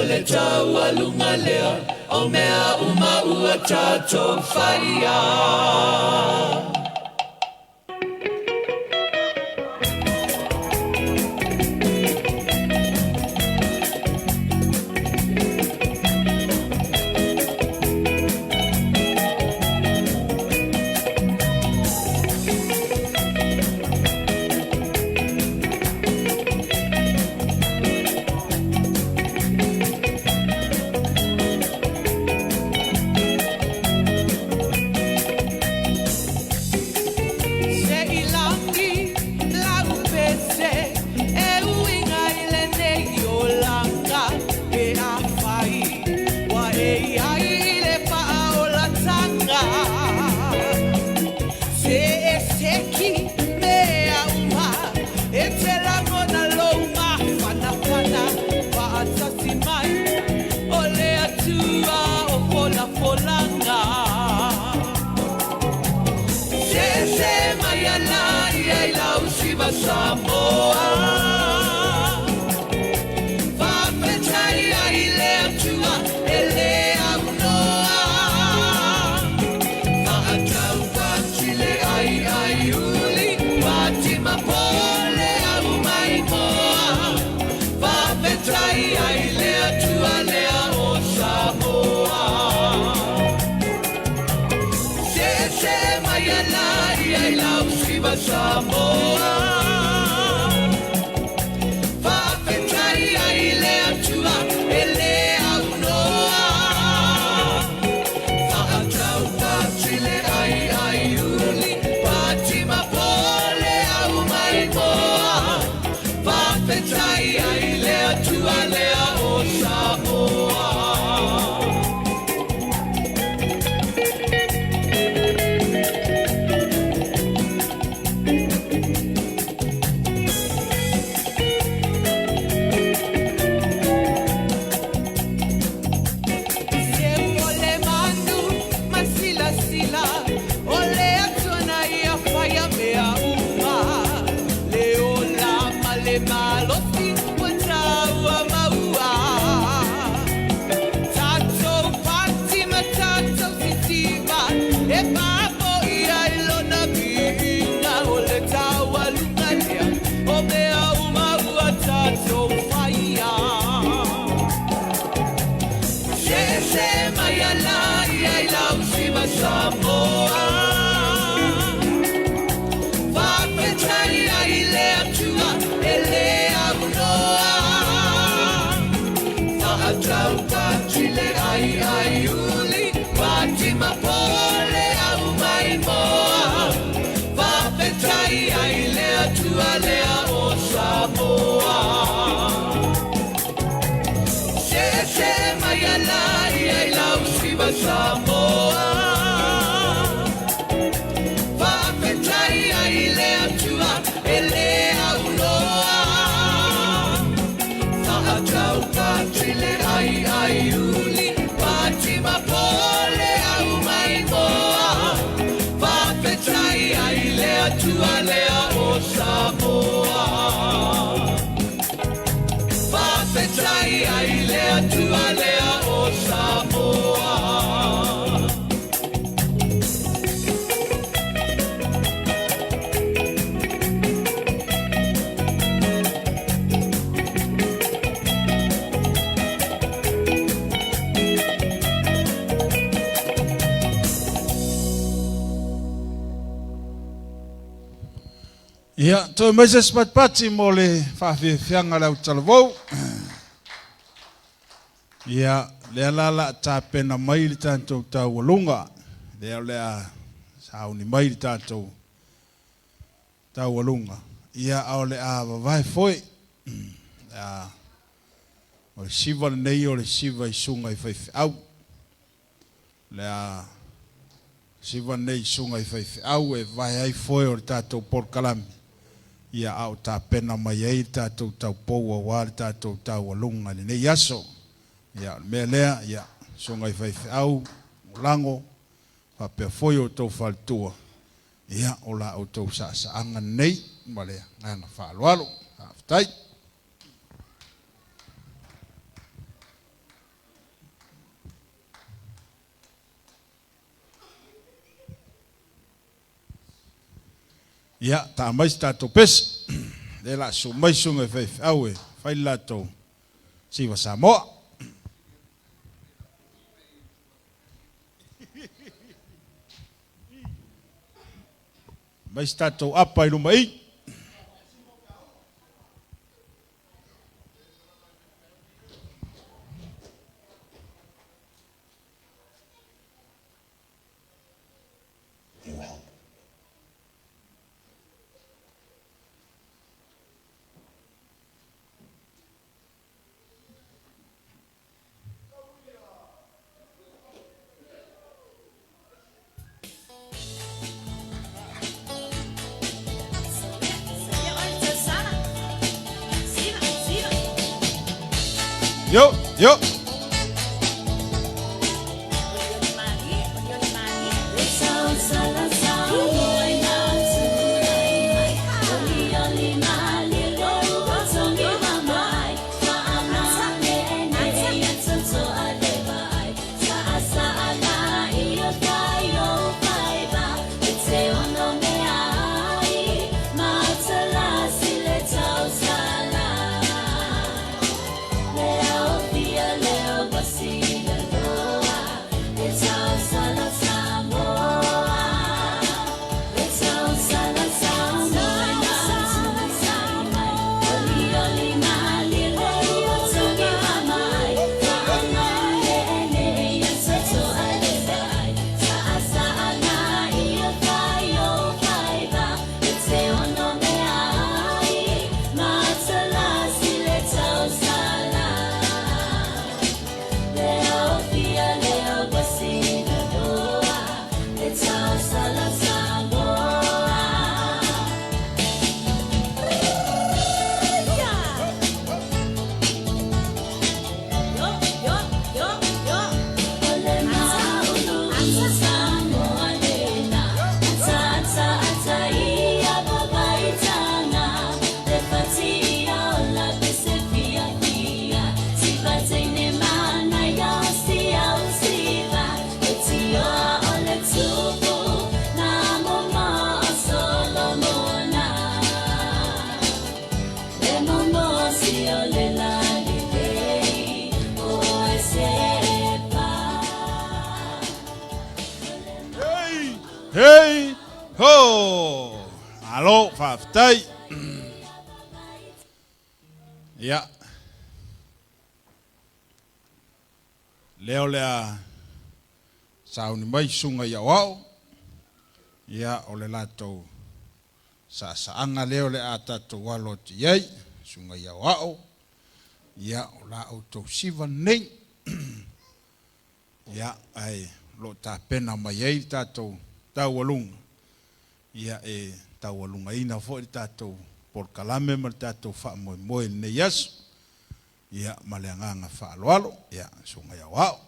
le taualuga lea o mea uma ua tatou faia. Se i lagi lau pese e uiga i lenei olaga pe afai ua e i ai i le faaolataga. Se e seki mea uma e te lagona lou mafanafana faatasi mai o le Atua o folafolaga. Seesee mai ala ia i lau siva Samoa. Faafetai ai i le Atua e le aunoa. Faataupati le aiai uli, fatima po le au maimoa. Faafetai ai i le Atua lea o Samoa. Seesee mai ala ia i lau siva Samoa. Faafetai ai i le Atua e le aunoa. Faataupati le aiai uli, fatima po le au maimoa. Faafetai ai i le Atua lea o Samoa. Se o le manu masilasila o le Atua na ia faia mea uma, le ola ma le malosi ua taua maua. Tatou pati ma tatou sisiva e faafo'i ai lona viiga o le taualuga lea o mea uma ua tatou faia. Seesee mai ala ia i lau siva Samoa. Faafetai ai i le Atua e le aunoa. Faataupati le aiai uli, fatima po le au maimoa. Faafetai ai i le Atua lea o Samoa. Seesee mai ala ia i lau siva Samoa. Faafetai ai i le Atua e le aunoa. Faataupati le aiai uli, fatima po le au maimoa. Faafetai ai i le Atua lea o Samoa. Faafetai ai i le Atua lea o Samoa. Ia, toe mai se isi patipati mo le faafiafiaga o le autalavou. Ia, lea la o le a tapena mai le tatou taualuga. Lea o le a sauni mai le tatou taualuga. Ia, a o le a vavae foi. A, o le siva lenei o le siva i susuga i faifeau. Le a siva lenei i susuga i faifeau e vae ai foe o le tatou polokalame, ia a o tapena mai ai le tatou taupou aua le tatou taualuga i lenei aso. Ia, o le mea lea, ia, susuga i faifeau, lagolago, faapea foi outou faletua, ia, o la outou saasaaga lenei ma le agaga faaaloalo. Faafetai. Ia, taa mai se tatou pese, lea o le a susu mai susuga i faifeau e fai le latou siva Samoa. Mai se tatou apa i luma i. Yo, yo. Hey, ho! Malo, faafetai. Ia. Lea o le a sauni mai susuga i aoao, ia o le latou saasaaga lea o le a tatou alo atu i ai, susuga i aoao, ia o la outou siva nei. Ia, ae o lo o tapena mai ai le tatou taualuga, ia e taualugaina foi le tatou polokalame ma le tatou faamoemoe i lenei aso, ia ma le agaga faaaloalo, ia Susuga i Aoao.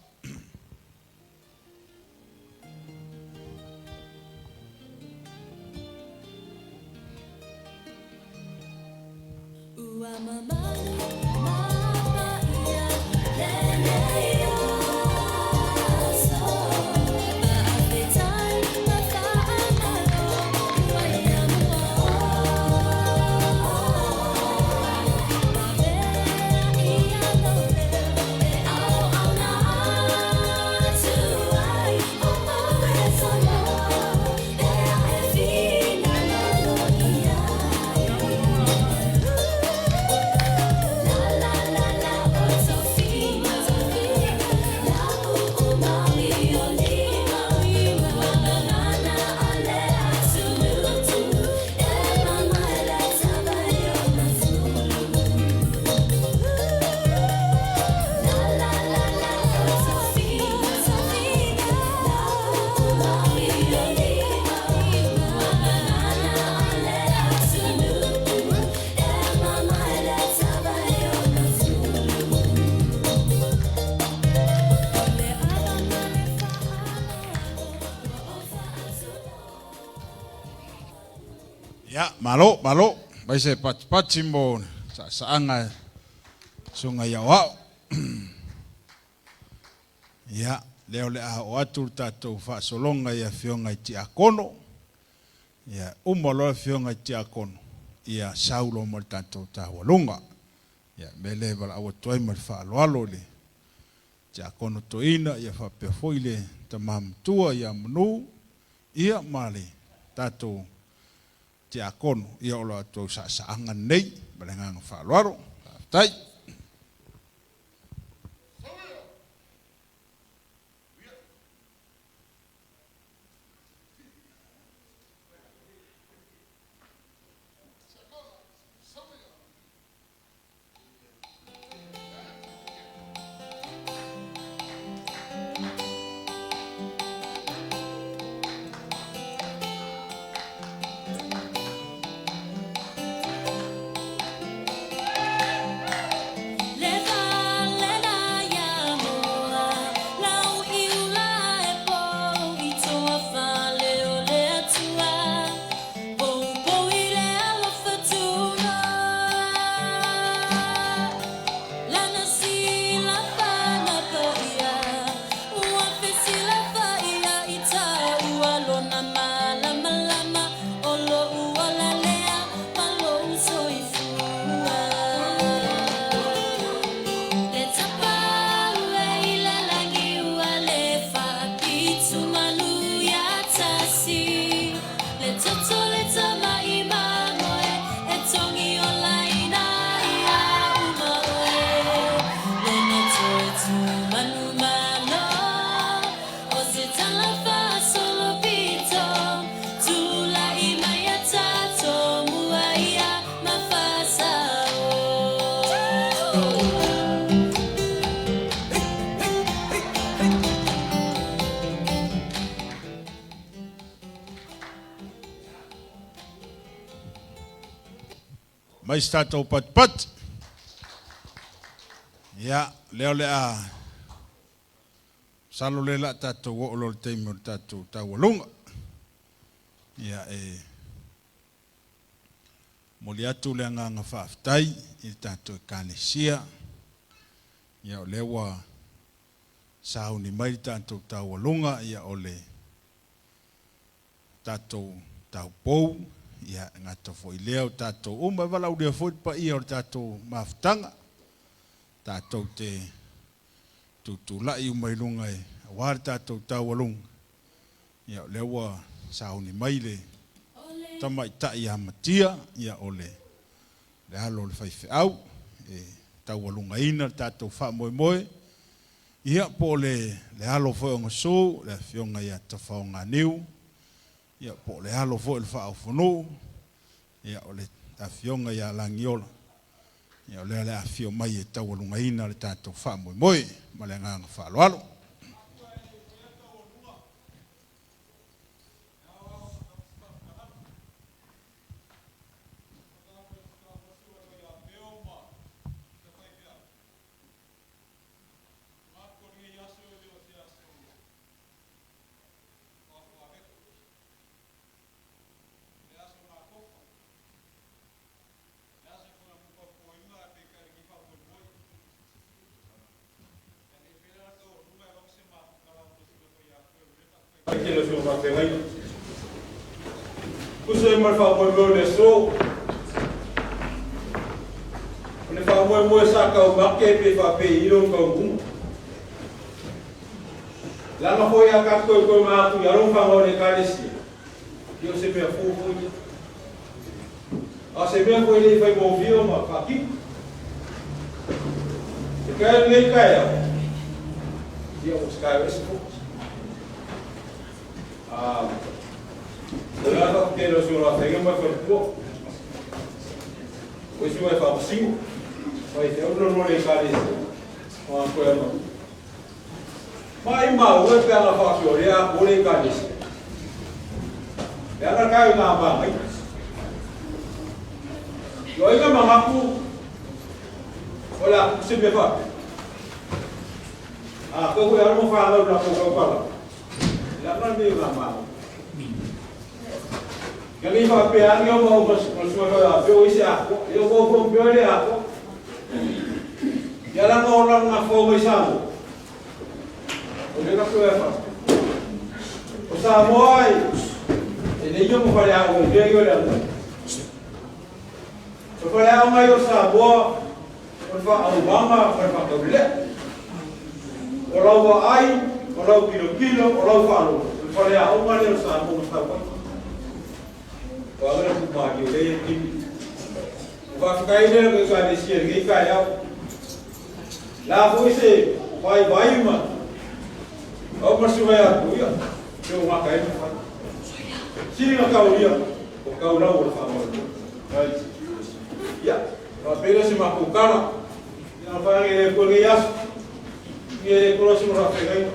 Ia, malo, malo. Mai se patipati mo saasaaga susuga i aoao. Ia, lea o le a oo atu le tatou faasologa i afioga i tiakono. Ia, uma loa le afioga i tiakono, ia sau loa ma le tatou taualuga. Ia, mea lea e valaau atu ai ma le faaaloalo i le tiakono toeaina, ia faapea foi le tama matua ia Manu, ia ma le tatou tiakono, ia o lo outou saasaaga lenei ma le agaga faaaloalo. Faafetai. Mai se tatou patupatu. Ia, lea o le a masalo lea o le a tatou oo loa i le taimi o le tatou taualuga. Ia, e momoli atu le agaga faafetai i le tatou Ekalesia. Ia, o lea ua sauni mai le tatou taualuga, ia o le tatou taupou, ia e gata foi i lea o tatou uma, e valaaulia foi le paia o le tatou mafutaga, tatou te tutulai uma i luga e aua le tatou taualuga, ia o lea ua sauni mai le tamaitai ia Matia, ia o le le alo o le faifeau e taualugaina le tatou faamoemoe, ia po o le le alo foi o Gasu, le afioga ia Tafaoganiu, ia po o le alo foi o le Faaofonuu, ia o le afioga ia Lagiola, ia o lea o le a afio mai e taualugaina le tatou faamoemoe ma le agaga faaaloalo. Tusa ai ma le faamoemoe o le aso, o le faamoemoe sa taumate pe faapei lona taunuuga. Leaga foi a tatou toe manatu i alo ma fanau a le Ekalesia, ia o se mea fou foi ia. A o se mea foi e le i faigofie ona faatino. E taea lenei taeao, ia ua se taeao ese foi. Ah, o le a faafetai o si o la ma faletua. O isi mai faamasino. Mai te au no le ekalesia. Ma koe ama. Mai mau e pe ana whaafio a o le ekalesia. E ana kai ngā māngai. Yo inga mangaku o la se me fa. A ko ko aro fa la la ko ko pala. La ma me ngā māngai. Ka le fa pe ani o mo mas mas ma ka pe o ise a ko. Yo ko ko pe le a ko. Ya la no la nga fo mai sa mo. O le ka ko e fa. O sa mo ai. E le ia mo faleaoga i mea ia o le atunuu. O le faleaoga ia o Samoa, o le faaaumaga ma le faataulelea. O lau vaai, o lau tilotilo, o lau faalogo, o le faleaoga lea o Samoa na sau ai. Ua ave le tumalie lea e timi. O faafetai lea le Ekalesia i lenei taeao. La foi se vaivai ma au ma sugai atu ia, se o ngata e mawhai. Sili na taulia, o tau lau o le whaamau. Ia, wha se makou kala, ia na whaange le kua ngei aso, ia le kua se mara whengai,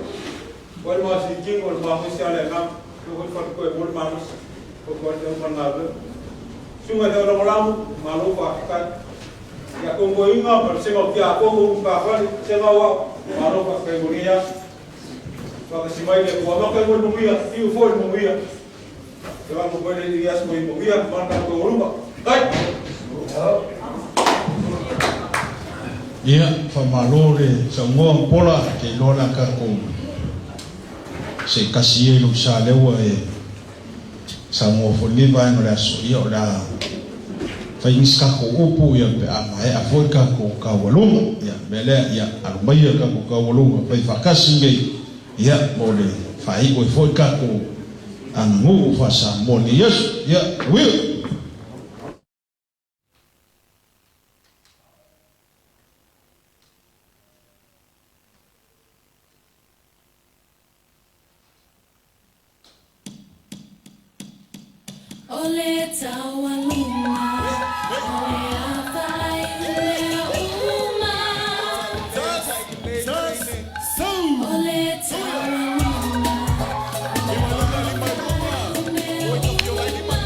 wa le maasi kingo, le maasi ale ngam, ko hoi whatu koe mo le maasi, ko koe te umar ngā le. Sunga te ora malamu, malo whakakai. Ia kongo inga, ma le senga o kia kongo u ka whale, senga wa, malo whakakai mo ngei aso. Whakasimai le kua makai mo le munguia, iu fo le munguia. Te wā mo koe le i aso mo i munguia, mana ka tō ruma. Kai! Ia, faamalo le saunoa Pola, te iloa le a tatou se tasi ia i lou sa lea ua e saunoa foi i lenei vaega o le aso, ia o le a fai nisi tatou upu ia pe a maea foi le tatou taualuga. Ia, o le mea lea, ia alo maia le tatou taualuga fai faatasi nei, ia mo le faaiu ai foi le tatou aganuu faa-Samoa i lenei aso. Ia, uia! O le taualuga, o le afa i mea uma. O le taualuga, o le afa i mea uma.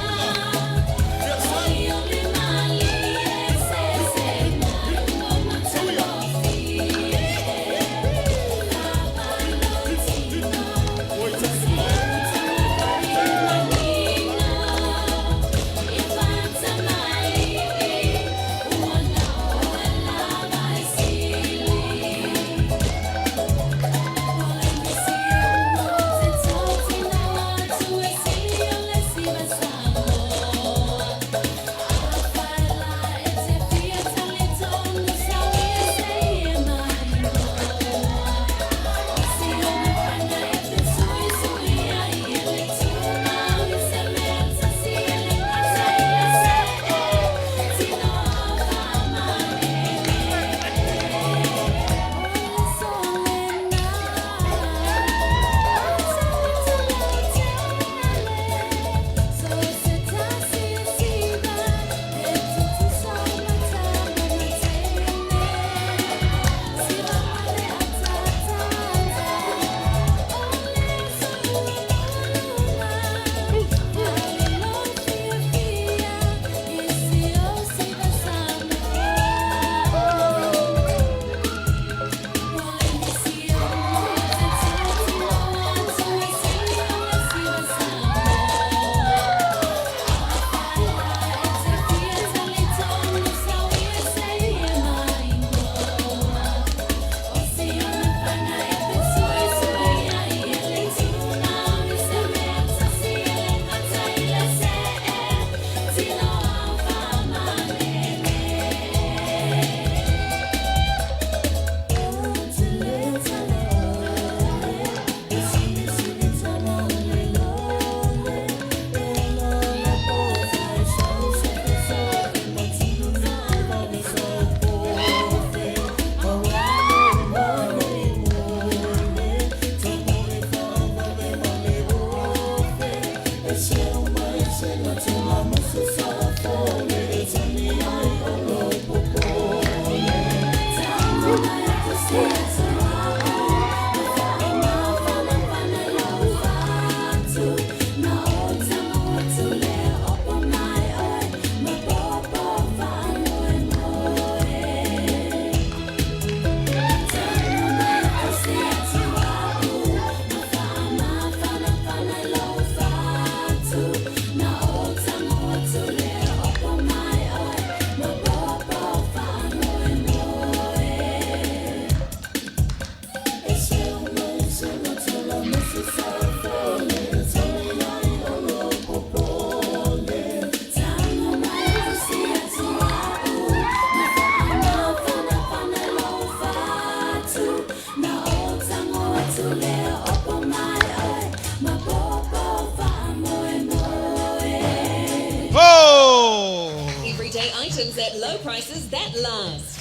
Everyday items at low prices that last.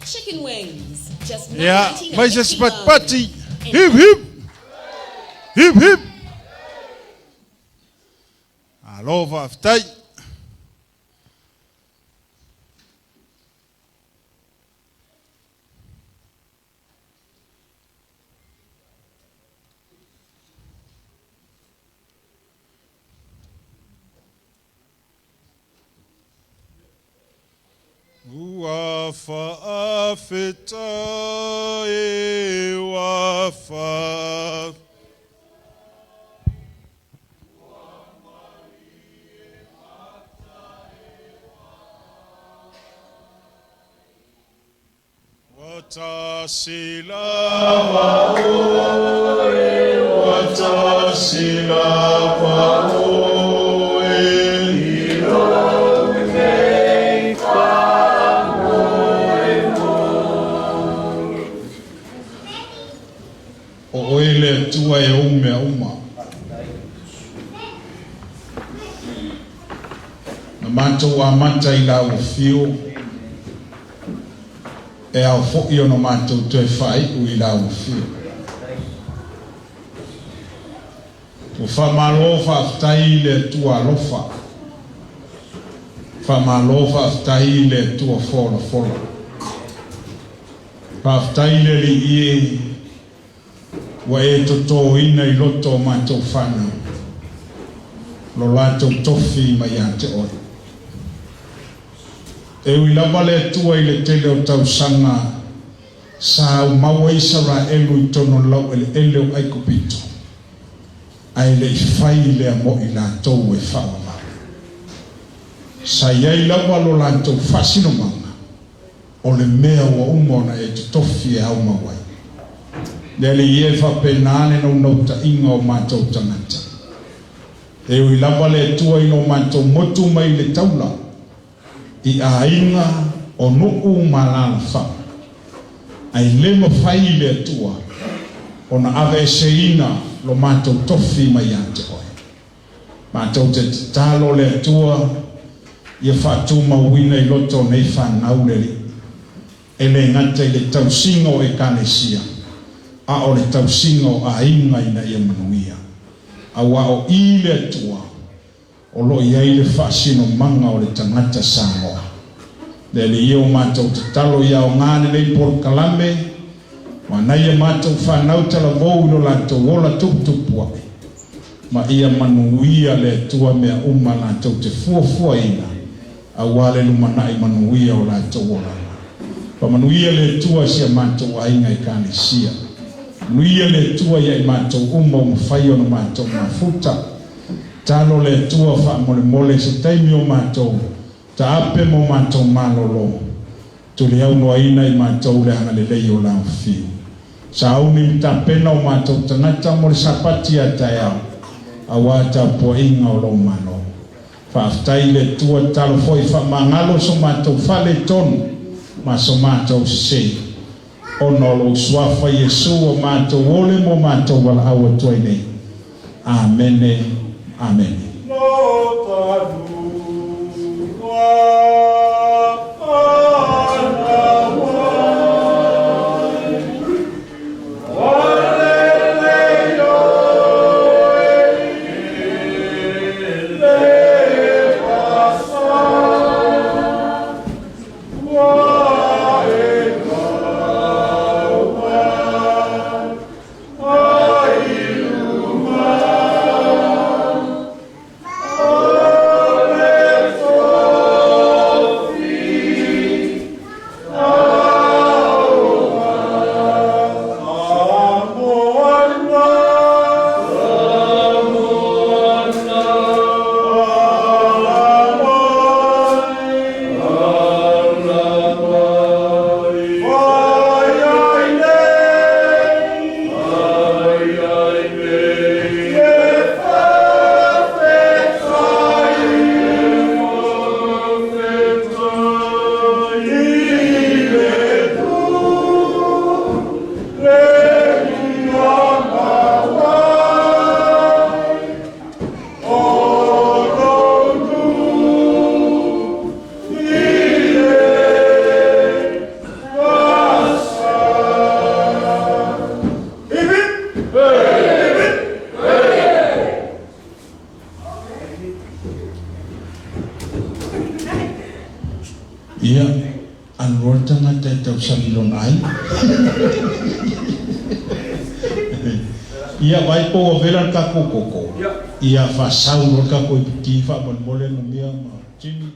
Chicken wings, just Ia, $9.99 mai a se si kilo. patipati. Hip hip. Hip hip. Alo faafetai. Ua faafetai ua fa Ua tasi lava oe, ua tasi lava oe, i lou nei faamoemoe. O oe le Atua e ou mea uma. Na matou amata i lau afio, e ao foi ona matou toe faaiu i lau afio. Ua faamalo faafetai i le Atua alofa, faamalo faafetai i le Atua folafola. Faafetai i le Alii e ua e totoina i loto o matou fanau lo latou tofi mai ia te oe. E ui lava le Atua i le tele o tausaga sa aumau ai Isaraelu i totonu o le laueleele o Aikupito, ae le i fai lea mo i latou e faavavau. Sa i ai lava lo latou faasinomaga o le mea ua uma ona e totofi e aumau ai. Le Alii e, faapena le naunautaiga o matou tagata. E ui lava le Atua ina o matou motu mai le taula i aiga o nuu ma alaalafaga, ae le mafai i le Atua ona aveeseina lo matou tofi mai ia te oe. Matou te tatalo le Atua ia faatumauina i loto o nei fanau le Alii, e le gata i le tausiga o Ekalesia, a o le tausiga o aiga ina ia manuia. Aua o i le Atua o lo o i ai le faasinomaga o le tagata Samoa. Le Alii e, o matou tatalo ia aoga lenei polokalame ma nai a matou fanau talavou i lo latou ola tuputupu ae, ma ia manuia le Atua mea uma latou te fuafuaina aua le lumanai manuia o latou olaga. Faamanuia le Atua i si a matou aiga Ekalesia. Manuia le Atua ia i matou uma ua mafai ona matou mafuta. Talo le Atua faamolemole se taimi o matou taape mo matou malolo. Tuliaunoaina i matou le agalelei o lau fiu. Sauni le tapena o matou tagata mo le Sapati a taeao, aua tapuaiga o lou Malo. Faafetai i le Atua, tatalo foi faamagalo so matou faaletonu ma so matou sese, ona o lou Suafa Iesu ua matou ole ma ua matou valaau atu ai nei. Amene. Amene. Ia, alu loa le tagata e tausami lona ai. Ia, vaai po ua vela le takou koko. Ia, faasau loa le takou ipiti faamolemole Numia ma Jimmy.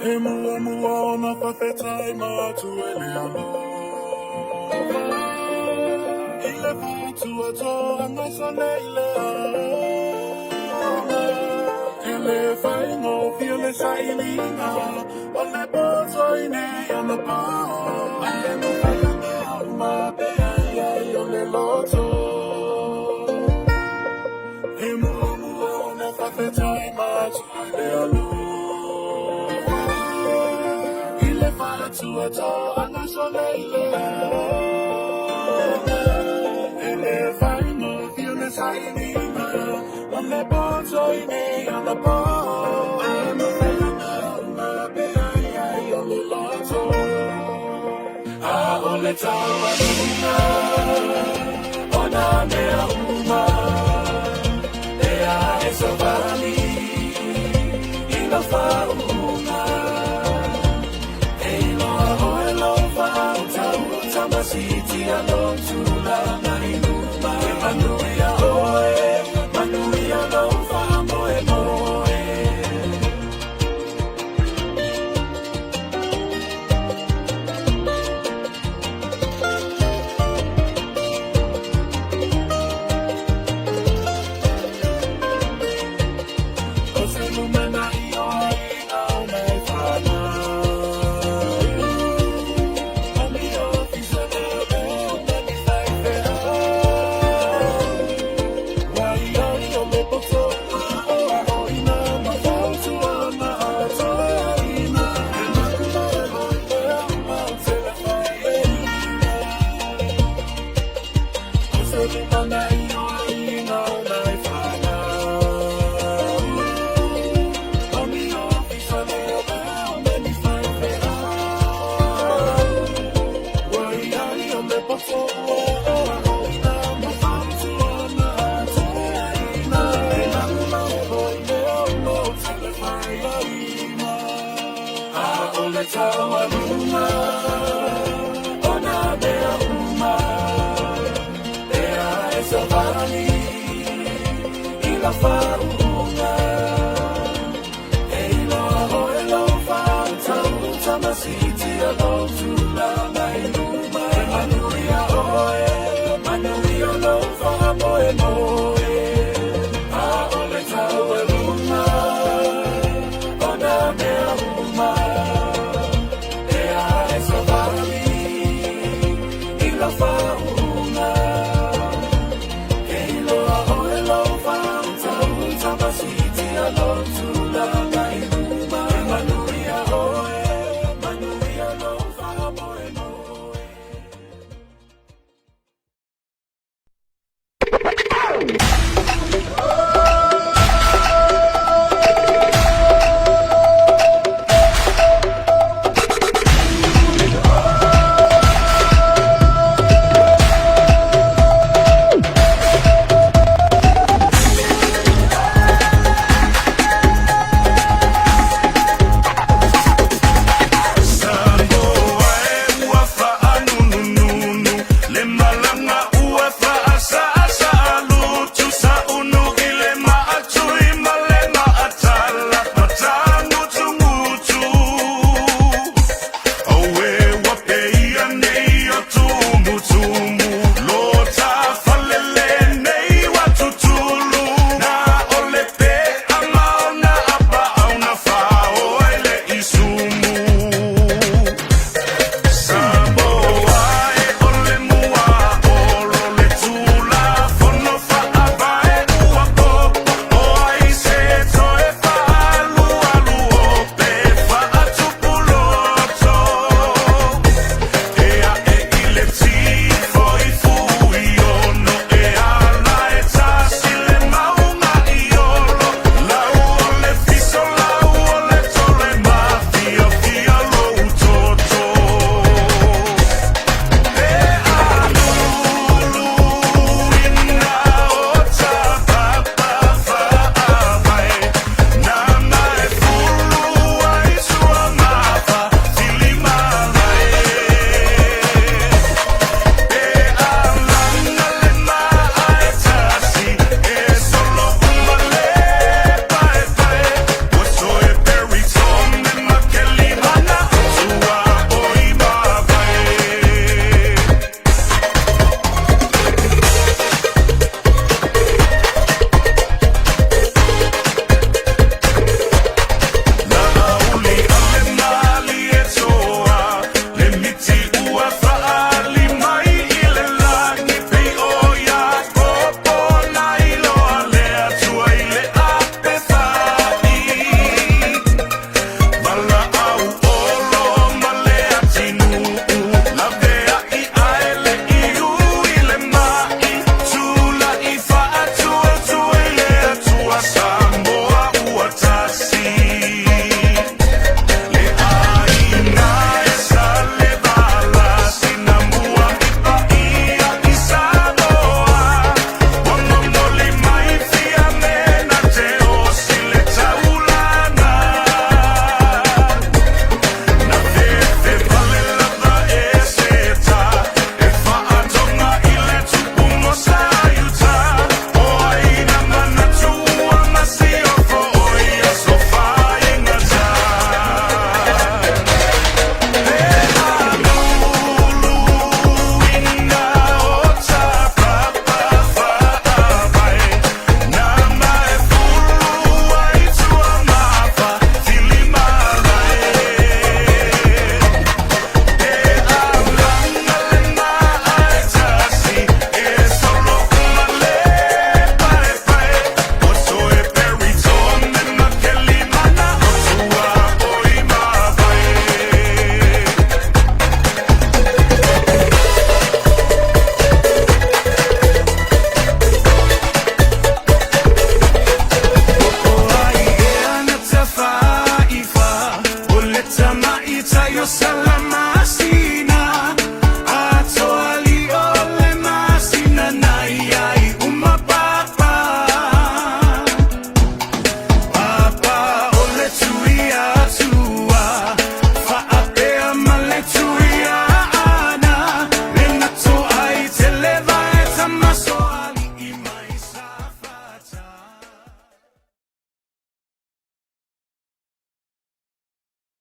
E muamua ona faafetai ma atu e le alofa I le faatuatoaga sole i le aoga E le faigofie le sailiga O le poto i nei ona pō Ae mafai mea uma pea i ai o le loto E muamua ona faafetai ma atu e le alofa I le faatuatoaga sole i le aoga E le faigofie le sailiga O le poto i nei ona pō Ae mafai mea uma pea i ai o le loto A o le taualuga o nā mea uma E a e savali i lau faauuga E iloa oe lou faautauta ma siitia lou tulaga i luma E manuia oe, manuia lou faamoemoe. O se lumanai o aiga ona e fanau O ni ofisa leoleo ma ni faifeau Ua iai o le poto a'oa'oina ma fautuaga a toeaina E maumau i mea uma o te le faiaina O se lumanai o aiga ona e fanau O ni ofisa leoleo ma ni faifeau Ua iai o le poto a'oa'oina ma fautuaga a toeaina E maumau i mea uma o te le faiaina A o le taualuga o nā mea uma E a e savali i lau faauuga.